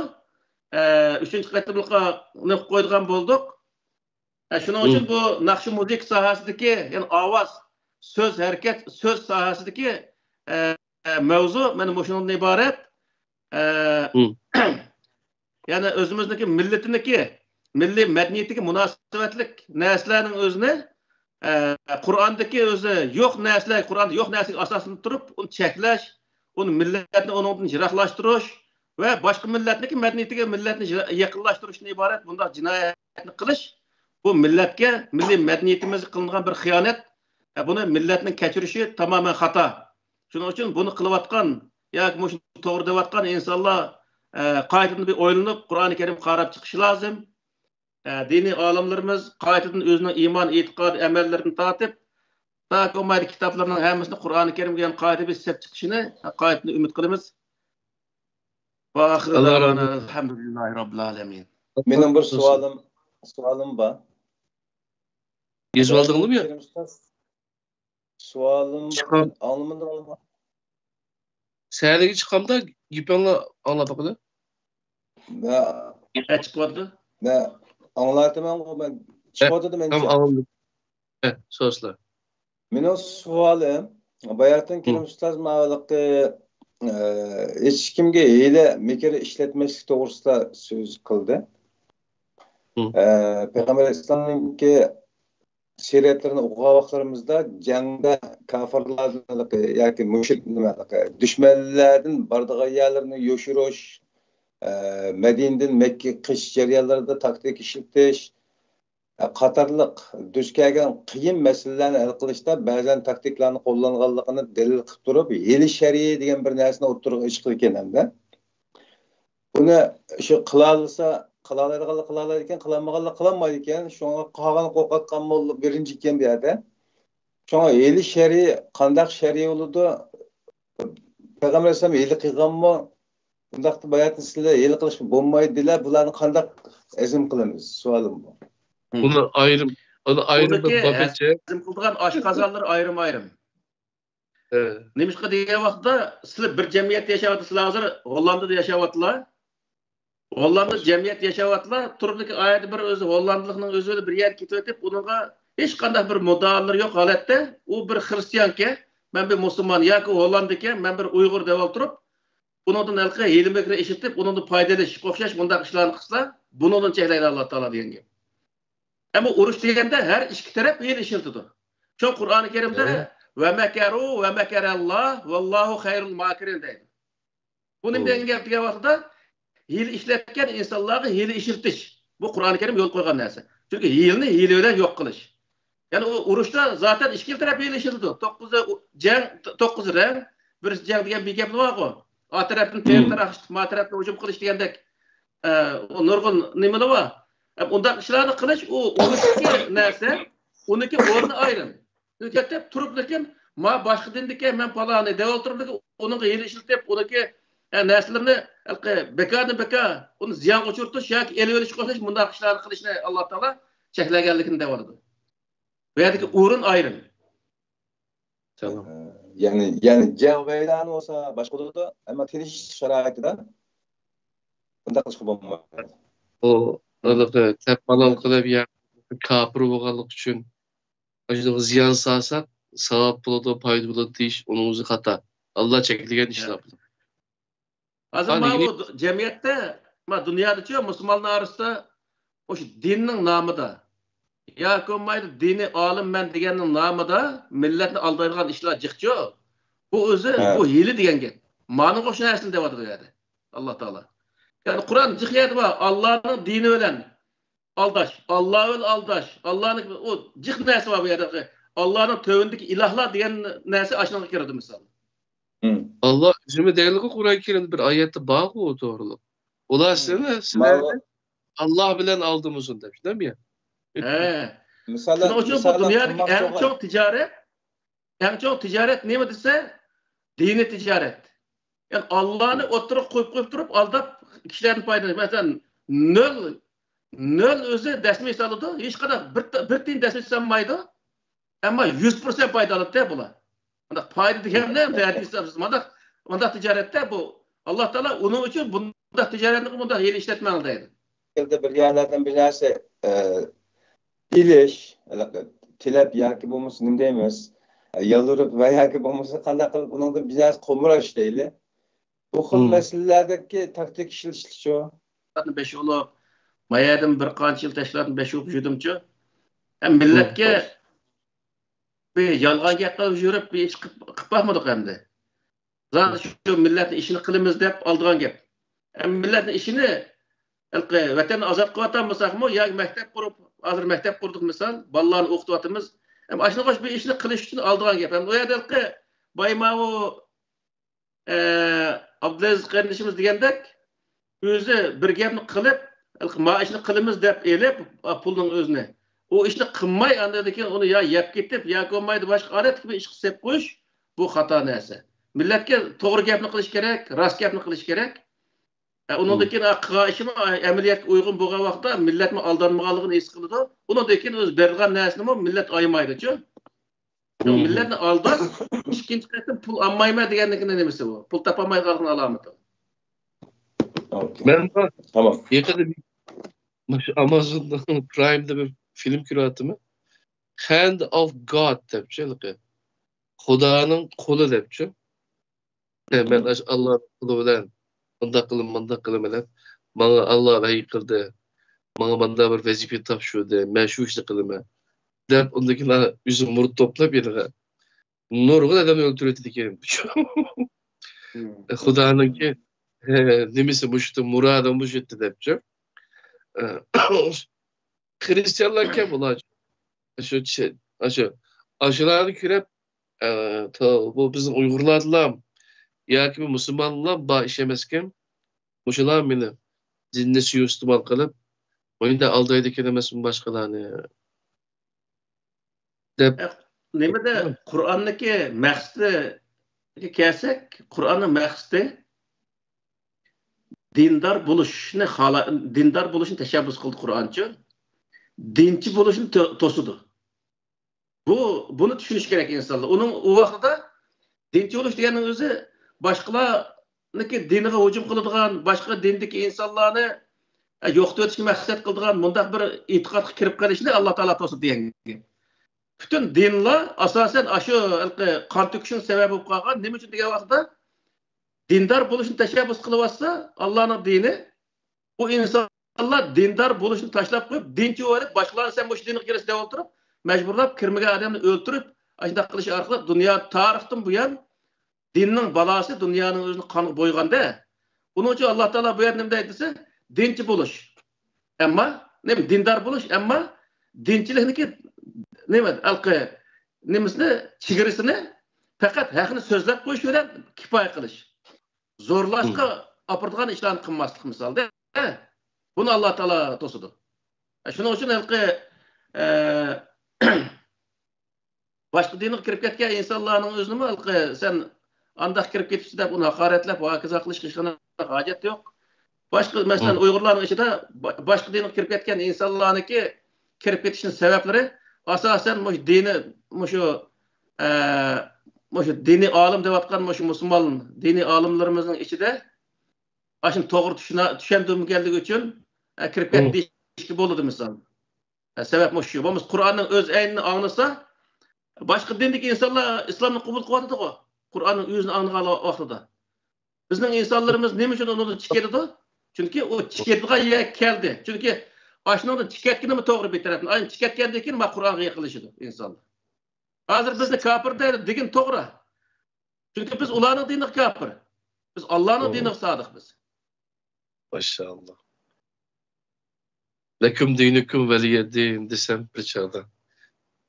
ئە، ئۈچىنچى قېتىملىققا ئۇنى قويىدىغان بولدۇق. ئە، شۇنىڭ ئۈچۈن بۇ ناخشا مۇزىكا ساھەسىدىكى، يەنى ئاۋاز، سۆز ھەرىكەت، سۆز ساھەسىدىكى، ئە، مەۋزۇ مانا مۇشۇنىڭدىن ئىبارەت. ئە، يەنى ئۆزىمىزنىڭكى مىللىتىنىڭكى مىللىي مەدەنىيىتىگە مۇناسىۋەتلىك نەرسىلەرنىڭ ئۆزىنى، ئە، قۇرئاندىكى ئۆزى يوق نەرسىلەر، قۇرئاندا يوق نەرسىگە ئاساسلىنىپ تۇرۇپ، ئۇنى چەكلەش، ئۇنى مىللەتنى ئۇنىڭدىن يىراقلاشتۇرۇش ۋە باشقا مىللەتنىڭكى مەدەنىيىتىگە مىللەتنى يىرا-، يېقىنلاشتۇرۇشتىن ئىبارەت بۇنداق جىنايەتنى قىلىش، بۇ مىللەتكە، مىللىي مەدەنىيىتىمىزگە قىلىنغان بىر خىيانەت. ئە، بۇنى مىللەتنىڭ كەچۈرۈشى تامامەن خاتا. شۇنىڭ ئۈچۈن بۇنى قىلىۋاتقان ياكى مۇشۇنى توغرا دەۋاتقان ئىنسانلار، ئە، قايتىدىن بىر ئويلىنىپ، قۇرئانى كەرىمگە قاراپ چىقىشى لازىم. ئە، دىنىي ئالىملىرىمىز قايتىدىن ئۆزىنىڭ ئىمان، ئېتىقاد، ئەمەللىرىدىن تارتىپ، تاكى بولمايدۇ كىتابلىرىنىڭ ھەممىسىنى قۇرئانى كەرىمگە يەنە قايتا بىر سېلىپ چىقىشىنى قايتىدىن ئۈمىد قىلىمىز. ۋە ئاخىرى دەۋانا ئەلھەمدۇلىللاھى رەببىل ئالەمىن. مېنىڭ بىر سوئالىم، سوئالىم بار. يېزىۋالدىڭلارمۇ يا؟ كېرىم ئۇستاز، سوئالىم ئاڭلىمىدىڭلارمۇ؟ سەھەرلىككە چىققاندا گېپىڭلار ئاڭلاپ باقىدۇ. مەن، ھە، چىقىۋاتىدۇ. مەن ئاڭلاۋاتىمەنغۇ، مەن چىقىۋاتىدۇ مەنچە. ئاڭلىدىم. ھە، سورىسىلا. مېنىڭ سوئالىم، باياتىن كېرىم ئۇستاز ماۋۇلۇقى، ئە، ھېچكىمگە ھىيلە، مىكىر ئىشلەتمەسلىك توغرىسىدا سۆز قىلدى. ئە، پەيغەمبەر ئەلەيھىسسالامنىڭكى سىيرەتلىرىنى ئوقۇغان ۋاقىتلىرىمىزدا جەڭدە كاپىرلاردىن ياكى مۇشرىك، نېمە، دۈشمەنلەردىن بارىدىغان يەرلىرىنى يوشۇرۇش، ئە، مەدىنىدىن مەككىگە قېچىش جەريانلىرىدا تاكتىكا ئىشلىتىش، ئە، قاتارلىق دۇچ كەلگەن قىيىن مەسىلىلەرنى ھەل قىلىشتا بەزەن تاكتىكىلارنى قوللانغانلىقىنى دەلىل قىلىپ تۇرۇپ، ھىيلە شەرئى دېگەن بىر نەرسىنى ئوتتۇرىغا چىقىدىكەن ھەمدە. بۇنى شۇ قىلالىسا، قىلالايدىغانلار قىلالايدىكەن، قىلالمىغانلار قىلالمايدىكەن. شۇڭا قالغان قورقۇۋاتقان موللا بىرىنچى ئىكەن بۇ يەردە. شۇڭا ھىيلە شەرئى قانداق شەرئى بولىدۇ؟ پەيغەمبەر ئەلەيھىسسالام ھىيلە قىلغانمۇ؟ بۇنداقتا باياتىن سىلەر ھىيلە قىلىشقا بولمايدۇ دېدىلەر. بۇلارنى قانداق ھەزىم قىلىمىز؟ سوئالىم بۇ. بۇنى ئايرىم، بۇنى ئايرىم بىر بابەتچە. ھەزىم قىلىدىغان ئاشقازانلىرى ئايرىم-ئايرىم. نېمىشقا دېگەن ۋاقىتتا، سىلەر بىر جەمئىيەتتە ياشاۋاتىسىلەر، ھازىر ھوللاندىدا ياشاۋاتىلا. ھوللاندىدا جەمئىيەتتە ياشاۋاتىلا، تۇرۇپتىكى ئايەتتە بىر ئۆزى ھوللاندىلىقنىڭ ئۆزى بىر يەرگە كېتىۋېتىپ، ئۇنىڭغا ھېچقانداق بىر مۇددىئالىرى يوق ھالەتتە، ئۇ بىر خىرىستىيانكەن، مەن بىر مۇسۇلمان ياكى ھوللاندىكەن، مەن بىر ئۇيغۇر دەۋالتۇرۇپ، ئۇنىڭدىن ھېلىقى ھىيلە-مىكىر ئىشلىتىپ، ئۇنىڭدىن پايدىلىنىشقا ئوخشاش مۇنداق ئىشلارنى قىلسا، بۇنىڭدىن چەكلەيدۇ ئاللا تائالا دېگەن گەپ. ئەمما ئۇرۇش دېگەندە ھەر ئىككى تەرەپ ھىيلە ئىشلىتىدۇ. شۇ قۇرئانى كەرىمدە، ھە، ۋە مەكەرۇ ۋە مەكەرەللا ۋەللاھۇ خەيرۇل ماكىرىن دەيدۇ. بۇ نېمە دېگەن گەپ دېگەن ۋاقتىدا، ھىيلە ئىشلەتكەن ئىنسانلارغا ھىيلە ئىشلىتىش. بۇ قۇرئانى كەرىم يول قويغان نەرسە. چۈنكى ھىيلىنى ھىيلە بىلەن يوق قىلىش. يەنى ئۇ ئۇرۇشتا زاتەن ئىككىلا تەرەپ ھىيلە ئىشلىتىدۇ. توققۇزى ئۇ-، جەڭ، ت-، توققۇز رەڭ، بىرسى جەڭ دېگەن بىر گەپ بارغۇ. ئا تەرەپتىن تېرە تاراقشىتىپ، ما تەرەپتىن ھۇجۇم قىلىش دېگەندەك، ئە، ئۇ نۇرغۇن نېمىلەر بار. ئە، ئۇنداق ئىشلارنى قىلىش، ئۇ ئۇرۇشتىكى نەرسە، ئۇنىڭكى ئورنى ئايرىم. ئۆتەپ تۇرۇپ، لېكىن ما باشقا دىندىكى، مەن پالانى دەۋاتۇرۇپ، ئۇنىڭغا ھىيلە ئىشلىتىپ، ئۇنىڭكى، ئە، نەرسىلىرىنى ھېلىقى بىكاردىن بىكار ئۇنى زىيانغا ئۇچرىتىش ياكى ئېلىۋېلىشقا ئوخشاش مۇنداق ئىشلارنى قىلىشنى ئاللا تائالا چەكلەنگەنلىكىنى دەۋاتىدۇ. بۇ يەردىكى ئورۇن ئايرىم. يەنى، يەنى جەڭ مەيدانى بولسا باشقا بولىدۇ، ئەمما تىنچ شارائىتىدا بۇنداق قىلىشقا بولمايدۇ. ئۇ ھېلىقى تەپ پالان قىلىپ يا كاپىر بولغانلىقى ئۈچۈن ئاشۇنىڭغا زىيان سالساق ساۋاب بولىدۇ، پايدا بولىدۇ دېيىش ئۇنىڭ ئۆزى خاتا. ئاللا چەكلىگەن ئىشلار بۇلار. ھازىر ماۋۇ جەمئىيەتتە، ما دۇنيادىچۇ مۇسۇلمانلار ئارىسىدا مۇشۇ دىننىڭ نامىدا ياكى بولمايدۇ دىنىي ئالىممەن دېگەننىڭ نامىدا مىللەتنى ئالدايدىغان ئىشلار جىقچۇ. بۇ ئۆزى بۇ ھىيلە دېگەن گەپ. مانىڭغا ئوخشاش نەرسىنى دەۋاتىدۇ بۇ يەردە ئاللا تائالا. يەنى قۇرئان جىق يەردە بار، ئاللانىڭ دىنى بىلەن ئالداش، ئاللا بىلەن ئالداش، ئاللانىڭ ئۇ جىق نەرسە بار بۇ يەردە. ئاللانىڭ تۆۋىنىدىكى ئىلاھلار دېگەن نەرسە ئاشۇنىڭغا كىرىدۇ مىسال. ئاللا ئۆزىمۇ دەيدىغۇ قۇرئان كەرىمدە بىر ئايەتتە بارغۇ ئۇ توغرىلىق. ئۇلار سىلەر سىلەرنى ئاللا بىلەن ئالدىمىسۇن دەپ، شۇنداقمۇ يا؟ شۇنىڭ ئۈچۈن بۇ دۇنيادىكى ئەڭ چوڭ تىجارەت، ئەڭ چوڭ تىجارەت نېمە دېسە، دىنىي تىجارەت. يەنى ئاللانى ئوتتۇرىغا قويۇپ قويۇپ تۇرۇپ ئالداپ كىشىلەردىن پايدىلىنىش. مەسىلەن، نۆل، نۆل ئۆزى دەسمىي سالىدۇ، ھېچقانداق بىر، بىر تىيىن دەسمىي سالمايدۇ. ئەمما يۈز پىرسەنت پايدا ئالىدۇ بۇلار. ئانداق پايدا دېگەننى ھەدىس مانداق، مانداق تىجارەتتە بۇ. ئاللا تائالا ئۇنىڭ ئۈچۈن بۇنداق تىجارەتنى مۇنداق ھىيلە ئىشلەتمەڭ دەيدۇ. بىر يەرلەردىن بىر نەرسە ئېلىش، تىلەپ ياكى بولمىسا نېمە دەيمىز، يالۋۇرۇپ ۋە ياكى بولمىسا قانداق قىلىپ ئۇنىڭدىن بىر نەرسە قومۇراش دەيلى. بۇ خىل مەسىلىلەردىكى تاكتىكا ئىشلىتىشچۇ؟ بەش بولۇپ، ما يەردىن بىر قانچە يىل تەشكىلاتنى بەش بولۇپ يۈردۈمچۇ. ھەم مىللەتكە بىر يالغان گەپ قىلىپ يۈرۈپ بىر ئىش قىلىپ باقمىدۇق ئەمدى. زادى شۇ مىللەتنىڭ ئىشىنى قىلىمىز دەپ ئالىدىغان گەپ. ئەمما مىللەتنىڭ ئىشىنى ۋەتەننى ئازاد قىلىۋاتالمىساقمۇ ياكى مەكتەپ قۇرۇپ، ھازىر مەكتەپ قۇردۇق مىسال، بالىلارنى ئوقۇتۇۋاتىمىز. ئەمما ئاشۇنىڭغا ئوخشاش بىر ئىشنى قىلىش ئۈچۈن ئالىدىغان گەپ. ئەمما ئۇ يەردە ھېلىقى بايا ماۋۇ ئابدۇلئەزىز قېرىندىشىمىز دېگەندەك، ئۆزى بىر گەپنى قىلىپ، ھېلىقى ما ئىشنى قىلىمىز دەپ ئېلىپ پۇلنىڭ ئۆزىنى، ئۇ ئىشنى قىلماي ئاندىن كېيىن ئۇنى يا يەپ كېتىپ ياكى بولمايدۇ باشقا ئادەتتىكى بىر ئىشقا سېلىپ قويۇش، بۇ خاتا نەرسە. مىللەتكە توغرا گەپنى قىلىش كېرەك، راست گەپنى قىلىش كېرەك. ئۇنىڭدىن كېيىن قىلغان ئىشىمۇ ئەمەلىيەتكە ئۇيغۇن بولغان ۋاقىتتا مىللەتمۇ ئالدانمىغانلىقىنى ھېس قىلىدۇ. ئۇنىڭدىن كېيىن ئۆزى بېرىدىغان نەرسىنىمۇ مىللەت ئايىمايدۇچۇ. مىللەتنى ئالداپ، ئىككىنچى قېتىم پۇل ئالمايمەن دېگەنلىكىنىڭ نېمىسى بۇ؟ پۇل تاپالمايدىغانلىقىنىڭ ئالامىتى. مەن يېقىندا مۇشۇ ئامازون پرايمدا بىر فىلىم كۆرۈۋاتىمەن. Hand of God دەپچۇ، خۇدانىڭ قولى دەپچۇ. مەن ئاشۇ ئاللانىڭ قولى بىلەن مۇنداق قىلىمەن، مۇنداق قىلىمەن دەپ، ماڭا ئاللا ۋەھىي قىلدى، ماڭا مانداق بىر ۋەزىپە تاپشۇردى، مەن شۇ ئىشنى قىلىمەن دەپ، ئۇندىن كېيىن ئۆزى مۇرىت توپلاپ يەنە نۇرغۇن ئادەمنى ئۆلتۈرۈۋېتىدىكەن. خۇدانىڭكى نېمىسى مۇشۇ، مۇرادى مۇشۇ دەپچۇ. خرىستىيانلاركەن بۇلار. شۇ، شۇ، ئاشۇلارنى كۆرۈپ، بۇ بىزنىڭ ئۇيغۇرلاردىلا ياكى مۇسۇلمانلا بار ئىش ئەمەسكەن. مۇشۇلار مېنى دىننى سۇيىئىستېمال قىلىپ، مۇنداق ئالدايدىكەن ئەمەسمۇ باشقىلارنى دەپ. نېمىدە قۇرئاننىڭكى مەقسىتىگە كەلسەك، قۇرئاننىڭ مەقسىتى دىندار بولۇشنى خالا-، دىندار بولۇشنى تەشەببۇس قىلدى قۇرئانچۇ. دىنچى بولۇشنى تو-، توسىدۇ. بۇ، بۇنى چۈشىنىش كېرەك ئىنسانلار. ئۇنىڭ ئۇ ۋاقتىدا دىنچى بولۇش دېگەننىڭ ئۆزى باشقىلارنىڭكى دىنىغا ھۇجۇم قىلىدىغان، باشقا دىندىكى ئىنسانلارنى، ئە، يوقىتىۋېتىشكە مەقسەت قىلىدىغان مۇنداق بىر ئېتىقادقا كىرىپ قېلىشنى ئاللا تائالا توسىدۇ دېگەن گەپ. پۈتۈن دىنلار ئاساسەن ئاشۇ ھېلىقى قان تۆكۈشنىڭ سەۋەبى بولۇپ قالغان. نېمە ئۈچۈن دېگەن ۋاقىتتا، دىندار بولۇشنى تەشەببۇس قىلىۋاتسا، ئاللانىڭ دىنى، ئۇ ئىنسانلار دىندار بولۇشنى تاشلاپ قويۇپ، دىنچى بولۇپ، باشقىلارنى سەن مۇشۇ دىنغا كىرىسەن دەپ ئولتۇرۇپ، مەجبۇرلاپ كىرمىگەن ئادەمنى ئۆلتۈرۈپ، ئاشۇنداق قىلىش ئارقىلىق دۇنيا تارىختىن بۇيان دىننىڭ بالاسى دۇنيانىڭ ئۆزىنى قانغا بويىغاندا، ئۇنىڭ ئۈچۈن ئاللا تائالا بۇ يەردە نېمە دەيدى دېسە، دىنچى بولۇش. ئەمما، نېمە، دىندار بولۇش، ئەمما دىنچىلىكنىكى، نېمە، ھېلىقى، نېمىسىنى، چېگرىسىنى پەقەت ھەقنى سۆزلەپ قويۇش بىلەن كۇپايە قىلىش. زورلاشقا ئاپىرىدىغان ئىشلارنى قىلماسلىق، مىسالدا. بۇنى ئاللا تائالا توسىدۇ. شۇنىڭ ئۈچۈن ھېلىقى، ئە، باشقا دىنغا كىرىپ كەتكەن ئىنسانلارنىڭ ئۆزىنىمۇ ھېلىقى سەن ئانداق كىرىپ كېتىپسەن دەپ ئۇنى ھاقارەتلەپ ۋە ھاكازا قىلىشقا ھېچقانداق ھاجەت يوق. باشقا، مەسىلەن، ئۇيغۇرلارنىڭ ئىچىدە با-، باشقا دىنغا كىرىپ كەتكەن ئىنسانلارنىڭكى كىرىپ كېتىشنىڭ سەۋەبلىرى ئاساسەن مۇشۇ دىنى، مۇشۇ، ئە، مۇشۇ دىنىي ئالىم دەۋاتقان مۇشۇ مۇسۇلمان دىنىي ئالىملىرىمىزنىڭ ئىچىدە ئاشۇنى توغرا چۈشىنە-، چۈشەندۈرمىگەنلىكى ئۈچۈن، ئە، كىرىپ كەتتى دېيىشكە بولىدۇ، مىسال. ئە، سەۋەب مۇشۇ. بولمىسا قۇرئاننىڭ ئۆز ئەينىنى ئاڭلىسا، باشقا دىندىكى ئىنسانلار ئىسلامنى قوبۇل قىلىۋاتىدىغۇ. قۇرئاننىڭ ئۆزىنى ئاڭلىغان ۋاقتىدا. بىزنىڭ ئىنسانلىرىمىز نېمە ئۈچۈن ئۇنىڭدىن چىقىپ كېتىدۇ؟ چۈنكى ئۇ چىقىپ كېتىدىغان يەرگە كەلدى. چۈنكى ئاشۇنىڭدىن چىقىپ كەتكىنىمۇ توغرا بىر تەرەپتىن. ئاينى چىقىپ كەتكەندىن كېيىن مانا قۇرئانغا يېقىنلىشىدۇ ئىنسانلار. ھازىر بىزنى كاپىر دەيدۇ دېگىنى توغرا. چۈنكى بىز ئۇلارنىڭ دىنىغا كاپىر. بىز ئاللانىڭ دىنىغا سادىق بىز. ماشائاللا. لەكۇم دىنۇكۇم ۋەلىيەدىن دېسەم بىر چاغدا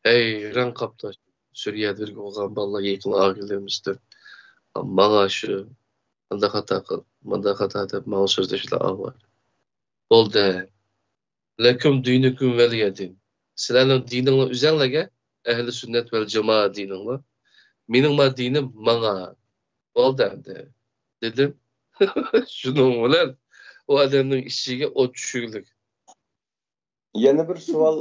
ھەيران قاپتۇ. سۈرىيەدە بىرگە بولغان بالىلار يېقىن ئاغىنىلىرىمىزدۇر. ماڭا شۇ مۇنداق خاتا قىل، مۇنداق خاتا دەپ ماڭا سۆزلەشلەر ئاۋارە. بولدى. لەكۇم دىنۇكۇم ۋەلىيەدىن. سىلەرنىڭ دىنىڭلار ئۆزەڭلارگە، ئەھلى سۈننەت ۋەل جامائە دىنىڭلار. مېنىڭ ما دىنىم ماڭا. بولدى ئەمدى، دېدىم. شۇنىڭ بىلەن ئۇ ئادەمنىڭ ئىچىگە ئوت چۈشۈرگۈلۈك. يەنە بىر سوئال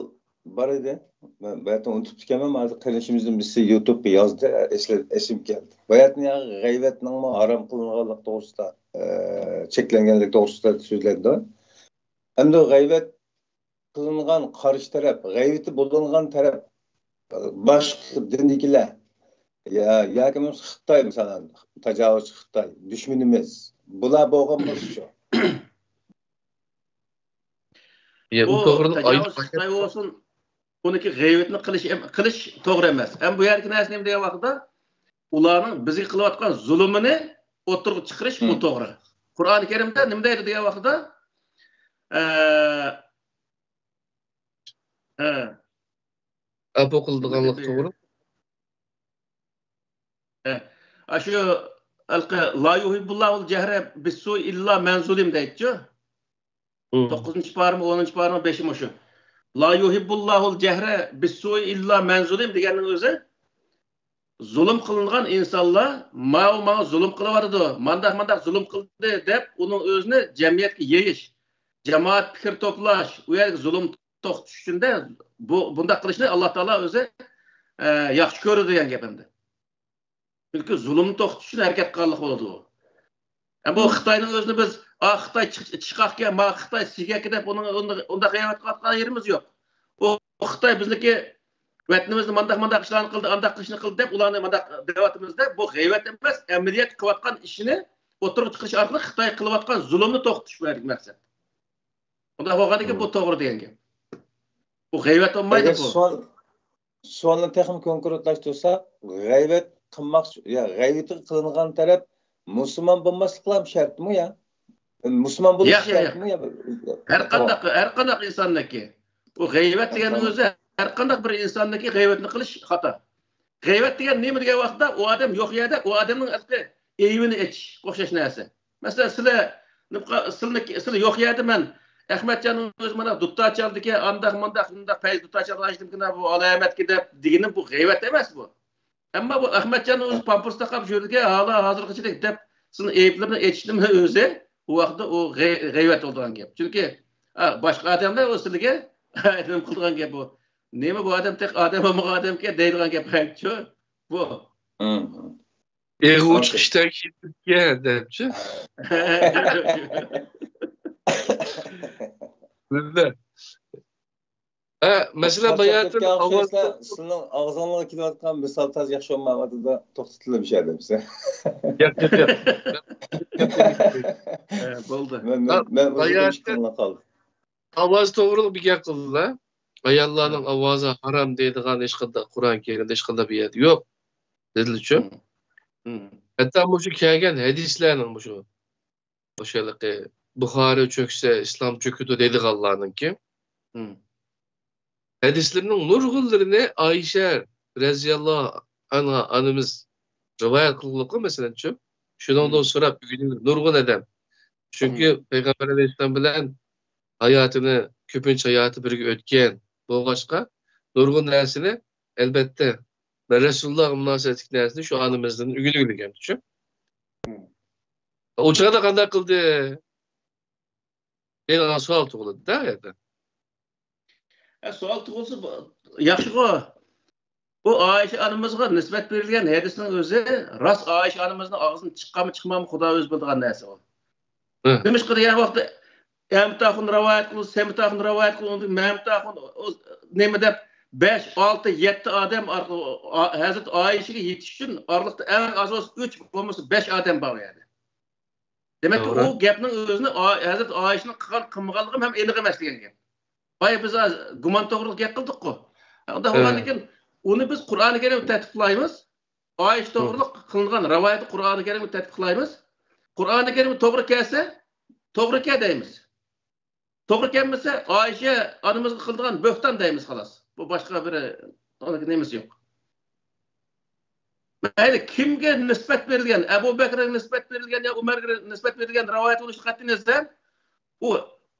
بار ئىدى. مەن باياتىن ئۇنتۇپتىكەنمەن، ھازىر قېرىندىشىمىزدىن بىرسى يۇتۇبقا يازدى، ئەسلى ئېسىمگە كەلدى. باياتىن يا غەيۋەتنىڭمۇ ھارام قىلىنغانلىقى توغرىسىدا، ئە، چەكلەنگەنلىكى توغرىسىدا سۆزلەندى. ئەمدى غەيۋەت قىلىنغان قارشى تەرەپ، غەيۋىتى بولۇنغان تەرەپ، باشقا دىندىكىلەر، يا، ياكى بولمىسا خىتاي، مىسالەن، تاجاۋۇزچى خىتاي، دۈشمىنىمىز، بۇلار بولغان بولسىچۇ؟ يا، بۇ بۇ توغرىلىق تاجاۋۇزچى ئايرىم خىتاي بولسۇن، ئۇنىڭكى غەيۋىتىنى قىلىش، قىلىش توغرا ئەمەس. ھەم بۇ يەردىكى نەرسە نېمە دېگەن ۋاقىتتا، ئۇلارنىڭ بىزگە قىلىۋاتقان زۇلۇمىنى ئوتتۇرىغا چىقىرىش، بۇ توغرا. قۇرئانى كەرىمدە نېمە دەيدۇ دېگەن ۋاقتىدا، ئە، ئە، ئەپۇ قىلىدىغانلىقى توغرا. ئە، ئاشۇ ھېلىقى لا يۇھىببۇللاھۇل جەھرە بىسسۇئى ئىللا مەن زۇلىم دەيدىچۇ. توققۇزىنچى پارىمۇ، ئونىنچى پارىمۇ، بېشى مۇشۇ. لا يۇھىببۇللاھۇل جەھرە بىسسۇئى ئىللا مەن زۇلىم دېگەننىڭ ئۆزى زۇلۇم قىلىنغان ئىنسانلار، ماۋۇ ماڭا زۇلۇم قىلىۋاتىدۇ، مانداق مانداق زۇلۇم قىلدى دەپ ئۇنىڭ ئۆزىنى جەمئىيەتكە يېيىش، جامائەت پىكىر توپلاش، ئۇ يەرگە زۇلۇم توختىتىش ئۈچۈن دە، بۇ، بۇنداق قىلىشنى ئاللا تائالا ئۆزى، ئە، ياخشى كۆرىدۇ دېگەن گەپ ئەمدى. چۈنكى زۇلۇمنى توختىتىش ئۈچۈن ھەرىكەت قىلغانلىق بولىدۇ. ئە، بۇ خىتاينىڭ ئۆزىنى بىز، ئا، خىتاي چىق-، چىقاقكەن، ما خىتاي سىگەككە دەپ ئۇنىڭ، ئۇنداق، ئۇنداق غەيۋەت قىلىۋاتقان يېرىمىز يوق. ئۇ خىتاي بىزنىڭكى ۋەتىنىمىزدە مانداق، مانداق ئىشلارنى قىلدى، ئانداق قىلىشنى قىلدى دەپ ئۇلارنى مانداق دەۋاتىمىزدە، بۇ غەيۋەت ئەمەس، ئەمەلىيەتتە قىلىۋاتقان ئىشىنى ئوتتۇرىغا چىقىرىش ئارقىلىق خىتاي قىلىۋاتقان زۇلۇمنى توختىتىش بۇ يەردىكى مەقسەت. ئۇنداق بولغاندىن كېيىن بۇ توغرا دېگەن گەپ. بۇ غەيۋەت بولمايدۇ بۇ. سوئال، سوئالنى تېخىمۇ كونكرېتلاشتۇرساق، غەيۋەت قىلماقچى، يا غەيۋىتى قىلىنغان تەرەپ مۇسۇلمان بولماسلىقلام شەرتمۇ يا؟ مۇسۇلمان بولۇش ياق، ياق، ياق. شەرتمۇ يا؟ ھەر قانداق، ھەر قانداق ئىنساننىڭكى. بۇ غەيۋەت دېگەننىڭ ئۆزى ھەر قانداق بىر ئىنساننىڭكى غەيۋەتنى قىلىش خاتا. غەيۋەت دېگەن نېمە دېگەن ۋاقىتتا، ئۇ ئادەم يوق يەردە ئۇ ئادەمنىڭ ھېلىقى ئەيىبىنى ئېچىشقا ئوخشاش نەرسە. مەسىلەن، سىلە، سىلىنى، سىلى يوق يەردە مەن ئەخمەتجان ئۆزى مانا دۇتار چالدىكەن، ئانداق مۇنداق، مۇنداق پەيز دۇتار چالغان ئىشتىمكىنا بۇ ئالامەتكە دەپ دېگىنىم بۇ غەيۋەت ئەمەس بۇ. ئەمما بۇ ئەخمەتجان ئۆزى پامپىرس تاقاپ يۈرىدىكەن، ھالا ھازىرغىچىدەك دەپ سىلىنىڭ ئەيىبلىرىنى ئېچىشنىمۇ ئۆزى ئۇ ۋاقىتتا ئۇ غەي-، غەيۋەت بولىدىغان گەپ. چۈنكى، ئا، باشقا ئادەملەر ئۇ سىلىگە نېمە قىلىدىغان گەپ بۇ. نېمە بۇ ئادەم تېخى ئادەم بولمىغان ئادەمكەن دەيدىغان گەپ چۇ بۇ. ئېغىر ئىشتەك كېتىپكەن دەپچۇ. بىلدى. ھە، مەسىلەن، باياتىن ئاۋاز، سىزنىڭ ئاغزىڭىزغا كېلىۋاتقان مىسال تاز ياخشى بولمايۋاتىدۇ، توختىتىلىم شۇ يەردە بىز. ياق، ياق، ياق. ھە، بولدى. مەن، مەن، مەن ئۆزۈم ئىشقىلىنىپ قالدىم. ئاۋاز توغرۇلۇق بىر گەپ قىلدىلا. ئاياللارنىڭ ئاۋازى ھارام دەيدىغان ھېچقانداق قۇرئان كەرىمدە ھېچقانداق بىر يەردە يوق. دەلىلىچۇ؟ ھەتتا مۇشۇ كەلگەن ھەدىسلەرنىڭ مۇشۇ، مۇشۇ ھېلىقى بۇخارى چۆكسە ئىسلام چۆكىدۇ دەيدىغانلارنىڭكى ھەدىسلىرىنىڭ نۇرغۇنلىرىنى ئائىشە رەزىياللاھۇ ئەنھا ئانىمىز رىۋايەت قىلغۇلۇقى، مەسىلەنچۇ، شۇنىڭدىن سوراپ ئۆگىنىدۇ نۇرغۇن ئادەم. چۈنكى پەيغەمبەر ئەلەيھىسسالام بىلەن ھاياتىنى، كۆپىنچە ھاياتى بىرگە ئۆتكەن بولغاچقا، نۇرغۇن نەرسىنى، ئەلبەتتە، مەن رەسۇلۇللاھقا مۇناسىۋەتلىك نەرسىنى شۇ ئانىمىزدىن ئۆگىنىۋالغان، چۈ. ئۇ چاغدا قانداق قىلدى؟ دەيدىغان سوئال تۇغۇلىدۇ-دە ئۇ يەردە. ھە، سوئال تۇغۇلسا، بۇ، ياخشىغۇ. بۇ ئائىشە ئانىمىزغا نىسبەت بېرىلگەن ھەدىسنىڭ ئۆزى راست ئائىشە ئانىمىزنىڭ ئاغزىدىن چىققانمۇ، چىقمامۇ، خۇدا ئۆزى بىلىدىغان نەرسە ئۇ. ھە. نېمىشقا دېگەن ۋاقىتتا، ئەمتاخۇن رىۋايەت قىلدى، سەمتاخۇن رىۋايەت قىلدى، مەمتاخۇن، ئۇ، نېمە دەپ، بەش، ئالتە، يەتتە ئادەم ئارقىلىق، ئا، ھەزرىتى ئائىشىگە يېتىش ئۈچۈن ئارىلىقتا ئەڭ ئاز بولسا ئۈچ، بولمىسا بەش ئادەم بار ئۇ يەردە. دېمەك، توغرا. ئۇ گەپنىڭ ئۆزىنى ئا-، ھەزرىتى ئائىشىنىڭ قىلغان، قىلمىغانلىقىمۇ ھەم ئېنىق ئەمەس دېگەن گەپ. بايا بىز ھازىر گۇمان توغرىلىق گەپ قىلدۇققۇ. ئۇنداق ھە. بولغاندىكىن، ئۇنى بىز قۇرئانى كەرىمگە تەتبىقلايمىز. ئائىشە توغرىلىق قىلىنغان رىۋايەتنى قۇرئانى كەرىمگە تەتبىقلايمىز. قۇرئانى كەرىم توغرا كەلسە، توغرا كەل دەيمىز. توغرا كەلمىسە، ئائىشە ئانىمىزغا قىلىدىغان بۆھتان دەيمىز، خالاس. بۇ باشقا بىر، ئۇنىڭ نېمىسى يوق. مەيلى، كىمگە نىسبەت بېرىلگەن، ئەبۇ بەكرىگە نىسبەت بېرىلگەن يا ئۆمەرگە نىسبەت بېرىلگەن رىۋايەت بولۇشىدىن قەتئىينەزەر، ئۇ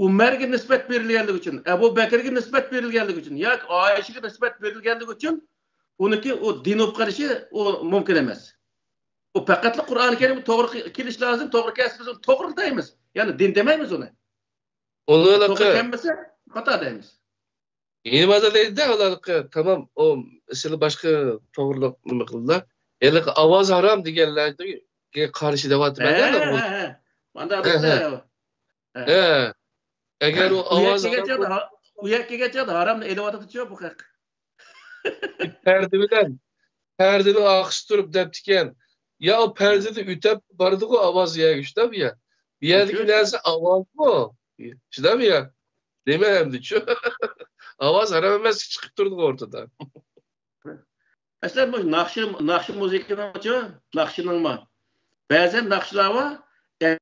ئۆمەرگە نىسبەت بېرىلگەنلىكى ئۈچۈن، ئەبۇ بەكرىگە نىسبەت بېرىلگەنلىكى ئۈچۈن ياكى ئائىشىگە نىسبەت بېرىلگەنلىكى ئۈچۈن ئۇنىڭكى ئۇ دىن بولۇپ قېلىشى ئۇ مۇمكىن ئەمەس. ئۇ پەقەتلا قۇرئانى كەرىمگە توغرا كېلىشى لازىم، توغرا كەلسە بىز ئۇنى توغرا دەيمىز. يەنى دىن دېمەيمىز ئۇنى. ئۇنى توغرا كەلمىسە، خاتا دەيمىز. يېنىمازدا دەيدۇ-دە، ئۇلارقى تامام، ئۇ سىلى باشقا توغرىلىق نېمە قىلدىلا. ھېلىقى ئاۋاز ھارام دېگەنلەرگە قارشى دەۋاتىمەن-دە. ھە، ھە، ھە. مانداق ھە، دېسە، ھە. ھە. ھە. ئەگەر ئۇ ئاۋاز ھارام، ئۇ يەرگە كەلگەن چاغدا ھارامنى ئېلىۋاتىدۇ-چۇ بۇ خەق. پەردە بىلەن، پەردىنىڭ ئارقىسىدا تۇرۇپ دەپتىكەن. يا ئۇ پەردىدىن ئۆتۈپ بارىدىغۇ ئاۋاز يەرگە، شۇنداق يا. بۇ يەردىكى نەرسە ئاۋازمۇ؟ شۇنداقمۇ يا؟ نېمە ئەمدىچۇ؟ ئاۋاز ھارام ئەمەس، چىقىپ تۇرىدىغۇ ئورتىدا. مەسىلەن، بۇ ناخشا، ناخشا مۇزىكىنىڭچۇ، ناخشىنىڭمۇ؟ بەزەن ناخشىلار بار،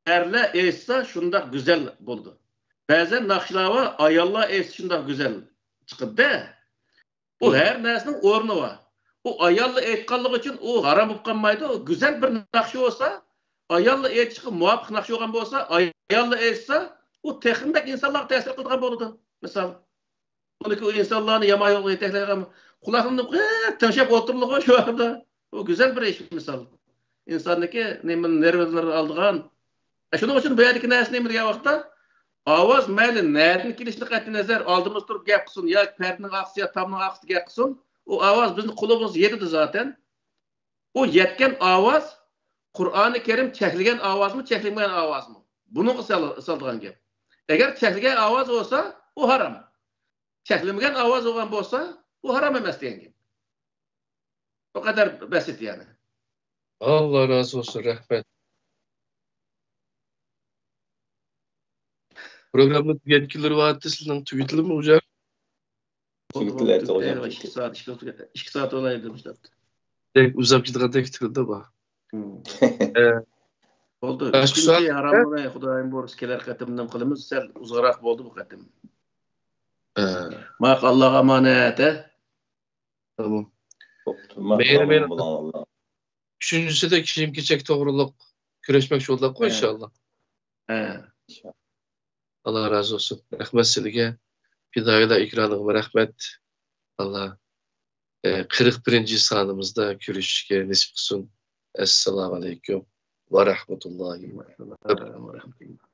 ئەرلەر ئېيتسا شۇنداق گۈزەل بولىدۇ. بەزەن ناخشىلار بار، ئاياللار ئېيتسا شۇنداق گۈزەل چىقىدۇ-دە. بۇ ھەر نەرسىنىڭ ئورنى بار. ئۇ ئاياللار ئېيتقانلىقى ئۈچۈن ئۇ ھارام بولۇپ قالمايدۇ. گۈزەل بىر ناخشا بولسا، ئاياللار ئېيتىشقا مۇۋاپىق ناخشا بولغان بولسا، ئاياللار ئېيتسا، ئۇ تېخىمۇ بەك ئىنسانلارغا تەسىر قىلىدىغان بولىدۇ. مىسال، ئۇنىڭكى ئۇ ئىنسانلارنى يامان يولغا يېتەكلەيدىغان، قۇلاقلىرىنى تىڭشاپ ئولتۇرىدىغۇ شۇ ھالدا. ئۇ گۈزەل بىر ئىش، مىسال. ئىنساننىڭكى نېمە، نېرۋىلىرىنى ئالىدىغان. شۇنىڭ ئۈچۈن بۇ يەردىكى نەرسە نېمە دېگەن ۋاقىتتا، ئاۋاز مەيلى نەدىن كېلىشىدىن قەتئىينەزەر، ئالدىمىزدا تۇرۇپ گەپ قىلسۇن ياكى پەردىنىڭ ئارقىسى يا تامنىڭ ئارقىسىدا گەپ قىلسۇن، ئۇ ئاۋاز بىزنىڭ قۇلىقىمىزغا يېتىدۇ زاتەن. ئۇ يەتكەن ئاۋاز قۇرئانى كەرىم چەكلىگەن ئاۋازمۇ، چەكلىمىگەن ئاۋازمۇ؟ بۇنىڭغا سال-، سالىدىغان گەپ. ئەگەر چەكلىگەن ئاۋاز بولسا، ئۇ ھارام. چەكلىمىگەن ئاۋاز بولغان بولسا، ئۇ ھارام ئەمەس دېگەن گەپ. بۇ قەدەر بەسىت يەنى. ئاللا رازى بولسۇن، رەھمەت. پروگرامما تۈگەتكىلى باراتتى، سىلىنىڭ تۈگىتىلىمۇ ئۇجا؟ تۈگىتىلەتتى، بولدى، بولدى. ئىككى سائەت، ئىككى، ئىككى سائەت بولايدۇ، بولدى. بەك ئۇزاپ كېتىدىغاندەك تۇرىدۇ بۇ. ھىم. ئە، بولدى. باشقا ئۈچىنچى سوئال؟ ھارام بولاي، خۇدايىم بۇيرۇسا كېلەر قېتىم نېمە قىلىمىز، سەل ئۇزاقراق بولدى بۇ قېتىم. ئە. ماق، ئاللاغا ئامانەت، ھە؟ تامام. بوپتۇ، مەيلى، مەيلى. ئۈچىنچىسىدە كىيىم-كېچەك توغرۇلۇق كۆرۈشمەكچى بولدۇق-قۇ، ھە. ئىنشاللا. ھە. ئاللا رازى بولسۇن. رەھمەت سىلىگە. پىدائىيلار ئېكرانىغىمۇ رەھمەت. ئاللا، ئە، قىرىق بىرىنچى سانىمىزدا كۆرۈشۈشكە نېسىپ قىلسۇن. ئەسسالامۇ ئەلەيكۇم ۋە رەھمەتۇللاھى ۋە بەرىكاتۇھۇ.